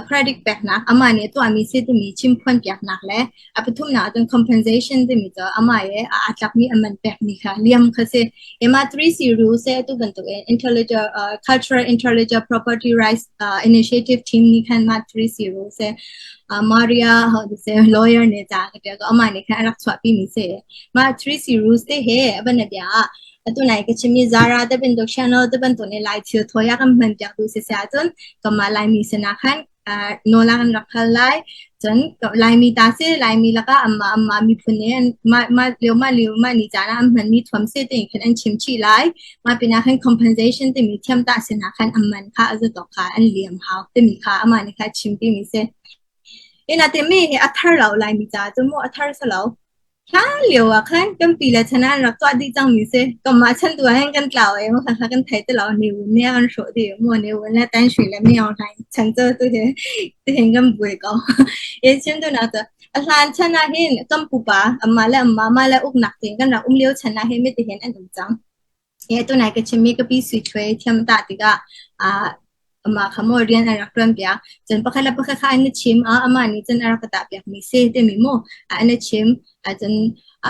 credit peknak amah nih a tuahmi si timi chimphuan piaknak le a pathumnak ahcun compensation timi cu amah i aa tlakmi a man pekmi kha liam kha si. Ema 3C rule se atu bantuk in intellectual cultural intellectual property rights initiative team nih khan mah 3C rule se Maria how to say lawyer nih ca ka tia ko amah nih khan a rak chuahpi mi si. Mah 3C rules te he a bia ah Atu nai ka chimmi Zara te bantuk Chanel te bantuk nih Lai thil thawi a kan hman piak duh sisi ahcun kanmah Laimi sinah khan nawl ah kan rak hal lai. Cun Laimi ta si Laimi lakah anmah anmah miphun nih mah mah lio mah lio mah ni caan ah an hmanmi thuam si tiin khin an chim chih lai. Mah pinah khan compensation timi thiamtah sinah khan an man kha a zatawk kha an liam hau timi kha amah nih kha a chimpi mi si. Ina timi hi a thar lo Laimi caah cun mu a thar si lo. Hlan lio ah khan kan pi le chan ah an rak tuah dih cangmi si. Kanmah chan tu ah hin kan tlau i kha kha kan thei ti lo. Ne Win nih a kan hrawh dih. Maw Ne Win le Tan Sri le Myo Hlaing chan cu tu hi tihin kan buai ko. I chim duhnak cu a hlan chan ah hin kan pupa amah le amah mah le uknak tein kan rak um lio chan ah hin mitihin an um cang. Hi tunai ka chimmi ka pi Sui Thluai thiam tah tikah amah kha maw rian an rak ṭuan piak. Cun pakhat le pakhat kha an i chim. Amah nih cun a rak ka tah piakmi si timi mu an i chim. Cun a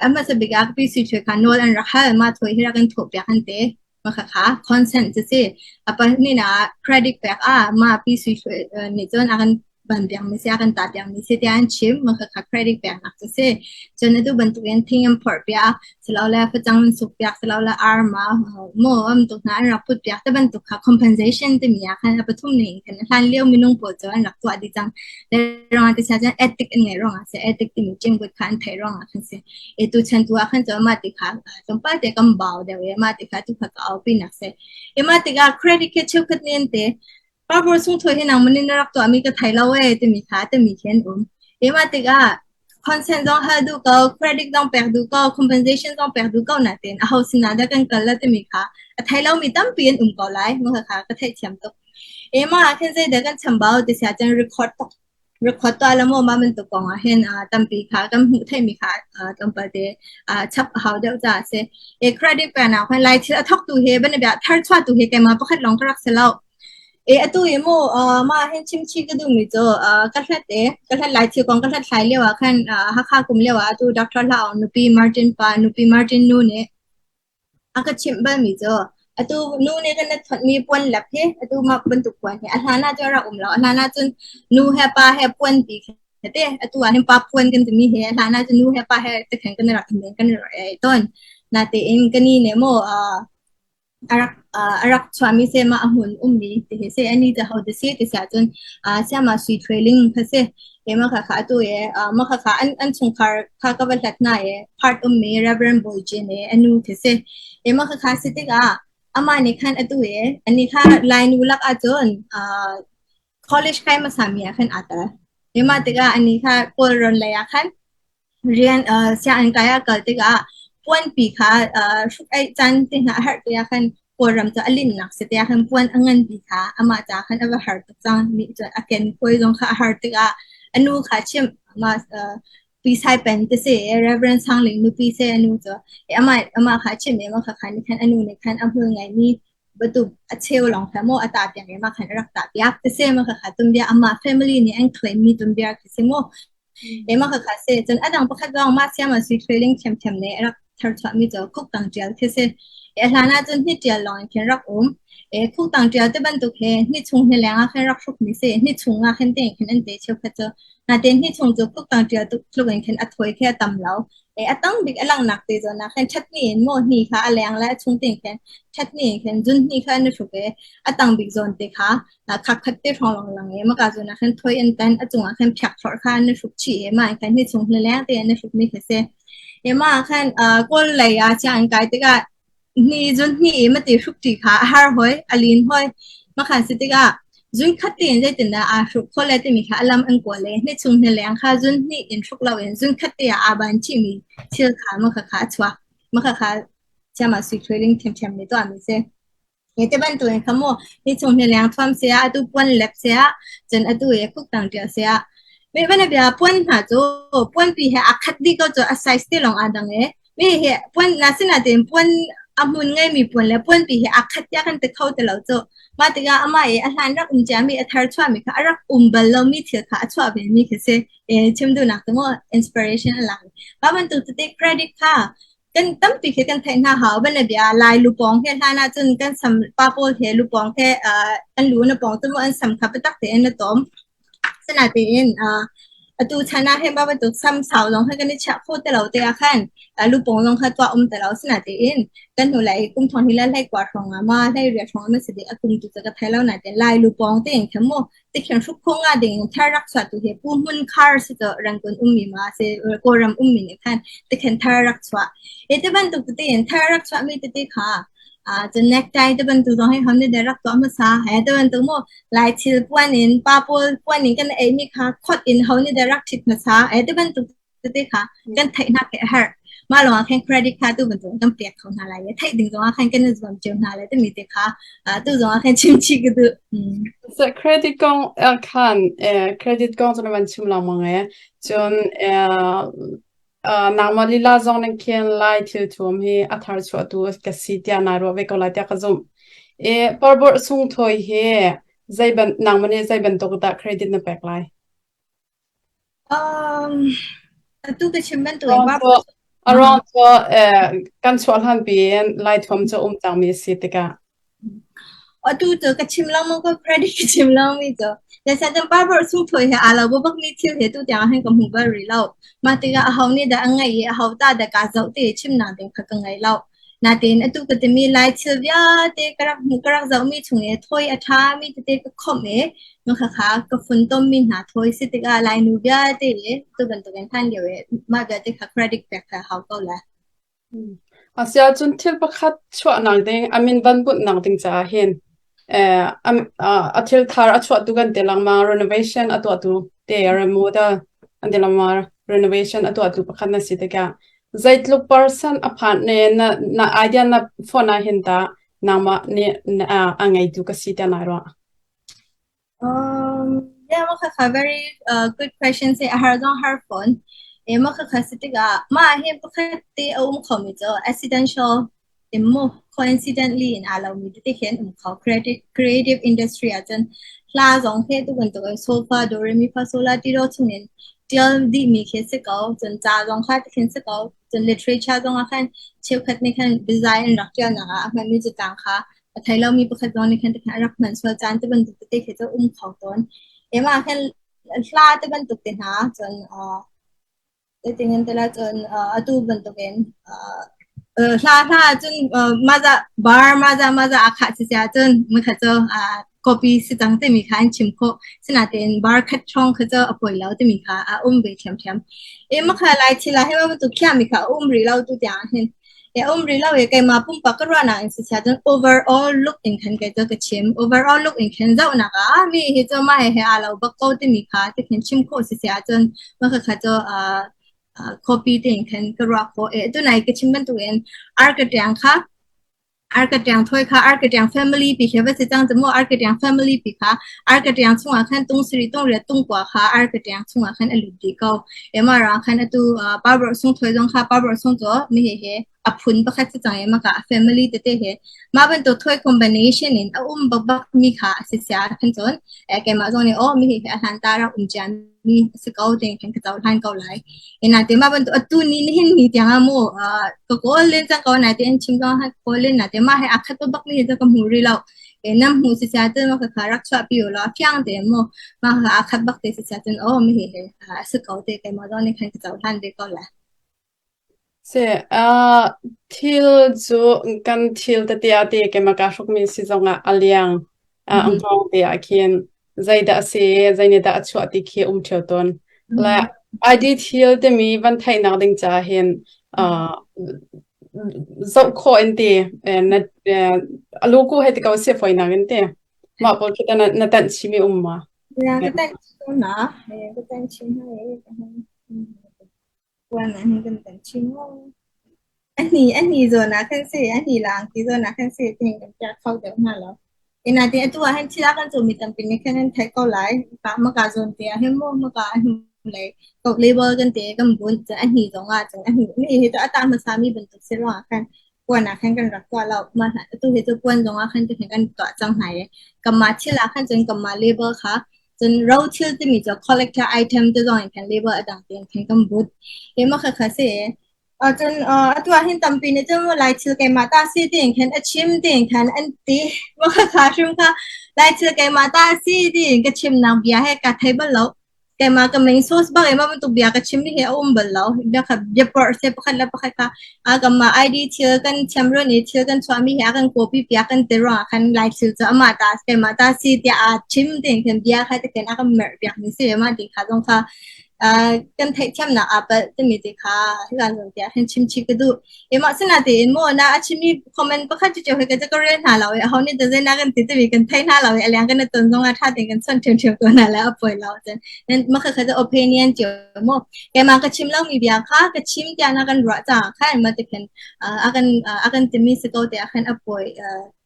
hmasa bik ah ka pi Sui Thluai kha nawl an rak hal. Mah thawi hi rak kan thawh piak an ti. Mah khakha consent cu si. A pahnihnak ah credit pek ah mah pi Sui Thluai nih cun a kan ban piakmi si, a kan tah piakmi si tiah an chim. Mah khakha credit peknak cu si. Cun atu bantukin thing an phorh piak, silole facang an suk piak, silole ar ma maw an tuk hna an rak put piak te bantuk kha compensation timi ah khan a pathum ning khan hlan lio minung pawl cu an rak tuah dih cang. Le ruangah ti sia cun ethic an ngeih ruangah si, ethic timi cingkut kha an theih ruangah khan si. E tu chan tu ah khan cu mah ti kha tlawmpal te kan bau deuh i mah ti kha tu kha ka au pinak si. E mah tikah credit khi cheukhat nih an ti. Passport sung thawi hi nangmah nih na rak tuahmi ka thei lo ee timi kha timi khi an um. Keimah tikah consent zong hal duh ko, credit zong pek duh ko, compensation zong pek duh ko nain aho sinah dah kan kal la timi kha a thei lomi tampi an um ko lai. Mah kha ka theihthiam tuk. Emah ah khin zeidah kan chambau ti siah cun record tuk Record tuah la maw mah bantuk kong ah hin tampi kha kan hmuh theimi kha tlawmpal te chap a hau deuh caah a si. E credit peknak hman lai thil a thawktu hi banabia tharchuahtu hi keimah pakhat lawng ka rak si lo. E atu i mu mah hin chimchih ka duhmi cu ka hlat e ka hlat lai thil kong ka hlat hlai lio ah khan Hakha kum lio ah atu Dr. Hla Aung nupi Martin pa nupi Martin nu nih A ka chimh balmi cu atu nu nih kan i thawtmi puan lep hi atu mah bantuk puan hi a hlan ah cun a rak um lo. A hlan ah cun nu he pa he puan ti khi te atu ah hin pa puan kan timi hi a hlan ah cun nu he pa he tikhan kan rak i men kan rak i tawn. Natein ka ni nih maw a rak a rak chuahmi se mah a hmun ummi ti hi si ani cu ho ti si ti siah cun siamah sui thluailing kha si. Mah khakha atu i mah khakha an chungkhar kha ka va hlat hna i part ummi Reverend Bawi Cin i a nu khi si. Mah khakha si tikah amah nih khan atu i anih kha Lainu lak ahcun college kai hmasa mi ah khan aa tel. Mah tikah anih kha Kawlrawn lei ah khan rian sianginn kai ah kal tikah puanpi kha hruk aih caan te hna a herh tikah khan Kawlram cu a linnak si tiah khan puan a nganpi kha amah ca khan a va har tuk cang. Nih cun a ken khuai zong kha a har tikah a nu kha chimh mah. Pi Sai Pen te si Reverend Sang Ling nupi se anu cu ama ama kha chim e ma kha khan khan anu ne khan a hmul ngai mi batu a cheu long kha mo ata piak e ma khan rak ta piak te se ma kha kha tumbia ama family nih an claim mi tumbia khi si mo e ma kha kha se cun adang pakhat zong ma siam a sui trailing thiam thiam ne rak thar chuah mi cu khuk tang tial khi si e hlan ah cun hni tial long in khin rak um e khuk tang tial te bantuk he hni chung hni leng ah khin rak hruk mi se hni chung ah khin te khin an te cheu kha cu Natein hi chung cu khuk-tang ṭial tuk tluk in khin a thawi khi a tam lo. E, a tang bik a langhnak te zawn ah khin ṭhat ni in maw hni kha a leng le a chung te khin ṭhat ni in khin zun hni kha an i hruk i a tang bik zawn te kha khak khat te hrawng lang lang i maka zawn ah khin thawi an tan a cung ah khin phiak thlorh kha an i hruk chih i mah in khin hni chung hni leng te an i hruk mi khi si. E mah ah khan Kawl lei ah sianginn kai tikah Hni zun hni i mati hruk ṭi kha a har hoi, a lin hoi. Makhan si tikah zun khat tein zeitindah aa hruk khawh le timi kha a lam an kawl i hni chung hni leng kha zun hnih in hruk loin zun khat te ah aa ban chihmi thil kha makha kha a chuak. Makha kha siam ah sui trailing ṭhiamṭhiam nih tuahmi si. Hi te bantukin kha mu hni chung hni leng thuam siah, atu puan lep siah, cun atu i khuktang ṭial siah. Mi van bia puan hna cu puanpi he aa khat dih ko cu a size te lawng aa dang i Mi hi puan asinain puan a hmun ngeimi puan le puanpi hi aa khat tiah kan ti kho ti lo cu. Mah tikah amah i a hlan rak um ciami a thar chuahmi kha a rak um bal lomi thil kha a chuah vemi khi si. Chim duhnak cu maw inspiration a lak. Mah bantuk tete credit kha kan tampi khi kan theih hna hau. Ban bia Lai lupawng he hlan ahcun kan sam pa pawl he lupawng he an lu na pawng cu maw an sam kha biatak tein a tawm. Asinain atu chan ah hin bantuk samsau zong hi kan i chiah kho ti lo te ah khan lupawng zong kha tuah um ti lo. Asinain kan hnulei kum thong hi le hleikua hrawng ah ma hleiriat hrawng ah ma si ding a kum tu cu ka thei lo nain Lai lupawng tein khin mu tikhin hruk kho nga ding in thar rak chuah tu hi Pu Hmun Khar si cu Rangoon ummi ma si Kawlram ummi nih khan tikhin thar rak chuah. Hi ti bantuk tete in thar rak chuahmi tete kha cun necktie te bantuk zong hi hom nih rak tuah hmasa he te bantuk mu Lai thil puan in pa pawl puan in kan ei mi kha khot in ho nih dah rak ṭhit hmasa he te bantuk tete kha kan theih hna khi a herh. Mah lawng ah khan credit kha tu bantuk kan pek kho hna lai i theih ding zong ah khan kan i zuam cio hna lai timi te kha tu zong ah khan chim chih ka duh. So credit kong khan credit kong cu na van chim lengmang e. Cun Nangmah lila zong nan khen lai thil thuam hi a thar chuahtu ka si tiah naa ruah ve ko lai tiah ka zumh. I parborh sungthawi hi zei ban nangmah nih zei bantuk dah credit na pek lai? Um, atu ka chim bantuk in A ruang cu kan chuah hlan piin Lai thuam cu um cangmi a si tikah. Atu cu ka chim lengmang ko credit ka chim lengmang cu. Zeicahtiah barber sungthawi he aa lo bak mi thil he tu tiang hin ka hmu bal rih lo. Mah tikah aho nih dah a ngeih i aho ta dah kaa zoh ti i chimnak ding kha ka ngei lo. Natein atu ka timi Lai thil vialte ka rak hmuh ka rak zohmi chung i thawi a ṭhami tete ka khawmh i khakha ka funtommi hna thawi si tikah Lainu vialte i tu bantukin hlan lio i mah vialte kha credit pek kha hau ko lai. Asiahcun thil pakhat chuahnak ding, a min van bunhnak ding caah hin a thil thar a chuahtu kan ti lengmang, renovation a tuahtu te remodel an ti lengmang, renovation a tuahtu pakhat na si tikah zeitluk percent a phanh ne na, na idea na phone ah hin tah nangmah nih a ngeitu ka si tiah nai ruah? Yeah, mah khakha very good question si a har zong har fawn. E mah khakha si tikah mah hi pakhat te a um khomi cu accidental in mu coincidentally in aa lomi tete khi an um kho. Creative, creative industry ahcun hla zong khi tu bantuk in solfa do re mi fa sol la ti do chungin tial dihmi khi si ko. Cun ca zong kha tikhin si ko. Cun literature zong ah khan cheukhat nih khan biazai an rak tialnak ah a hmanmi catang kha a thei lomi pakhat zong nih khan tikhan a rak hman sual caan te bantuk tete khi cu um kho tawn. Ema khan hla te bantuk te hna cun zeitin in tila cun atu bantukin hla hla cun maza bar maza maza a khah si sia cun mukha cu copy si cang timi kha an chim khawh. Sinain bar khat hrawng kha cu a poi lo timi kha a um ve ṭhiamṭhiam. E makha lai thil ah hei bantuk khiahmi kha a um rih lo tu tiang hin E um rih lo i keimah pumpak ka ruahnak in siseh cun overall look in khan kei cu ka chim. Overall look in khin zohnak ah mi hi cu mah he aa lo bak ko timi kha tikhin chim khawh siseh ahcun mah khakha cu copy tein khan ka ruah khawh. E tunai ka chim bantukin architect kha Arkatiang thoi kha Arkatiang family pi khi va si cang cu mu. Arkatiang family pi kha Arkatiang chungah khan tung siri tung riat tung kua kha Arkatiang chungah khan a lut dih ko. Ema ra khan atu Parbor sung thoi zong kha Parbor sung cu mi he he a phun pakhat si cang i maka a family tete he mah bantuk thoi combination in a um bakbak mi kha a si sia khan cun keimah zong nih oh mi hi a hlan ta rak um cia mi a si ko ting khan ka cohlan ko lai. Ina te mah bantuk atu ni nihin ni tiang ah mu ka kawl len cang ko na te an chim zong ha kawl len na te mah he a khat bak mi hi ka hmu ri lo. Nam hmu si sia cun ma ka kha rak chuah pi lo fiang te mu ma kha a khat bak te si sia cun oh mi hi he a si ko te keimah zong nih khan ka cohlan ve ko lai. Thil cu kan thil tete ah te keimah kaa hrukmi si zongah a liang a hngawng te ah khin zeidah a si, zei nih dah a chuah ti khi a um ṭheo tawn. Le ID thil timi van theihnak ding caah hin zoh khawh in ti na a luku hei ti ko si fawinak in ti. Mah pawl khi tah na tanh chihmi um ma? Ya, ka tanh chih na. Ka tanh chih na. Puan ah hin kan tan chin maw? A hni zawn ah khan si, a hni lang ti zawn ah khan si tiin kan piak kho deuh hna lo. Ina tin atu ah hin thil a kan cawmi tampi nih khan an theih ko lai. Ka maka zawn te ah hin maw maka a hnu lei ko label kan te kan bunh cun a hni zong ah cun a hni mi hi cu a tah hmasa mi bantuk si ruang ah khan puan ah khan kan rak tuah lo. Mah hna atu hi cu puan zong ah khan ti kan tuah cang hna i kanmah thil ah khan cun kanmah label kha Cun rothil timi cu collector item te zong in khan label a dang tein khan kan but. Hi ma kha si. Cun atu ah hin tampi nih cun Lai thil keimah ta si tiin khan a chim tiin khan an ti. Ma kha kha hrim kha Lai thil keimah ta si tiin ka chimnak bia he ka thei bal lo. Keimah ka main source bak i mah bantuk bia ka chim hi a um bal lo. Bia kha bia porh se pakhat le pakhat kha a kanmah ID thil kan thiam ruan i thil kan chuahmi hi a kan copy piak kan ti ruangah khan Lai thil cu amah ta keimah ta si tiah aa chim tiin khan bia kha tikhin a kan merh piak mi si mah ti kha zong kha kan theihthiamnak aa palh timi ti kha hika zawn tiah hin chim chih ka duh. Emah sinatein maw na a chimmi comment pakhat cu he ka ka rel hna lo i aho nih dah na kan ti timi kan thei hna lo i a leng kan ton zong ah ṭha tein kan chawnh ṭhiamṭhiam ko hna le a poi lo cun mah kha kha opinion cio maw keimah ka chim lomi bia kha ka chim tiah na kan ruah caah khan mah ti khin a kan timi si ko tiah khan a poi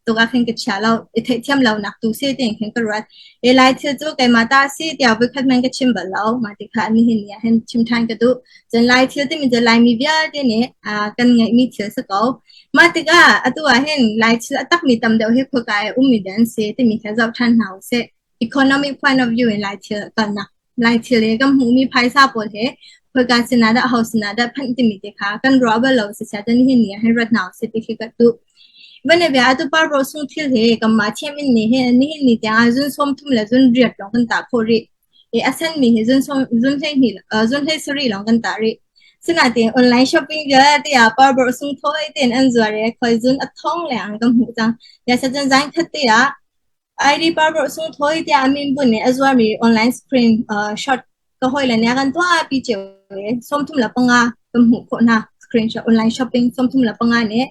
tuk ah khin ka chia lo i theihthiam lo nak tu si tiin khin ka ruat. E lai thil cu keimah ta si tiah voikhat hmanh ka chim bal lo. Mah ti kha nihin ni ah hin chim ṭhan ka duh. Cun lai thil timi cu Laimi vialte nih kan ngeihmi thil si ko. Mah tikah atu ah hin lai thil a takmi tam deuh hi khuaka i ummi dah an si timi kha zoh ṭhan hna usih. Economic point of view in lai thil kalnak lai thil i kan hmuhmi phaisa pawl hi khoika sinah dah ho sinah dah phanh timi te kha kan ruah bal lo siseh cun nihin ni ah hin ruat hna usih ti khi ka duh. Vanabia atu parvo sung thil hi kanmah thiam in ni hi nihin ni tiang ah zun 30 le zun riat lawng kan tah khawh rih. I a senmi hi zun sawm zun 12 zun 17 lawng kan tah rih. Sinain online shopping vialte ah parvo sung thawi tein an zuar i khoi zun a thong leng kan hmuh cang. Ya sa cun zain khat te ah ID parvo sung thawi tiah a min bunh i a zuarmi online screen shot ka hawile nih a kan tuahpi cio i 35 kan hmuh khawh hna. Screenshot online shopping 35 nih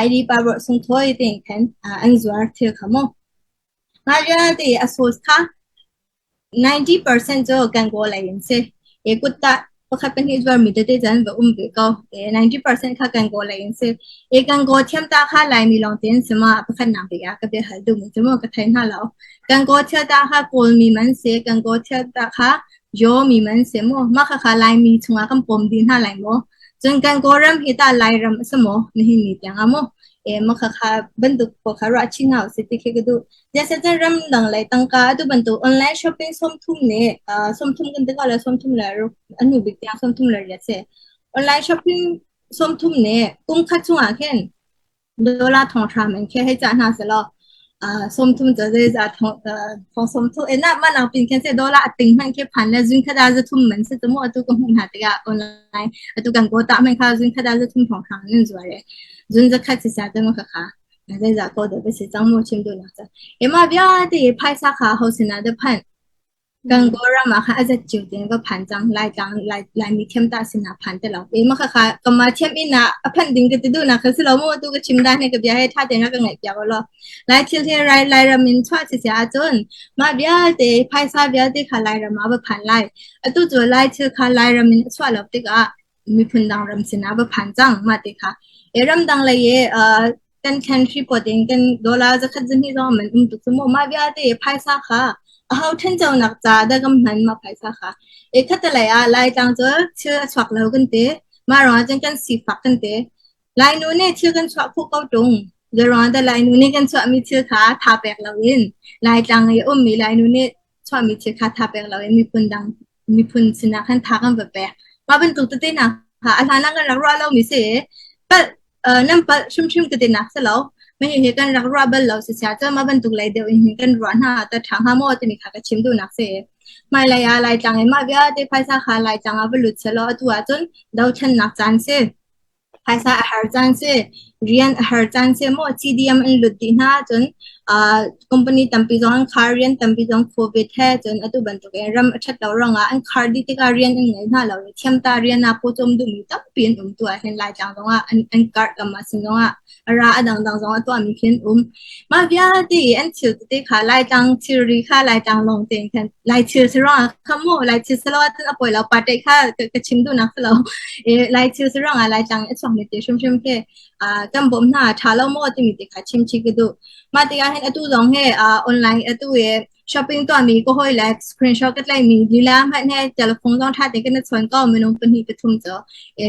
ID parvo sung thawi tiin khan an zuar thil kha mu. Mah vialte a source kha 90% cu Gangaw lei in si. I kuttah pakhat pahnih zuarmi tete cu an va um ve ko. 90% kha Gangaw lei in si. I Gangaw thiamtah kha Laimi lawngte an si ma? Pakhatnak bik ah ka biahal duhmi cu maw ka thei hna lo. Gangaw thiamtah kha Kawlmi man si. Gangaw thiamtah kha Yaw mi man si maw? Mah khakha Laimi chungah kan pawm dih hna lai maw? Cun Gangaw ram hi tah Lairam a si maw? Nihin ni tiang ah maw? Mah khakha bantuk pawl kha ruah chin hna usih ti khi ka duh. Zeicahtiah ramdang lei tangka atu bantuk online shopping 30 nih 30 kan ti ko lai 36 a hnu bik tiang 38 si. Online shopping 30 nih kum khat chungah khin dollar thong hram in khi hei cah hna selaw 30 cu zeizah thong thong 30 e na mah nang pin khin se dollar a ting hmanh khi phan le zun khat ah 300 man si cu mu atu ka hmuh hna tikah online atu kan go ta man kha zun khat ah 300 thong hram in zuar e zun zakhat si sa te ma kha kha Zeizah ko dah va si cang mu chim duhnak cu. Emah vialte i phaisa kha ho sinah dah phanh? Gangaw ram ah khan a zat cio tein va phan cang. Laitlang Lai Laimi thiam ta sinah phan te lo. Emah kha kha kamah thiam inn ah a phanh ding ka ti duhnak kha si lo mu tu ka chim dan he ka bia he tha tein rak ka ngaih piak law. Lai thil hi Lai Lairam in chuah si si ahcun mah vialte phaisa vialte kha Lairam ah va phan lai. Atu cu Lai thil kha Lairam in a chuah lo tikah miphun dang ram sinah va phan cang mah ti kha. E ramdang lei i. Kan country pot in kan dollar zakhat zahnih zong man um tuk cu mu. Mah vialte phaisa kha aho ṭhanchonak ca dah kan hman mah phaisa kha. E khatalei ah Laitlang cu thil a chuak lo kan ti. Mah ruangah cun kan sifak kan ti. Lainu nih thil kan chuah khawh ko ṭung. Zeiruangah dah Lainu nih kan chuahmi thil kha tha pek loin Laitlang i a ummi Lainu nih chuahmi thil kha tha pek loin miphun dang miphun sinah khan tha kan va pek. Mah bantuk tete hna kha a hlan ah kan rak ruah lomi si. Palh nan palh hrimhrim ka tinak si lo. Mah hihi kan rak ruah bal lo si sia cu mah bantuk lei deuh in hin kan ruah hna ta ṭha hnga maw timi kha ka chim duhnak si. Hmailei ah Laitlang in mah vialte phaisa kha Laitlang ah va lut selaw atu ahcun dothlennak caan si. Phaisa a har caan si, rian a har caan si maw CDM an lut dih hna cun company tampi zong an khar, rian tampi zong COVID he cun atu bantuk in ram a ṭhat lo ruangah an khar dih tikah rian an ngei hna lo i thiamta rian ah pawcawm duhmi tampi an um tu ah hin Laitlang zongah an karh kam ah sin zongah a ra a dangdang zong a tuahmi khi an um. Mah vialte i an thil tete kha Laitlang thilri kha Laitlang lawng tein khan Lai thil si ruangah kha mu Lai thil si lo ahcun a pawi lo party kha ka chim duhnak si lo. Lai thil si ruangah Laitlang i a chuakmi te hrimhrim khi kan bawmh hna ṭha lo maw timi te kha chim chih ka duh. Mah tikah hin atu zong hi online atu i shopping tuahmi ka hawi le screenshot ka tlaihmi lila hmanh he telephone zong ṭha tein kan i chawn ko minung pahnih pathum cu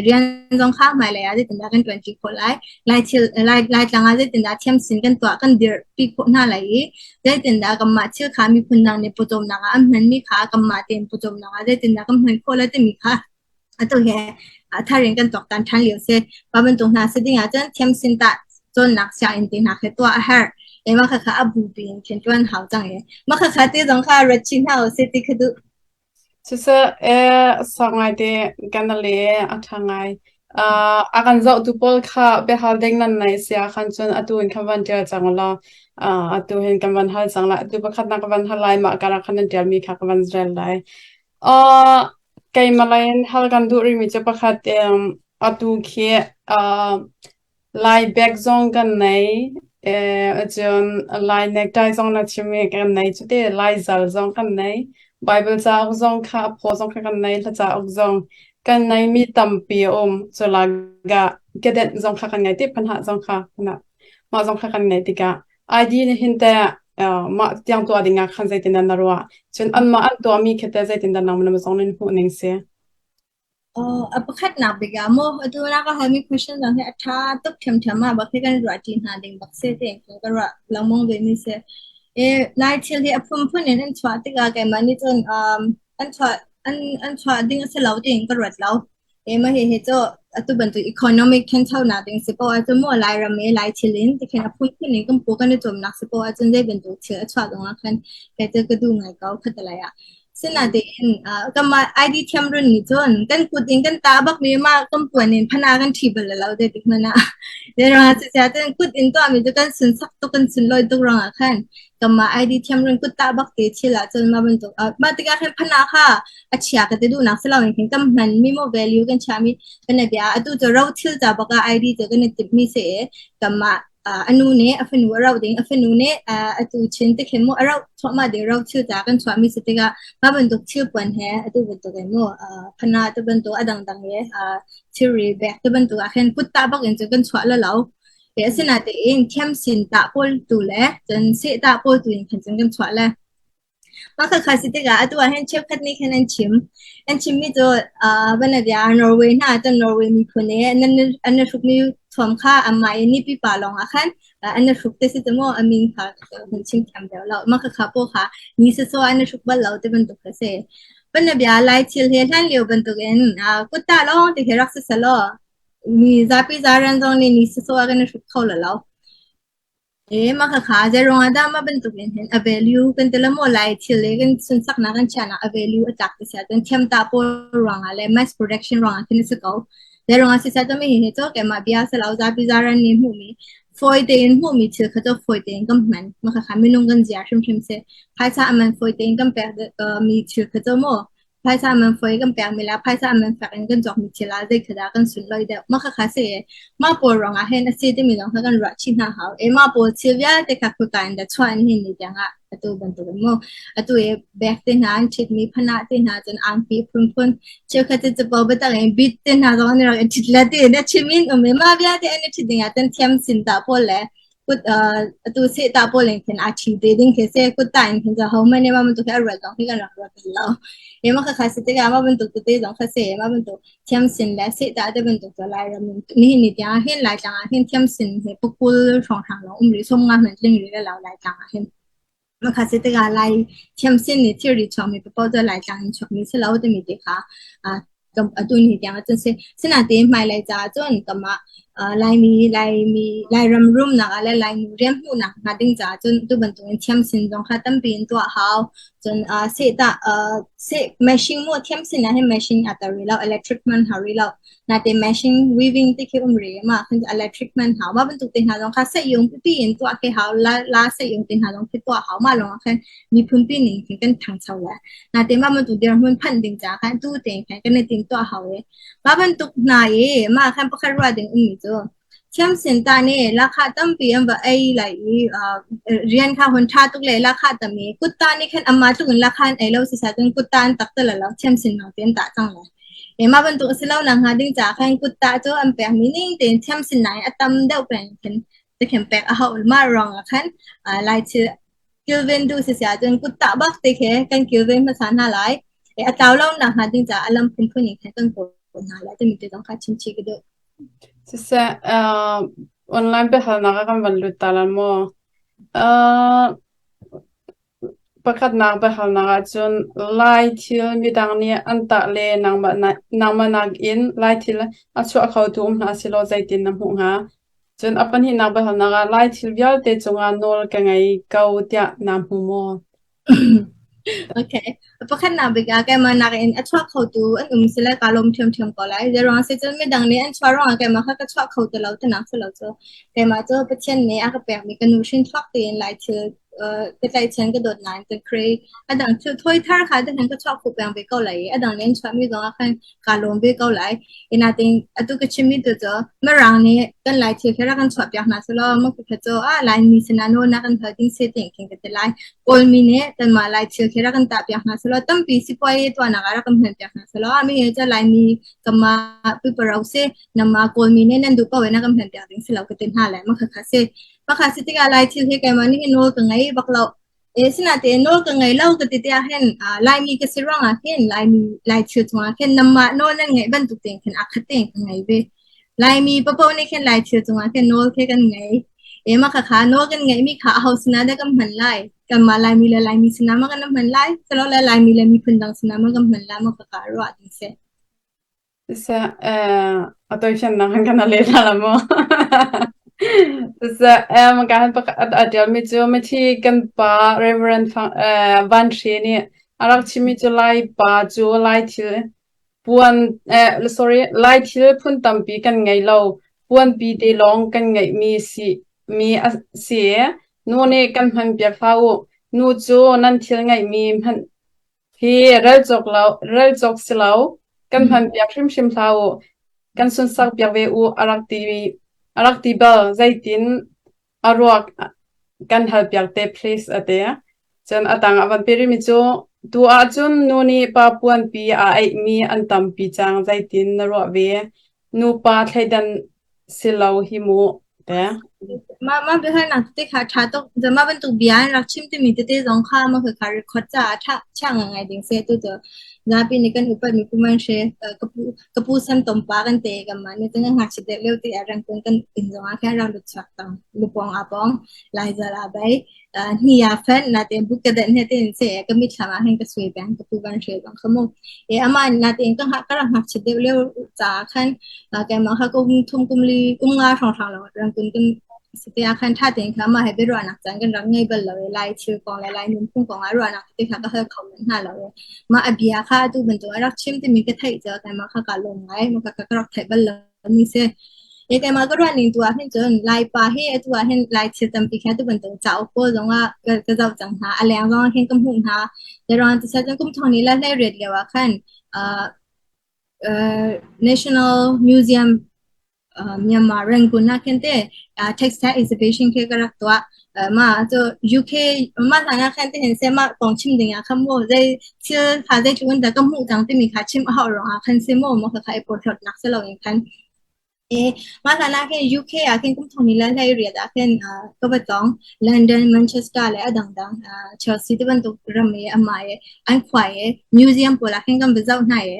rian zong kha hmailei ah zeitindah kan ṭuanṭi khawh lai lai thil lai laitlang ah zeitindah thiamsin kan tuah kan dirpi khawh hna lai i zeitindah kanmah thil kha miphun dang nih pawcawmnak ah an hmanmi kha kanmah tein pawcawmnak ah zeitindah kan hman khawh lai timi kha atu he thar in kan tuaktan ṭhan lio si. Mah bantuk hna si ding ahcun thiamsin tah cawnnak sianginn te hna khi tuah a herh. E mah khakha a bupi in khin ṭuan hau cang i mah khakha te zong kha rat chin hna usih ti kha duh. Siseh, sau ngai te kan le a ṭha ngai. A kan zohtu pawl kha biahal ding nan nei sia khan cun atu in kan van ṭial cang law atu hin kan van hal cang lai. Atu pakhat nak ka van hal lai mah karah khan nan ṭialmi kha ka van rel lai. Keimah lei in hal kan duh rihmi cu pakhat atu khi Lai bag zong kan nei. Cun Lai necktie zong na chim i kan nei cu te. Lai zal zong kan nei. Bible cauk zong kha a phaw zong kha kan nei. Hla cauk zong kan neimi tampi a um. Cu lagah kedenh zong kha kan ngei ti phanah zong kha mah zong kha kan ngei tikah ID nih hin teh mah tiang tuah ding ah khan zeitindah na ruah? Cun anmah an tuahmi khi teh zeitindah nangmah na zong nan hmuh ning si? A pakhatnak bik ah maw atu na ka halmi question zong hi a ṭha tuk ṭhiamṭhiam ah bak hi kan ruah ṭi hna ding bak si ti ka ruah lengmang ve mi si. Lai thil hi a phunphun in an chuah tikah keimah nih cun an chuah an chuah ding a si lo tiin ka ruat lo. Mah hihi cu atu bantuk economic ṭhanchonak ding si poah ahcun maw Lairam i Lai thil in tikhin a phunphun in kan pu kan i cawmnak si poah ahcun zei bantuk thil a chuah zongah khan kei cu ka duh ngai ko khatalei ah. Sinain kanmah ID thiam run nih cun kan kut in kan tah bakmi mah kan puan in phana kan ṭhi bal lo zeitik hmanh ah. Zeiruangah cucaah cun kut in tuahmi cu kan sunsak tuk kan sunlawi tuk ruangah khan kanmah ID thiam run kut tah bak te thil ahcun mah bantuk mah tikah khan phana kha a chia ka ti duhnak si loin khin kan hmanmi maw value kan chiahmi kan bia atu cu ro thil ca bak ah ID cu kan i timhmi si i kanmah a nu nih a fanu a roh ding a fanu nih atu chin te khin mu a roh thluahmah ding ro thil ca kan chuahmi si tikah mah bantuk thil puan he atu bantuk in mu phana tu bantuk a dangdang le thilri bag tu bantuk ah khin kut tah bak in cun kan chuah la lo. Asinain thiam sin tah pawl tu le cun seh tah pawl tu in khan cun kan chuah le. Mah khakha si tikah atu ah hin cheukhat nih khan an chim. An chimmi cu banabia Norway hna cun Norway miphun i an i hrukmi thuam kha anmah i nipi pa lawngah khan an i hruk te si cu maw a min kha kan chim thiam deuh lo. Mah khakha pawl kha ni sawsawh an i hruk bal lo ti bantuk kha si. Banabia Lai thil hi hlan lio bantukin kutta lawng ti khi rak si selaw mi zapi zaran zong nih ni sawsawh kan i hruk kho la lo. Mah khakha zeiruang ah dah mah bantuk in hin a value kan ti le maw lai thil le kan sunsaknak kan chiahnak a value a tlak ti si ahcun thiamtah pawl ruangah le mass production ruangah khin a si ko. Zeiruang ah siseh cun hihi cu keimah bia si lo zapi zaran nih hmuhmi fawi tein hmuhmi thil kha cu fawi tein kan hman. Mah khakha minung kan zia hrimhrim si. Phaisa a man fawi tein kan pek mi thil kha cu maw Phaisa man fawi kan pekmi le phaisa man fek in kan cawkmi thil ah zei kha dah kan sunlawi deuh. Mah khakha si i mah pawl ruangah hin a si timi zong kha kan ruah chih hna hau. I mah pawl thil vialte kha khoika in dah chuah an hin ni tiangah. Atu bantuk in mu. Atu i bag te hna an ṭhit mi phanah te hna cun angki phunphun cheukhat cu capo biatak in bit te hna zong an rak i ṭhit le tiin a chim in um i mah vialte an i ṭhit ding ah cun thiam sin tah pawl le kut atu seh tah pawl in khin aa ṭhi te ding khi si. Kut tah in khin cu hohmanh nih mah bantuk hi a ruat zong hi kan rak ruat bal lo. I mah khakha si tikah mah bantuk tete zong kha si. Mah bantuk thiamsin le sehdah te bantuk cu Lairam in nihin ni tiang ah hin Laitlang ah hin thiamsin hi pakul hrawnghrang lawng um rih 50 hmanh tling rih lo Laitlang ah hin. Makha si tikah Lai thiamsin nih thilri chuakmi paoh cu Laitlang in chuakmi si lo timi ti kha atu ni tiang ah cun si. Sinain hmailei caah cun kamah Laimi Laimi Lairam rumnak ah le Lainu rian hmuhnak hnga ding caah cun tu bantukin thiamsin zong kha tampi in tuah hau. Cun seh tah seh machine mu thiam sin ah hin machine a tar rih lo, electric hman hau rih lo. Natein machine weaving ti khi um rih ma khan electric hman hau. Mah bantuk te hna zong kha seh-yung pipi in tuah khi hau, la la seh-yung te hna zong khi tuah hau. Mah lawng ah khan miphun pi ning khin kan thangcho lai. Natein mah bantuk dirhmun phanh ding caah khan tu tein khan kan i tim tuah hau i mah bantuk hna i mah khan pakhat ruah ding ummi cu Thiamsinta nih lahkhah tampi an va ei lai i rian kha hun ṭha tuk le lahkhah tam i kutta nih khan amah tluk in lahkhah an ei lo si cun kutta an tak ti lo, thiamsin lawng te an tah cang lai. Mah bantuk a si lo nak hnga ding caah khan kutta cu an pekmi ning tein thiamsin nain a tam deuh peng khin tikhin pek a hauh. Mah ruangah khan Lai thil kilven duh si ahcun kutta bak te khi kan kilven hmasa hna lai. A tlau lo nak hnga ding caah a lam phunphun in khan kan kawl hna lai timi te zong kha chim chih ka duh. Siseh, online biahalnak ah kan van lut ta lai maw? Pakhatnak biahalnak ahcun Lai thil midang nih an tah le nangmah nakin Lai thil a chuah khotu um hna sehlaw zeitin na hmuh hnga? Cun a pahnihnak biahalnak ah Lai thil vialte cungah nawl ka ngei ko tiah naa hmu maw? Okay. Pakhatnak bik ah keimah nakin a chuak khotu an um sile kaa lawm ṭhiamṭhiam ko lai. Zeiruang si cun midang nih an chuah ruangah keimah kha ka chuah kho ti lo tinak si lo cu. Keimah cu Pathian nih a ka pekmi ka nu hrin thluak tein Lai thil ka tlaihchan ka dawt nain ka create. A dang thil thawi thar kha ti khan ka chuah khawh peng ve ko lai i a dang nih an chuahmi zong ah khan kaa lawm ve ko lai. Natin atu ka chimmi tu cu Mirang nih kan Lai thil khi rak kan chuahpiak hna selaw mah kha cu ah Laimi sinah nawl na kan hal ding si tiin khin ka ti lai. Kawlmi nih kanmah Lai thil khi rak kan tahpiak hna selaw tampi sipuai tuahnak ah rak kan hmanpiak hna selaw ah mi hi cu Laimi kanmah piparo si namah Kawlmi nih nan duh paoh in a kan hmanpiak ding si lo ka ti hna lai. Mah khakha si. Mah kha si tikah Lai thil hi keimah nih nawl ka ngei bak lo. Sinain nawl ka ngei lo ka ti tiah hin Laimi ka si ruangah hin Laimi Lai thil cungah khin nanmah nawl nan ngeih bantuk tein khin aa khat tein ka ngei ve. Laimi paoh nih khin Lai thil cungah khin nawl khi kan ngei. Mah khakha nawl kan ngeihmi kha aho sinah dah kan hman lai? Kanmah Laimi le Laimi sinah maw kan hman lai? Silole Laimi le miphun dang sinah maw kan hman lai? Mah khakha ruah ding si. Siseh, a tawifiannak han kan leh hna la maw? Siseh, ka han pakhat a ṭialmi cu mithi kan pa Reverend Van Hre nih a rak chimmi cu Lai pa cu Lai thil puan sorry Lai thil phun tampi kan ngei lo. Puanpi te lawng kan ngeihmi si mi a si. Nu nih kan hman piak hlah u. Nu cu nan thil ngeihmi hmanh Hi relcawk si lo, kan hmanpiak hrimhrim hlah u, kan sunsakpiak ve u a rak ti bal. Zeitin a ruak kan halpiak te please a ti. Cun a tang a van pe rihmi cu, tu ahcun nu nih pa puanpi aa aihmi an tampi cang, zeitin na ruah ve? Nupa thleidan si lo hi mu te. Mah mah biahalnak tete kha ṭha tuk. Mah bantuk bia an rak chim timi tete zong kha mah kha record caah ṭha chia ngai ding seh tu cu zapi nih kan upat mi pu Man Hre ka pu ka pu Sam Tom pa kan te kan mah nih cun kan ngakchia deuh lio te ah rangkun kan inn zong ah khan rak lut chuak tang lupawng aa pawng Laizal aa bei hni aa fenh natein bu ka denh he tein seh ka mitthlam ah hin ka sui peng ka pu Van Hre zong kha mu. E amah natein ka ka rak ngakchia deuh lio caah khan keimah kha kum thum kum li kum nga hrawnghrang lawng rangkun kan si te ah khan ṭha tein kha amah he biaruahnak caan kan rak ngei bal lo i Lai thil kong le Lai nunphung kong ah ruahnak te kha ka hal kho manh hna lo i mah a bia kha atu bantuk a rak chim timi ka theih cu keimah kha kaa lawm ngai mah ka ka rak theih bal lo mi si. E keimah ka ruah ning tu ah hin cun Lai pa hi atu ah hin Lai thil tampi kha tu bantuk cauk pawl zong ah ka zoh cang hna a leng zong ah khin ka hmuh hna. Zeruang ti cun kum thong ni le hlei riat lio ah khan National Museum Myanmar Rangoon ah khin te textile exhibition khi ka rak tuah. Ma cu UK ma hlan ah khan tihin seh mah kong chim ding ah khan mu zei thil kha zeitluk in dah ka hmuh cang timi kha chim a hauh ruangah khan si maw maw khakha i porhlawtnak si loin khan. Mah hlan ah khin UK ah khin kum thong ni le hlei riat ah khin ka va tlawng. London, Manchester le a dangdang Chelsea ti bantuk ram i amah i an khua i museum pawl ah khin kan va zoh hna i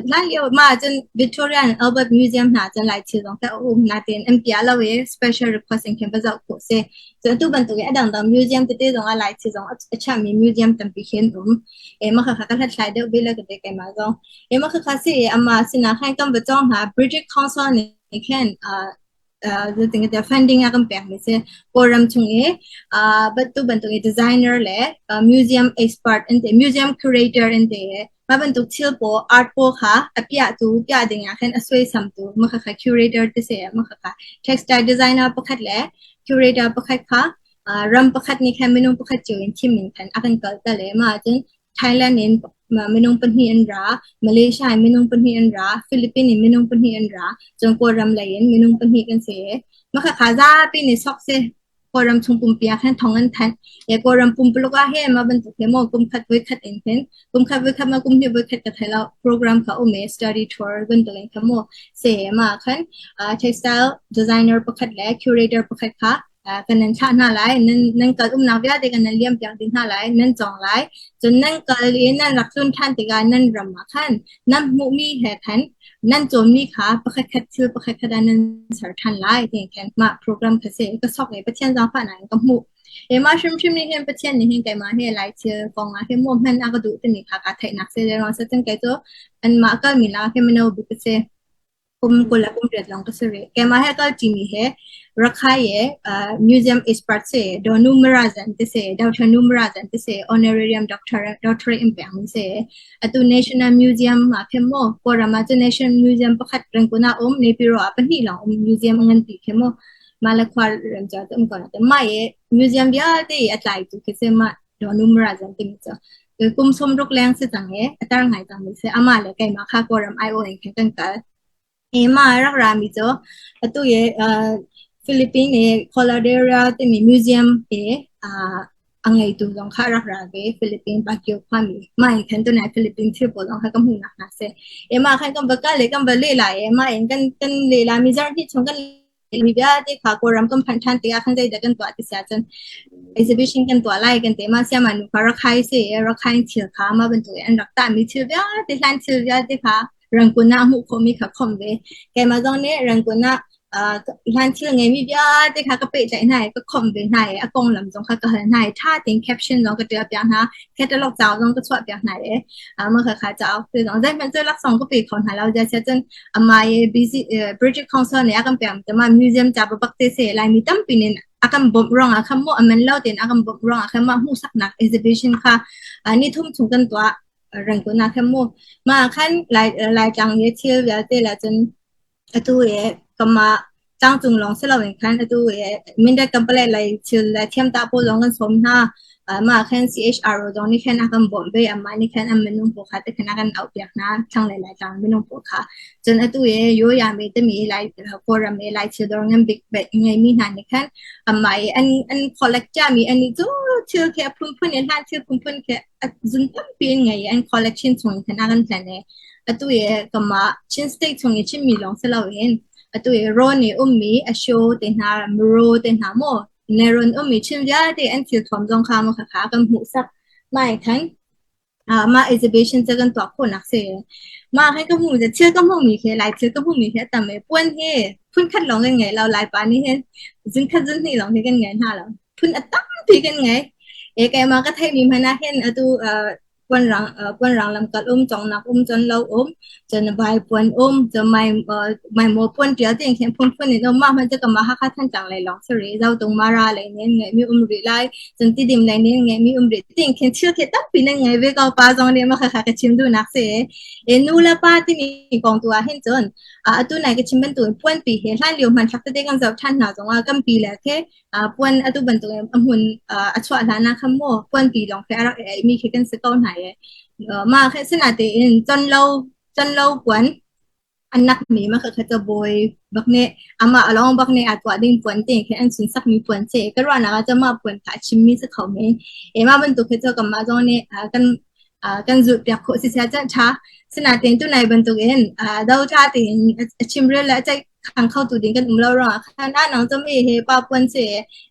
hlan lio mah ahcun Victoria and Albert Museum hna cun Lai thil zong te a um nain an piah lo i special request in khin va zoh khawh si. Cun atu bantuk i a dangdang museum tete zong ah Lai thil zong a chiahmi museum tampi khi an um. Mah khakha ka hlathlai deuh ve le ka ti keimah zong. Mah khakha si i amah sinah khan kan va cawng hna. British Council nih khin zeitin funding a kan pekmi si. Kawlram chung i tu bantuk i designer le museum expert an ti, museum curator an ti i mah bantuk thil pawl, art pawl kha a piahtu piah ding ah khin a suaisamtu mah khakha curator ti si. Mah khakha textile designer pakhat le curator pakhat kha ram pakhat nih khan minung pakhat cio in thim in khan a kan kalter i mah ahcun Thailand in minung pahnih an ra, Malaysia in minung pahnih an ra, Philippines in minung pahnih an ra, cun Kawlram lei in minung pahnih kan si. Mah khakha zapi nih sok si. Kawlram chung pumpi ah khan thong an thanh. Kawlram pumpuluk ah hin mah bantuk hi maw kum khat voi khat in hin kum khat voi khat ma kum hnih voi khat ka thei lo program kha um i study tour bantuk in kha mu se ma khan textile designer pakhat le curator pakhat kha kan nan thlah hna lai, nan kal umnak vialte kan nan liam piak dih hna lai, nan cawng lai. Cun nan kal i nan rak tlun ṭhan tikah nan ram ah khan nan hmuhmi he khan nan cawnmi kha pakhatkhat thil pakhatkhat ah nan ser ṭhan lai ti khan mah program kha si ka sok i Pathian zaangfahnak in ka hmuh. Mah hrimhrim nih hin Pathian nih hin keimah he lai thil kong ah hin maw hman a ka duh timi kha kaa theihnak si. Zeiruang ah cun kei cu anmah kalmi lakah hin mino bik ka si. Kum 20 le kum 8 lawng ka si rih. Keimah he kal ṭimi he Rakhine ye museum expert si, Donu Marazan ti si, Dr. Nu Marazan ti si, honorarium doctor doctorate in pek mi si. Atu National Museum ah khin mu Kawlram ah cun National Museum pakhat Rangoon ah um, Naypyidaw ah pahnih lawng um museum a nganpi khi mu. Mah le khua ram cu um ko na mah i museum vialte i a tlaitu khi si mah Donu Marazan timi cu. Kum 60 leng si cang i a tar ngai cangmi si. Amah le keimah kha Kawlram aiawh in khin kan kal. Mah a rak rami cu atu i Philippine i Cordillera timi museum hi a ngeitu zong kha a rak ra ve. Philippine Baguio khuami. Mah in khan tunai Philippine thil pawl zong kha ka hmuhnak hna si. Mah khan kan va kal i kan va lehla i mah in kan lehla mi zarh hnih chung kan mi vialte kha Kawlram kan phanh ṭhan tikah khan zeidah kan tuah ti si ahcun exhibition kan tuah lai kan ti. Mah siamah nu kha Rakhine si i Rakhine thil kha mah bantuk in an rak tahmi thil vialte hlan thil vialte kha Rangoon ah hmuh khawhmi kha khomh ve. Keimah zong nih Rangoon ah hlan thil ngeimi vialte kha ka pehtlaih hna i ka khomh ve hna i a konglam zong kha ka hal hna i ṭha tein caption zong ka ṭial piak hna, catalog cauk zong ka chuah piak hna i mah khakha cauk te zong zeihmanh cu laksawng ka pe kho hna lo. Zeicah cun amah i busy British Council nih a kan pek mi mah museum ca bak te si Laimi tampi nih a kan bawmh ruangah khan maw a man lo tein a kan bawmh ruangah khan mah hmuhsaknak exhibition kha ni thum chung kan tuah Rangoon ah khan mu mah khan Lai Laitlang i thil vialte la cun atu i kamah tlangcung lawng si loin khan atu i Mindat Kampale lei thil le thiamtah pawl zong kan sawm hna. Mah khan CHRO zong nih khan a kan bawmh ve. Amah nih khan an minung pawl kha tikhan a kan auhpiak hna, thlanglei Laitlang minung pawl kha. Cun atu i Yoyame timi Lai Kawlram i Lai thil dawr ngan bik ngeimi hna nih khan amah i an collect ciami an i cu thil khi a phunphun i hlan thil phunphun khi a zun tampi in ngei i an collection chung in khan a kan hlen i atu i kamah Chin State chung i Chinmi lawng si loin atu i Rawn i ummi Asho te hna Mro te hna maw Neron ummi Chin vialte an thil thuam zong kha maw khakha kan hmuhsak mai khan mah exhibition cu kan tuah khawhnak si. Mah he ka hmuh thil ka hmuhmi khi Lai thil ka hmuhmi khi a tam i puan hi phun khat lawng kan ngei lo. Laipa nih hin zun khat zun hnih lawng hi kan ngei hna lo. Phun a tampi kan ngei. E keimah ka theihmi hmanh ah hin atu puanrang lamkal um, congnak um, conlo um, cun vaipuan um, cun maimaw puan ṭial tiin khin phunphun in um. Mah hmanh cu kanmah Hakha Thantlang lei lawng si rih. Zotung Mara lei nih an ngeihmi um rih lai, cun Tidim lei nih an ngeihmi um rih tiin khin thil khi tampi nan ngei ve ko. Pa zong nih mah khakha ka chim duhnak si. E nu le pa timi kong tu ah hin cun atu nai ka chim bantukin puanpi hi hlan lio hmanthlak tete kan zoh ṭhan hna zongah kan pi le khi puan atu bantuk in a hmun a chuah hlan ah khan maw puanpi lawng khi a rak i eimi khi kan si ko hna i mah khi sinatein conlo puan. An nakmi ma kha kha bawi bak nih amah along bak nih aa tuah ding puan te khi an sunsak mi puan si. Ka ruahnak ah cun mah puan kha a chimmi si kho men. E mah bantuk khi cu kanmah zong nih kan kan zulh piak khawh si sia cun ṭha. Sinain tunai bantuk in do ṭha tein a chimrel le a ceih khang kho tu ding kan um lo ruangah khan ah nang cu mi hi pa puan si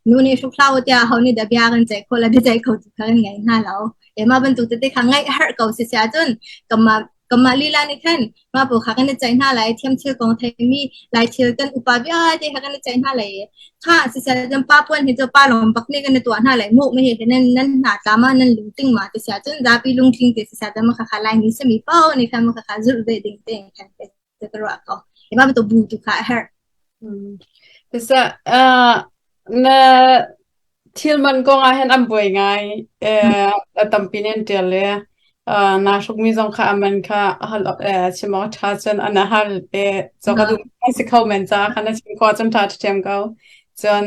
nu nih hruk hlah u tiah ho nih dah bia kan ceih khawh le biaceih kho tu kha kan ngei hna lo. E mah bantuk tete kha ngaih harh ko si sia cun kanmah kanmah lila nih khan mah pawl kha kan i ceih hna lai thiam thil kong theimi lai thil kan upa vialte kha kan i ceih hna lai i kha siseh cun pa puan hi cu pa lawng bak nih kan i tuah hna lai mu mi hi nan nan hna tla ma nan lungtling ma ti sia cun zapi lungtling te siseh cun kha kha lai mi sami pao nih khan kha kha zulh ve ding te khan te ka ruah ko ima tu bu tu kha a herh. Tisa na Thil man kong ah hin an buai ngai. A tampi nih an ṭial i naa hrukmi zong kha a man kha hal chim awk a ṭha cun an hal i cawk a duhmi an si kho men caah khan a chim khawh ahcun ṭha ṭhiam ko. Cun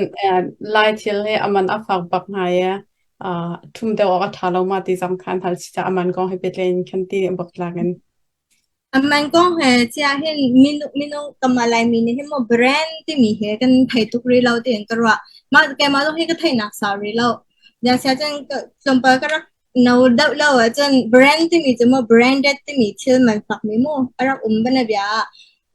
Lai thil hi a man a fak bak ngai i ṭhum deuh awk a ṭha lo ma ti zong kha an hal chih caah a man kong he pehtlai in khan ti bak tlak in. Aman kong he chia hin minung kanmah Laimi nih hin maw brand timi he kan thei tuk rih lo tiin ka ruah. Mah keimah zong hi ka theihnak sau rih lo. Bia sia cun tlawmpal ka rak no deuh lo ahcun brand timi cu maw branded timi thil man fakmi mu a rak um bana bia ah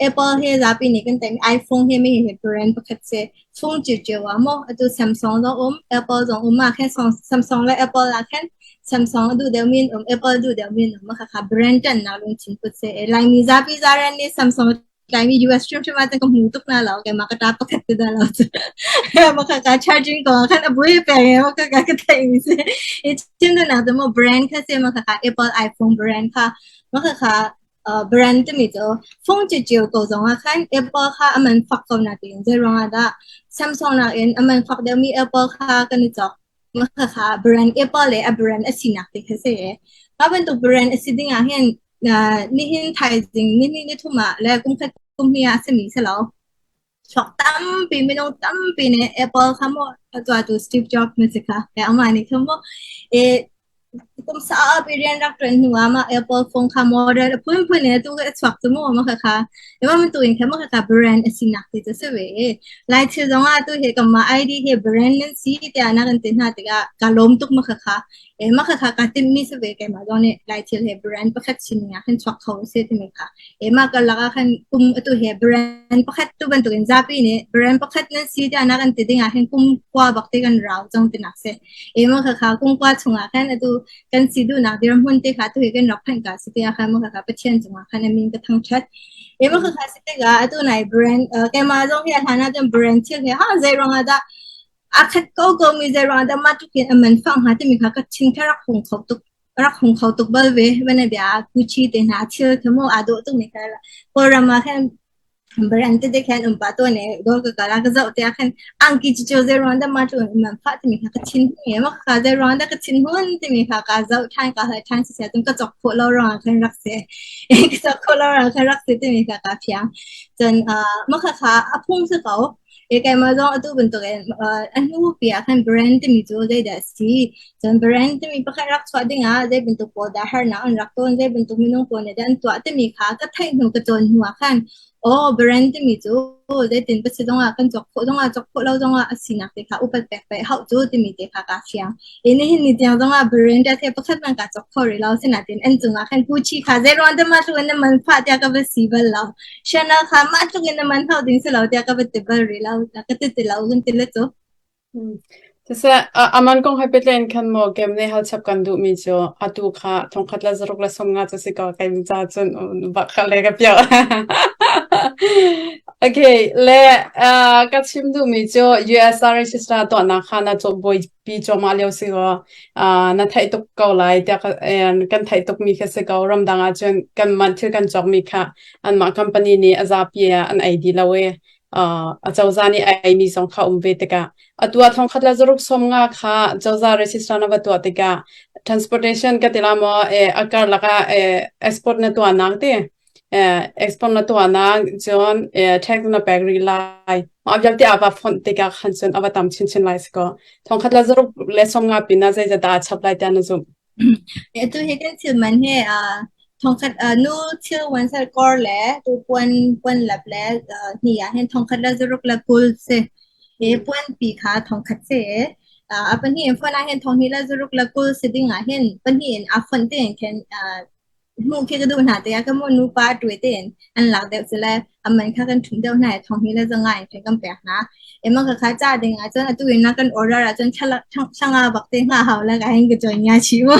Apple hi zapi nih kan theihmi iPhone hi mi hi brand pakhat si. Phung ciuciu ah maw atu Samsung zong um, Apple zong um ah khin Samsung le Apple ah khin Samsung a duh deuhmi an um, Apple a duh deuhmi an um. Khakha brand ṭanhnak lungthin put seh. Laimi zapi zaran nih Samsung tlaimi US hrimhrim ah cun ka hmu tuk na lo. Keimah ka ṭa pakhat te dah lo cu. Mah khakha charging ko ah khan a bui peng i mah khakha ka theihmi si. I chim duhnak cu maw brand kha si, mah khakha Apple iPhone brand kha mah khakha brand timi cu phung cicio ko zong ah khan Apple kha a man fak ko na tiin zei ruangah dah Samsung nakin a man fak deuhmi Apple kha kan i cawk. Khakha brand Apple le a brand a sinak te kha si. Mah bantuk brand a si ding ah hin nihin thaizing nihnih nithum ah le kum khat kum hnih ah a simi si lo. Chuak tampi minung tampi nih Apple kha maw a tuahtu Steve Jobs na si kha. Amah nih kha maw kum saupi rian rak ṭuan hnu ah mah Apple phone kha model a phunphun in atu a chuak cu mu mah khakha mah bantuk in khan mah khakha brand a sinak ti cu a si ve. Lai thil zong ah atu hi kanmah ID hi brand nan si tiah na kan ti hna tikah ka lawm tuk mah khakha. Mah khakha kaa timhmi si ve keimah zong nih Lai thil hi brand pakhat sining ah khan chuak kho a si timi kha. Mah karlak ah khan kum atu hi brand pakhat tu bantuk in zapi nih brand pakhat nan si tiah na kan ti ding ah hin kum kua bak te kan rau cang tinak si. Ema khakha kungkua chungah khan atu kan si duhnak dirhmun te kha tu hi kan rak phanh ka si te khan ma khakha Pathian cungah khan a min ka thangthat. Ema khakha si tikah atu nai brand keimah zong hi a hlan ah cun brand thil hi ha zei ruangah dah a khat ko ko mi zei ruangah dah mah tluk in a man fang hnga timi kha ka thin kha rak hung kho tuk rak hung kho tuk bal ve. Bana bia Gucci te hna thil kha mu aa dawh tuk ni kha Kawlram ah khan Brand tete khan um pah tawn i dawr ka kal ah ka zoh tiah khan angki cu zei ruang dah mah tluk in man fah timi kha ka thin hun i mah kha zei ruang dah ka thin hun timi kha ka zoh ṭhan ka hal ṭhan siseh cun ka cawk khawh lo ruangah khan rak si. Ka cawk khawh lo ruangah khan rak si timi kha kaa fiang. Cun mah khakha a phung si ko. I keimah zong atu bantukin a hnu pi ah khan brand timi cu zeidah a si? Cun brand timi pakhat rak chuah dingah zei bantuk pawl dah harnak an rak tawn, zei bantuk minung pawl nih dah an tuah timi kha ka theih hnu ka cawn hnu ah khan aw brand timi cu zeitin ka si zongah kan cawk khawh zongah cawk khawh lo zongah a sinak te kha upat pek pei hauh cu timi te kha kaa fiang. I nihin ni tiang zongah brand te pakhat hmanh kaa cawk kho rih lo. Sinain an cungah khan Gucci kha zei ruang dah mah tluk in na man fah tiah ka va si bal lo. Chanel kha mah tluk in na man hau ding si lo tiah ka va ti bal rih lo. Ka ti ti lo kan ti le cu. Siseh, aman kong he pehtlai in khan maw kem nih hal chap kan duhmi cu atu kha 1650 cu si ko kai ca cun bak kha le ka piah. Okay, le ka chim duhmi cu USR register tuahnak kha na bawipi cuahmah lio si kaw na theih tuk ko lai tiah kan theih tukmi kha si ko. Ramdang ah cun kanmah thil kan cawkmi kha anmah company nih a zapi ah an ei dih lo i acozah nih a eimi zong kha um ve tikah atu ah 1650 kha cozah register na va tuah tikah transportation ka ti la maw a karlak ah export na tuahnak ti export na tuahnak cun tax na pek rih lai mah vialte a va fonh tikah khan cun a va tam chinchin lai si ko 1650 pin ah zeizat dah a chap lai tiah na zumh? Atu hi kan thil man hi. Thongkhat nu thil wan sal kor le tu puan puan lap le hni ah hin thongkhat le zaruk le 20 si. He puan pi kha thongkhat si. A pahnih in phone ah hin thonghnih le zaruk le 20 si ding ah hin pahnih in a fonh tein khin hmuh khi ka duh hna tikah ka mu nupa ṭuai tein an lak deuh cu le a man kha kan ṭhumh deuh hna i 2000 le 500 in khin kan pek hna. Ema ka kha ca ding ahcun atu in na kan order ahcun thlanga bak te hnga hau le ka hin ka join nga chi mu.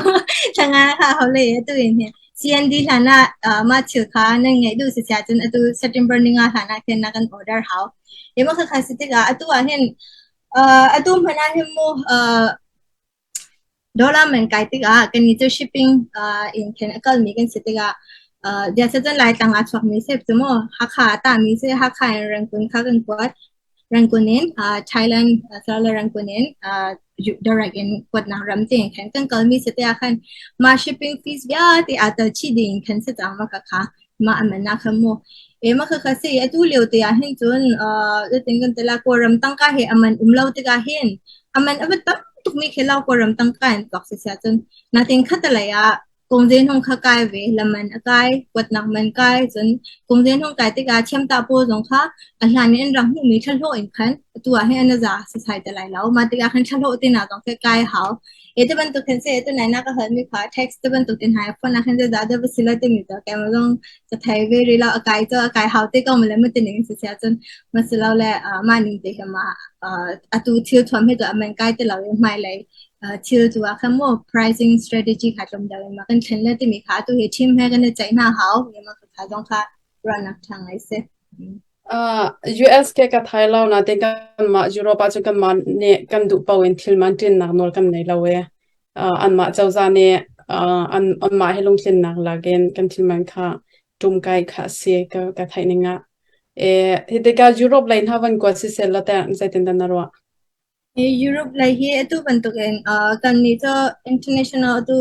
Thlanga kha hau le atu in hi CND hlan ah mah thil kha nan ngeih duh si sia cun atu September ninga hlan ah khin na kan order hau. Ema ka kha si tikah atu ah hin atu hmanh ah hin mu Dollar man kai tikah kannih cu shipping in khin a kalmi kan si tikah biasacun Laitlang ah chuakmi sep cu maw Hakha ah tahmi si Hakha in Rangoon kha kan kuat. Rangoon in Thailand le Rangoon in direct in kuatnak ram tein khan kan kalmi si tikah khan mah shipping fees vialte aa tel chih ding khan si cang ma kha mah a man ah khan mu. E mah khakha si atu lio te ah hin cun zeitin kan ti la Kawlram tangka he a man um lo tikah hin a man a va tam tukmi khi lo Kawlram tangka in tuak si sia cun natin khatalei ah kungzen hung kha kai ve laman a kai kuatnak man kai cun kungzen hung kai tikah thiamta pawl zong kha a hlan in an rak hmuhmi thlahlawh in khan atu ah hin an a za sasai te lai lo mah tikah khan thlahlawh te na zong khi kai hau. E te bantuk khin se tu nai na ka hal mi kha text te bantuk tin hai phone ah khin ze za da va sila ti mi to kai ma zong ka thei ve ri lo a kai cho a kai hau te ko ma le ma ti ning si sia cun ma si lo le ma ning te kha ma atu thil thuam he to aman kai te lo mai lei thil tu ah khan mo pricing strategy kha tlom deuh in ma kan thlen le ti mi kha tu he team he kan chai na hau ma kha zong kha ruahnak ṭha ngai si. US ke ka thai lo na te kan mah Europe ah cun kan mah nih kan duh paoh in thil man ṭinnak nawl kan nei lo e. Anmah cozah nih an anmah he lungtlinnak lak in kan thil man kha ṭum kai kha si ka ka theih ning ah. E, hi tikah Europe lei hna van kuat siseh law teh zeitin dah na ruah? Europe lei hi atu bantukin kannih cu international atu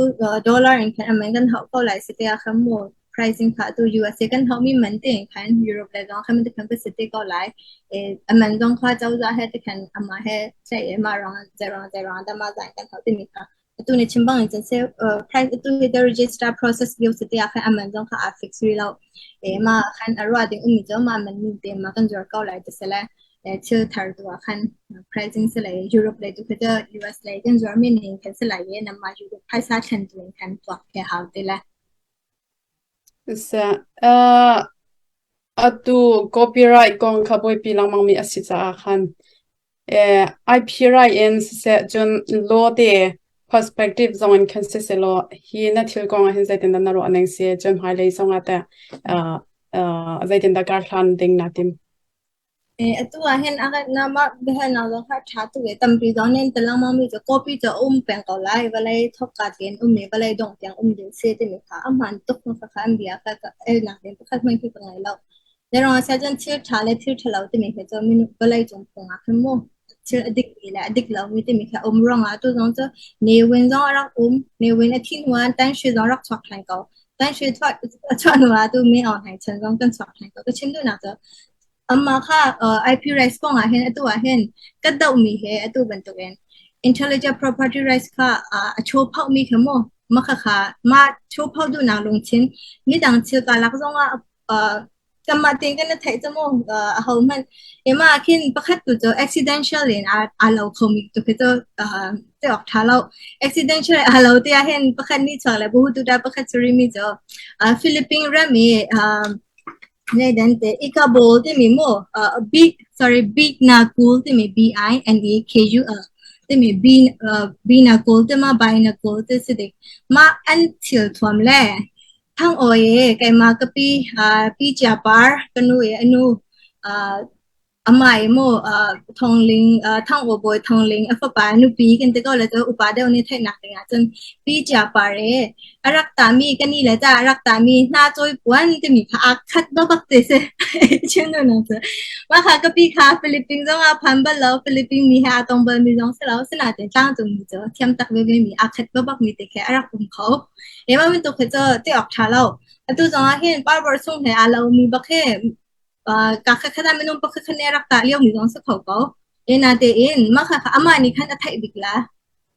dollar in khan aman kan hauh ko lai si tiah khan mu pricing kha atu USA kan hauhmi man tein khan Europe lei zong khan tikhan ka si te ko lai. Aman zong kha cozah he tikhan amah he tlaih i mah ruang zei ruang zei ruang dah mah zah in kan hauh timi kha atu na chim bang in cun se price atu hi the register process lio si tiah khan aman zong kha aa fix rih lo. Mah khan a ruah ding ummi cu mah man ning te ma kan zuar ko lai ti si le thil thar tu ah khan pricing si lai Europe lei tu khi cu US lei kan zuarmi ning khan si lai i namah Europe phaisa thlen tu in khan tuak he hau ti le. Sa atu copyright kong kha buaipi lengmang mi a si caah khan IP right in siseh cun law te perspective zong in khan siseh law hi na thil kong ah hin zeitin dah na ruah ning si cun hmailei zong ah teh zeitin dah kar hlan ding na tim? Atu ah hin a mah biahalnak zong kha a ṭha tuk i tampi zong nih an ti lengmang mi cu copy cu a um peng ko lai. Vawlei thawkka tein um i vawlei dongh tiang um ding si timi kha a hmaan tuk. Khakha an bia kha ka elnak ding pakhat hmanh khi ka ngei lo. Zeiruang ah siah cun thil ṭha le thil ṭhalo timi hi cu minung vawlei cung phung ah khin mu thil a dikmi le a dik lomi timi khi a um ruangah atu zong cu Ne Win zong a rak um. Ne Win a thih hnu ah Tan Sui zong a rak chuak ṭhan ko. Tan Sui a chuah hnu ah atu Min Aung Hlaing chan zong kan chuak ṭhan ko. Ka chim duhnak cu Amah kha IP rights kong ah hin atu ah hin ka dohmi he atu bantukin intellectual property rights kha a chawphohmi kha mu mah khakha mah chawphoh duhnak lungthin midang thil ka lak zongah kanmah tein kan i theih cu mu aho hmanh ema ah khin pakhat tu cu accidental in aa lo khomi tu khi cu ti awk ṭha lo. Accidental aa lo ti ah hin pakhat nih chuak le buhu tu dah pakhat surimi cu Philippine ram i Zeidante Ikabol timi mu big sorry big na kul timi B I N E K U L timi B B na kul te ma bai na kul te si dik ma an thil thuam le thang oi e keima ka pi pi chia par ka nu e anu Amah i maw Thawngling Thang-aw bawi Thawngling a fapa nupi kan ti ko le cu upa deuh nih theihnak ding ahcun Pi Cia Par i a rak tami ka ni le ca a rak tami hna cawi puan timi kha aa khat bakbak te si. Chim duhnak cu. Mah kha ka pi kha Philippines zong ah phan bal lo, Philippines mi he aa tong bal mi zong si lo, sinain tlangcung mi cu thiam tak veve mi aa khat bakbak mi te khi a rak um kho. Emah bantuk khi cu ti awk ṭha lo. Atu zong ah hin Barber sung he aa lomi bak hi Ka khat ah minung pakhat khat nih a rak tah liomi zong si kho ko. Natein mah kha amah nih khan a theih bik la.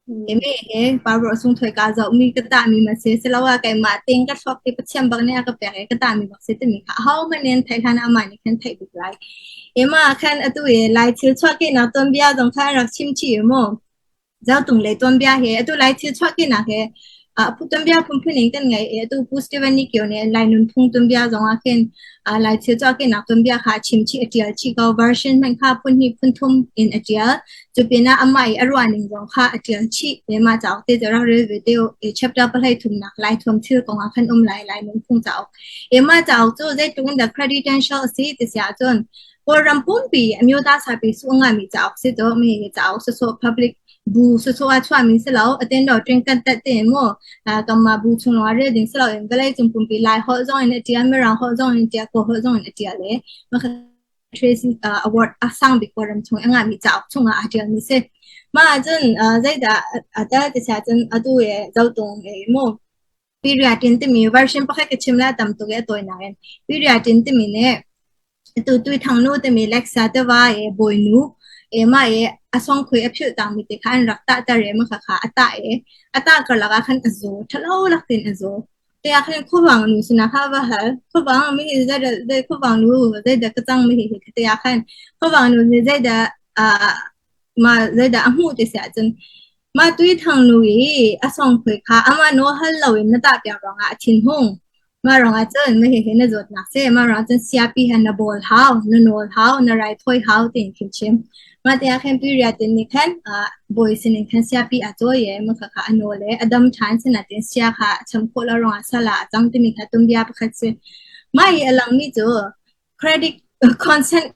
Eme he parbo sung thoi ka zoh mi ka tah mi ma si siloah keimah tein ka thluak te Pathian bak nih a ka pek i ka tah mi bak si timi kha ahohmanh nih an theih hlan ah amah nih khan theih bik lai. Ema khan atu i Lai thil chuahkehnak tuanbia zong kha an rak chim chih i mu. Zotung lei tuanbia he atu Lai thil chuahkehnak he tuanbia phunphun in kan ngei i atu Pu Stephen Ni Kio nih Lai nunphung tuanbia zong ah khin Lai thil chuahkehnak tuanbia kha a chim chih a ṭial chih ko. Version hmanh kha phun hnih phun thum in a ṭial. Cu pinah amah i a ruahning zong kha a ṭial chih. Mah cauk te cu rak rel ve te u. I chapter pahlei thumnak Lai thuam thil kong ah khan um lai Lai nunphung cauk. I mah cauk cu zeitluk in dah credential a si ti si ahcun Kawlram pumpi amyota sapi su ngami cauk si to mi cauk sawsawh public bu sawsawh ah chuahmi si lo aten lo ṭing kan tat te mu kamma bu chung lawng ah rel ding si lo in vawlei cung pumpi Lai holh zong in a ṭial Mirang holh zong in a ṭial Kawl holh zong in a ṭial i Tracy Award a sang bik Kawlram chung a ngahmi cauk chung ah aa ṭialmi si. Mah ahcun zeidah a tel ti si ahcun atu i zotung i mu Piriatin timi version pakhat ka chim la tam tuk i a tawinak in Piriatin timi nih atu Tuithang nu timi Lexa tiva i bawinu e mah i a songkhui a philh tangmi te kha an rak tahter i mah kha a tah i a tah karlak ah khan a zaw ṭhalo lak tein a zaw. Te ah khan khuavang nu sinah kha va hal. Khuavang mi hi zeidah zei khuavang nu zeidah ka cang mi hi hi te ah khan khuavang nu nih zeidah mah zeidah a hmuh ti si ahcun mah Tuithang nu i a songkhui kha amah nawl hal loin na tah piak ruangah a thinhung. Mah ruangah cun mah hihi na zawtnak si. Mah ruangah cun siapi he na bawl hau, na nawl hau, na raithawi hau tiin khin chim. Mah tiah khin Piriatin nih khan bawi sinin khan siapi a cawi i mah khakha a nawl i a dam ṭhan sinain sia kha a cham khawh lo ruangah sal ah a cang timi kha tumbia pakhat si. Mah i a langmi cu credit consent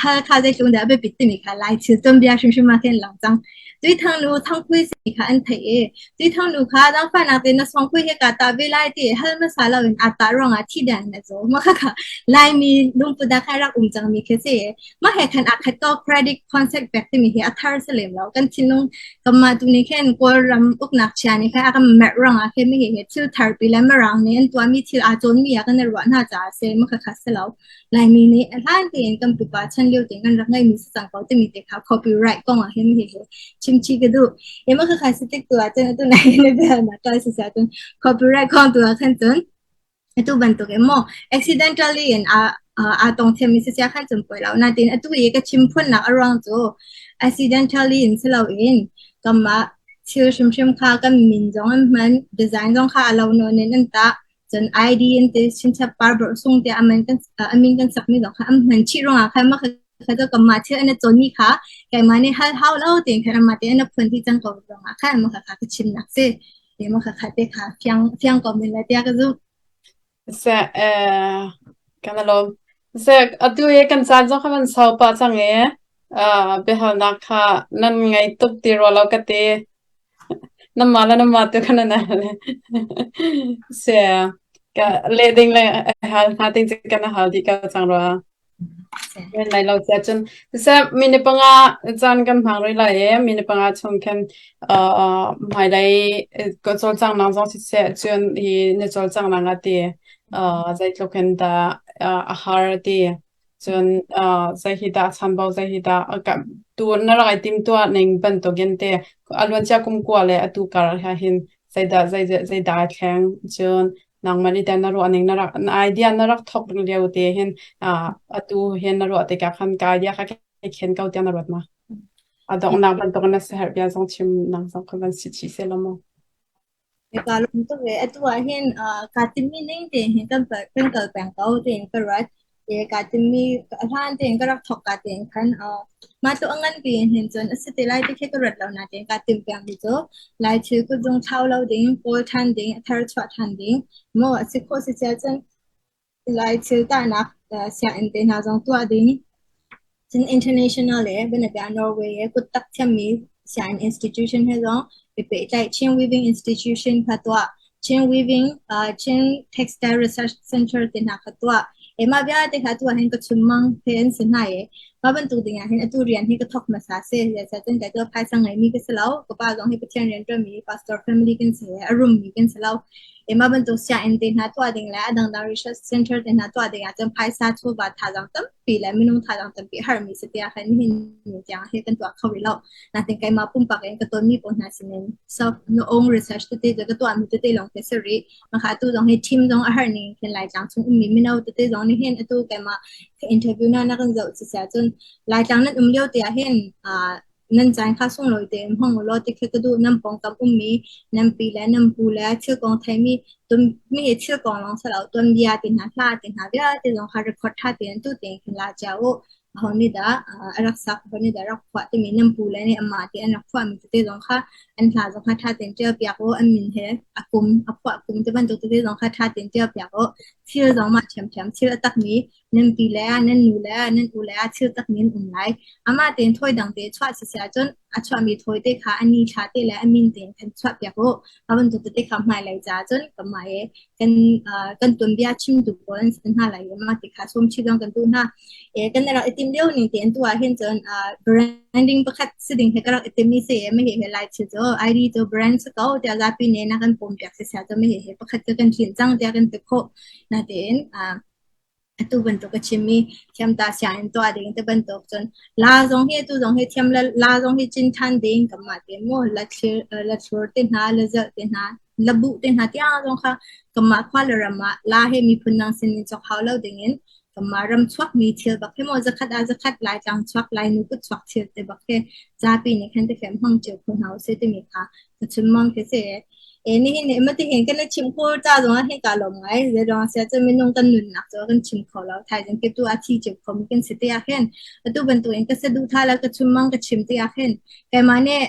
hal kha zeitluk dah a biapit timi kha Lai thil tuanbia hrimhrim ah khin lang cang. Tuithang nu thangpui si kha an theih i tuithang nu kha zaangfahnak tein na sawngpui hi ka tah ve lai ti hal hmasa loin aa tah ruangah thi deng in a zaw. Mah khakha Laimi lungput ah khan rak um cangmi khi si. Mah he khan aa khat ko credit concept pek timi hi a thar si lem lo. Kan thinlung kanmah tu nih khin Kawlram uknak chia nih khan a kan merh ruangah khin mi hi thil thar pi le Mirang nih an tuahmi thil aa cawnmi ah kan i ruah hna caah a si. Mah khakha si lo. Laimi nih a hlan tein kan pupa chan lio tein kan rak ngeihmi si cang ko timi te kha copyright kong ah hin hihi chimchih ka duh. Ema khakha si tik tu ah cun atu nai na bia na kai si cun copyright kong tu ah khan cun atu bantuk in maw accidentally in a aa tong thiammi si sia khan cun poi lo. Natin atu i ka chim phunnak a ruang cu accidentally in si loin kanmah thil hrimhrim kha kan min zong an hman, design zong kha a lo nawn in an tah. Cun ID in te chinchap par borh sung tiah aman kan amin kan sakmi zong kha an hman chih ruangah khan mah kha cu kanmah thil an i cawnmi kha keimah nih hal hau lo tein khan amah tein a phun ti cang ko ruangah khan mah kha ka chimnak si. Mah kha kha te kha fiang fiang ko min lai tiah ka zumh. Se kan alawm. Se atu i kan caan zong kha van sau pah cang i biahalnak kha nan ngei tuk ti rua lo ka ti. Namah le namah tu khan nan al. Se ka le ding le hal hna ding cu kan hal dih ko cang rua. Kan lai lo cia cun siseh minute 5 caan kan hmang rih lai i minute 5 chung khin hmailei ka cawlcanghnak zong siseh cun hi na cawlcanghnak ah ti zeitluk in dah a har ti cun zei hi dah chanvo zei hi dah tu na rak i timtuah ning bantukin te a luancia kum kua le atu kar ah hin zeidah zeidah aa thleng cun nangmah nih teh na ruah ning na rak na idea na rak thawk lio te hin atu hin na ruah tikah khan ka idea kha kai khen ko tiah na ruat ma? A donghnak bantuk na siaherh bia zong chim nang zong kha van si chih seh law mu. Ka lawm tuk ve. Atu ah hin kaa timmi ning tein hin kan kan kal peng ko tiin ka ruat. Kaa timmi hlan tein ka rak thawk ka tein khan mah tluk a ngan piin hin cun a si te lai ti khi ka ruat lo nain kaa tim pengmi cu Lai thil kutzung thlau lo ding, kawl ṭhan ding, a thar chuah ṭhan ding, maw a si khawh si cia cun Lai thil tahnak sianginn te hna zong tuah ding. Cun international le bianabia Norway he kuttak thiammi sianginn institution he zong i pehtlaih Chin Weaving Institution kha tuah. Chin Weaving, Chin Textile Research Center te hna kha tuah. Mah vialte kha tuah hin ka chunmang he an si hna i. Mah bantuk ding ah hin atu rian hi ka thawk hmasa si. Zeicahtiah cun kei cu phaisa ngeimi ka si lo. Ka pa zong hi Pathian rian ṭuanmi pastor family kan si i a rummi kan si lo. Mah bantuk sianginn te hna tuah ding le a dangdang research center te hna tuah ding ah cun phaisa chawva thazaang tampi le minung thazaang tampi harmi si tiah khan nihin ni tiang hi kan tuah kho rih lo. Natin keimah pumpak in ka tonmi pawl hna sinin self na own research tete cu ka tuahmi tete lawng te si rih. Maka atu zong hi team zong a har ning khin Laitlang chung ummi mino tete zong nih hin atu keimah ka interview na na kan zoh si sia cun Laitlang nan um lio te ah hin nan caan kha sunglawi tein hmang u law ti khi ka duh. Nan pawngkam ummi nan pi le nan pu le thil kong theimi mi hi thil kong lawng si lo tuanbia te hna hla te hna vialte zong kha record ṭha tein tu tein khin la cia u. Aho nih dah a rak sak, aho nih dah a rak phuah timi nan pu le nih amah te an rak phuahmi tete zong kha an hla zong kha ṭha tein ṭial piak u. An min he a kum, a phuah kum ti bantuk tete zong kha ṭha tein ṭial piak u. Thil zong mah ṭhiamṭhiam thil a takmi nan pi le nan nu le nan u le thil takmi an um lai. Amah tein thawi dang te chuah si si ahcun a chuahmi thawi te kha a ni thla te le a min tein khan chuah piak u. A bantuk tete kha hmailei caah cun kanmah he kan kan tuanbia chimtu pawl an si hna lai i mah ti kha sawm chih zong kan duh hna. Kan rak i tim lio ning tein tu ah hin cun branding pakhat si ding he ka rak i tim mi si i mah hi lai thil cu ID cu brand si ko tiah zapi nih na kan pom piak si sia cu mah hi pakhat cu kan tlinh cang tiah kan ti khawh. Natein atu bantuk ka chim i thiamta sianginn tuah ding te bantuk cun la zong hi atu zong hi thiam la la zong hi cin than ding kanmah te mu la thlir la thlur te hna la zelh te hna la buh te hna tiang zong kha kanmah khua le ram ah la he miphun dang sin in cawk hau lo ding in kanmah ram chuak mi thil bak hi maw zakhat ah zakhat lai tlang chuak lai nu kut chuak thil te bak hi zapi nih khan te fem hmang cio kho hna usih timi kha ka chim mang khi si. Nihin ni mati hin kan i chim kho ca zong ah hin ka lawm ngai. Zeiruang sia cun minung kan nunnak cu kan chim kho lo. Thaizing kip tu a thi cio kho mi kan si te ah hin atu bantukin ka saduhthah le ka chim mang ka chim te ah hin keimah nih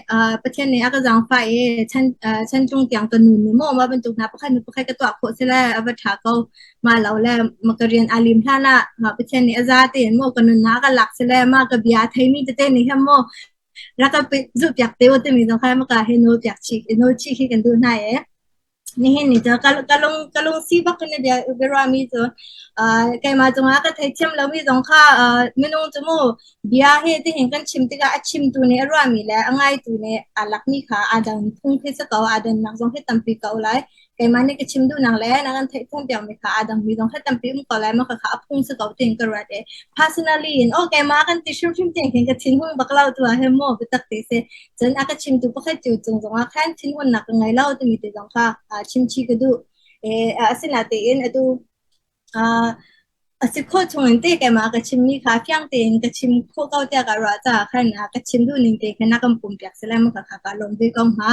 Pathian nih a ka zaangfah i chan chan chung tiang ka nun ni maw mah bantuk hna pakhat hnu pakhat ka tuah khawh si le a va ṭha ko. Mah lo le ma ka rian aa lim hlan ah mah Pathian nih a za tein maw ka nunnak a ka lak si le mah ka bia a theimi tete nih hin maw rak ka zulhpiak te u timi zong kha maka he nawl piak chih nawl chih khi kan duh hna i nihin ni cu ka lung si bak in bia biaruahmi cu keimah cungah ka theithiam lomi zong kha minung cu mu bia hi tihin kan chim tikah a chimtu nih a ruahmi le a ngaitu nih aa lakmi kha aa dang phung khi si ko aa dannak zong hi tampi ko lai. Keimah nih ka chim duhnak le na kan theih piakmi kha aa dangmi zong kha tampi um ko lai ma kha a phung si ko tiin ka ruat i personally in oh keimah kan ti hrimhrim tiang khin ka thinhung bak lo tu ah hin maw biatak te si cun a ka chimtu pakhat cu cung zongah khan thinhunnak ka ngei lo timi te zong kha chim chih ka duh. Asinain atu A si khawh chungin te keimah ka chimmi kha fiang tein ka chim khawh ko tiah ka ruah caah khan ka chim duhning te khan a kan pumpiak si lai maw kha kaa lawm ve ko hnga.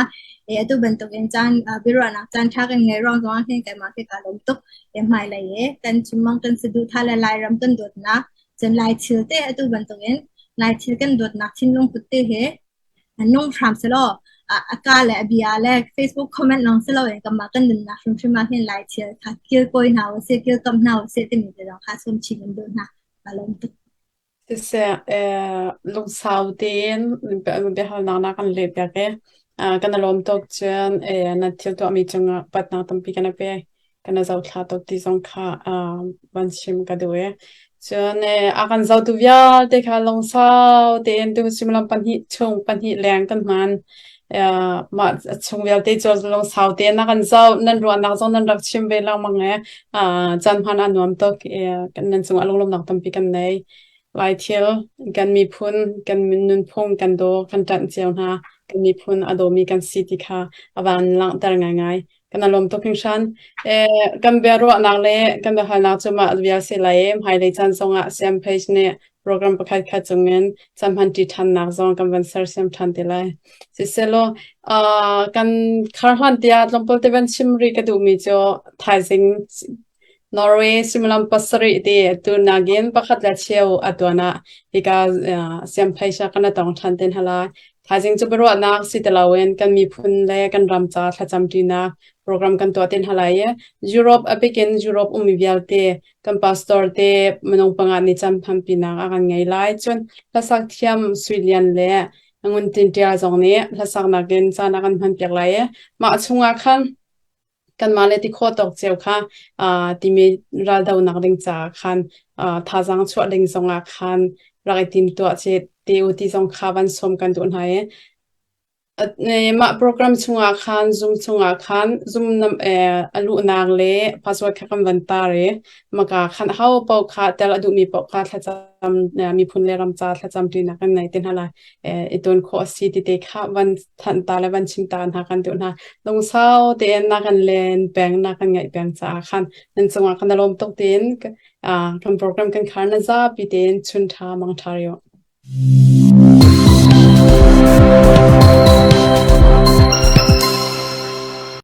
Atu bantukin caan biaruahnak caan ṭha kan ngeih ruang zongah hin keimah hi kaa lawm tuk. Hmailei i kan chim-mang kan saduhthah le Lairam kan dawtnak, cun Lai thil te atu bantukin Lai thil kan dawtnak thinlung put te hi nung hram selaw a ka le a bia le Facebook comment lawng si loin kanmah kan nunnak hrimhrim ah hin Lai thil kha kilkawi hna usih, kilkamh hna usih timi te zong kha sawm chin in duh hna. Kaa lawm tuk. Siseh, lungsau tein biahalnak na kan leh piak i kan i lawm tuk. Cun na thil tuahmi cungah upatnak tampi kan i pe. Kan i zohthla tuk ti zong kha van chim ka duh i. Cun a kan zohtu vialte kha lungsau tein tu suimilam pahnih chung pahnih leng kan hman. Mah chung vialte cu lungsau tein na kan zoh, nan ruahnak zong nan rak chim ve lengmang i caan hman a nuam tuk i nan cungah lunglawmhnak tampi kan nei. Lai thil, kan miphun, kan nunphung kan daw, kan ṭanh cio hna. Kan miphun a dawmi kan si ti kha a van langhter ngaingai. Kan i lawm tuk hringhran. Kan biaruahnak le kan biahalnak cu mah vial si lai i hmailei caan zongah CMPH nih program pakhat khat cungin caan hmanṭi ṭhannak zong kan van sersiam ṭhan te lai. Siselaw, kan khar hlan tiah tlawmpal te van chim rih ka duhmi cu thaizing Norway suimilam pasarih ti tu nakin pakhat le cheu a tuan ah hika siamphei kan tong ṭhan te hna lai. Thaizing cu biaruahnak si ti loin kan miphun le kan ram ca thlacam ṭinak program kan tuah te hna lai i Europe a bikin Europe ummi vialte kan pastor te minung panga nih cam thampinak a kan ngei lai. Cun hlasak thiam Sui Lian le Ngun Tin Ṭial zong nih hlasaknak in caan a kan hmanpiak lai i mah chungah khan kanmah le ti khawh tawk cio kha timi raldonak ding caah khan thazaang chuah ding zongah khan. rak i tim tuah che te u ti zong kha van sawm kan duh hna i mah program chungah khan Zoom chungah khan Zoom nam a luhnak le password kha kan van tar i maka khan ho paoh kha tel a duhmi paoh kha thlacam miphun le ram ca thlacam ṭinak kan nei te hna lai. I ton khawh a si ti te kha van thanh ta le van chim ta hna kan duh hna. Lungsau tein na kan len peng na kan ngaih peng caah khan nan cungah kan i lawm tuk tein kan program kan khar na zapi tein chun ṭha mang ṭha rio.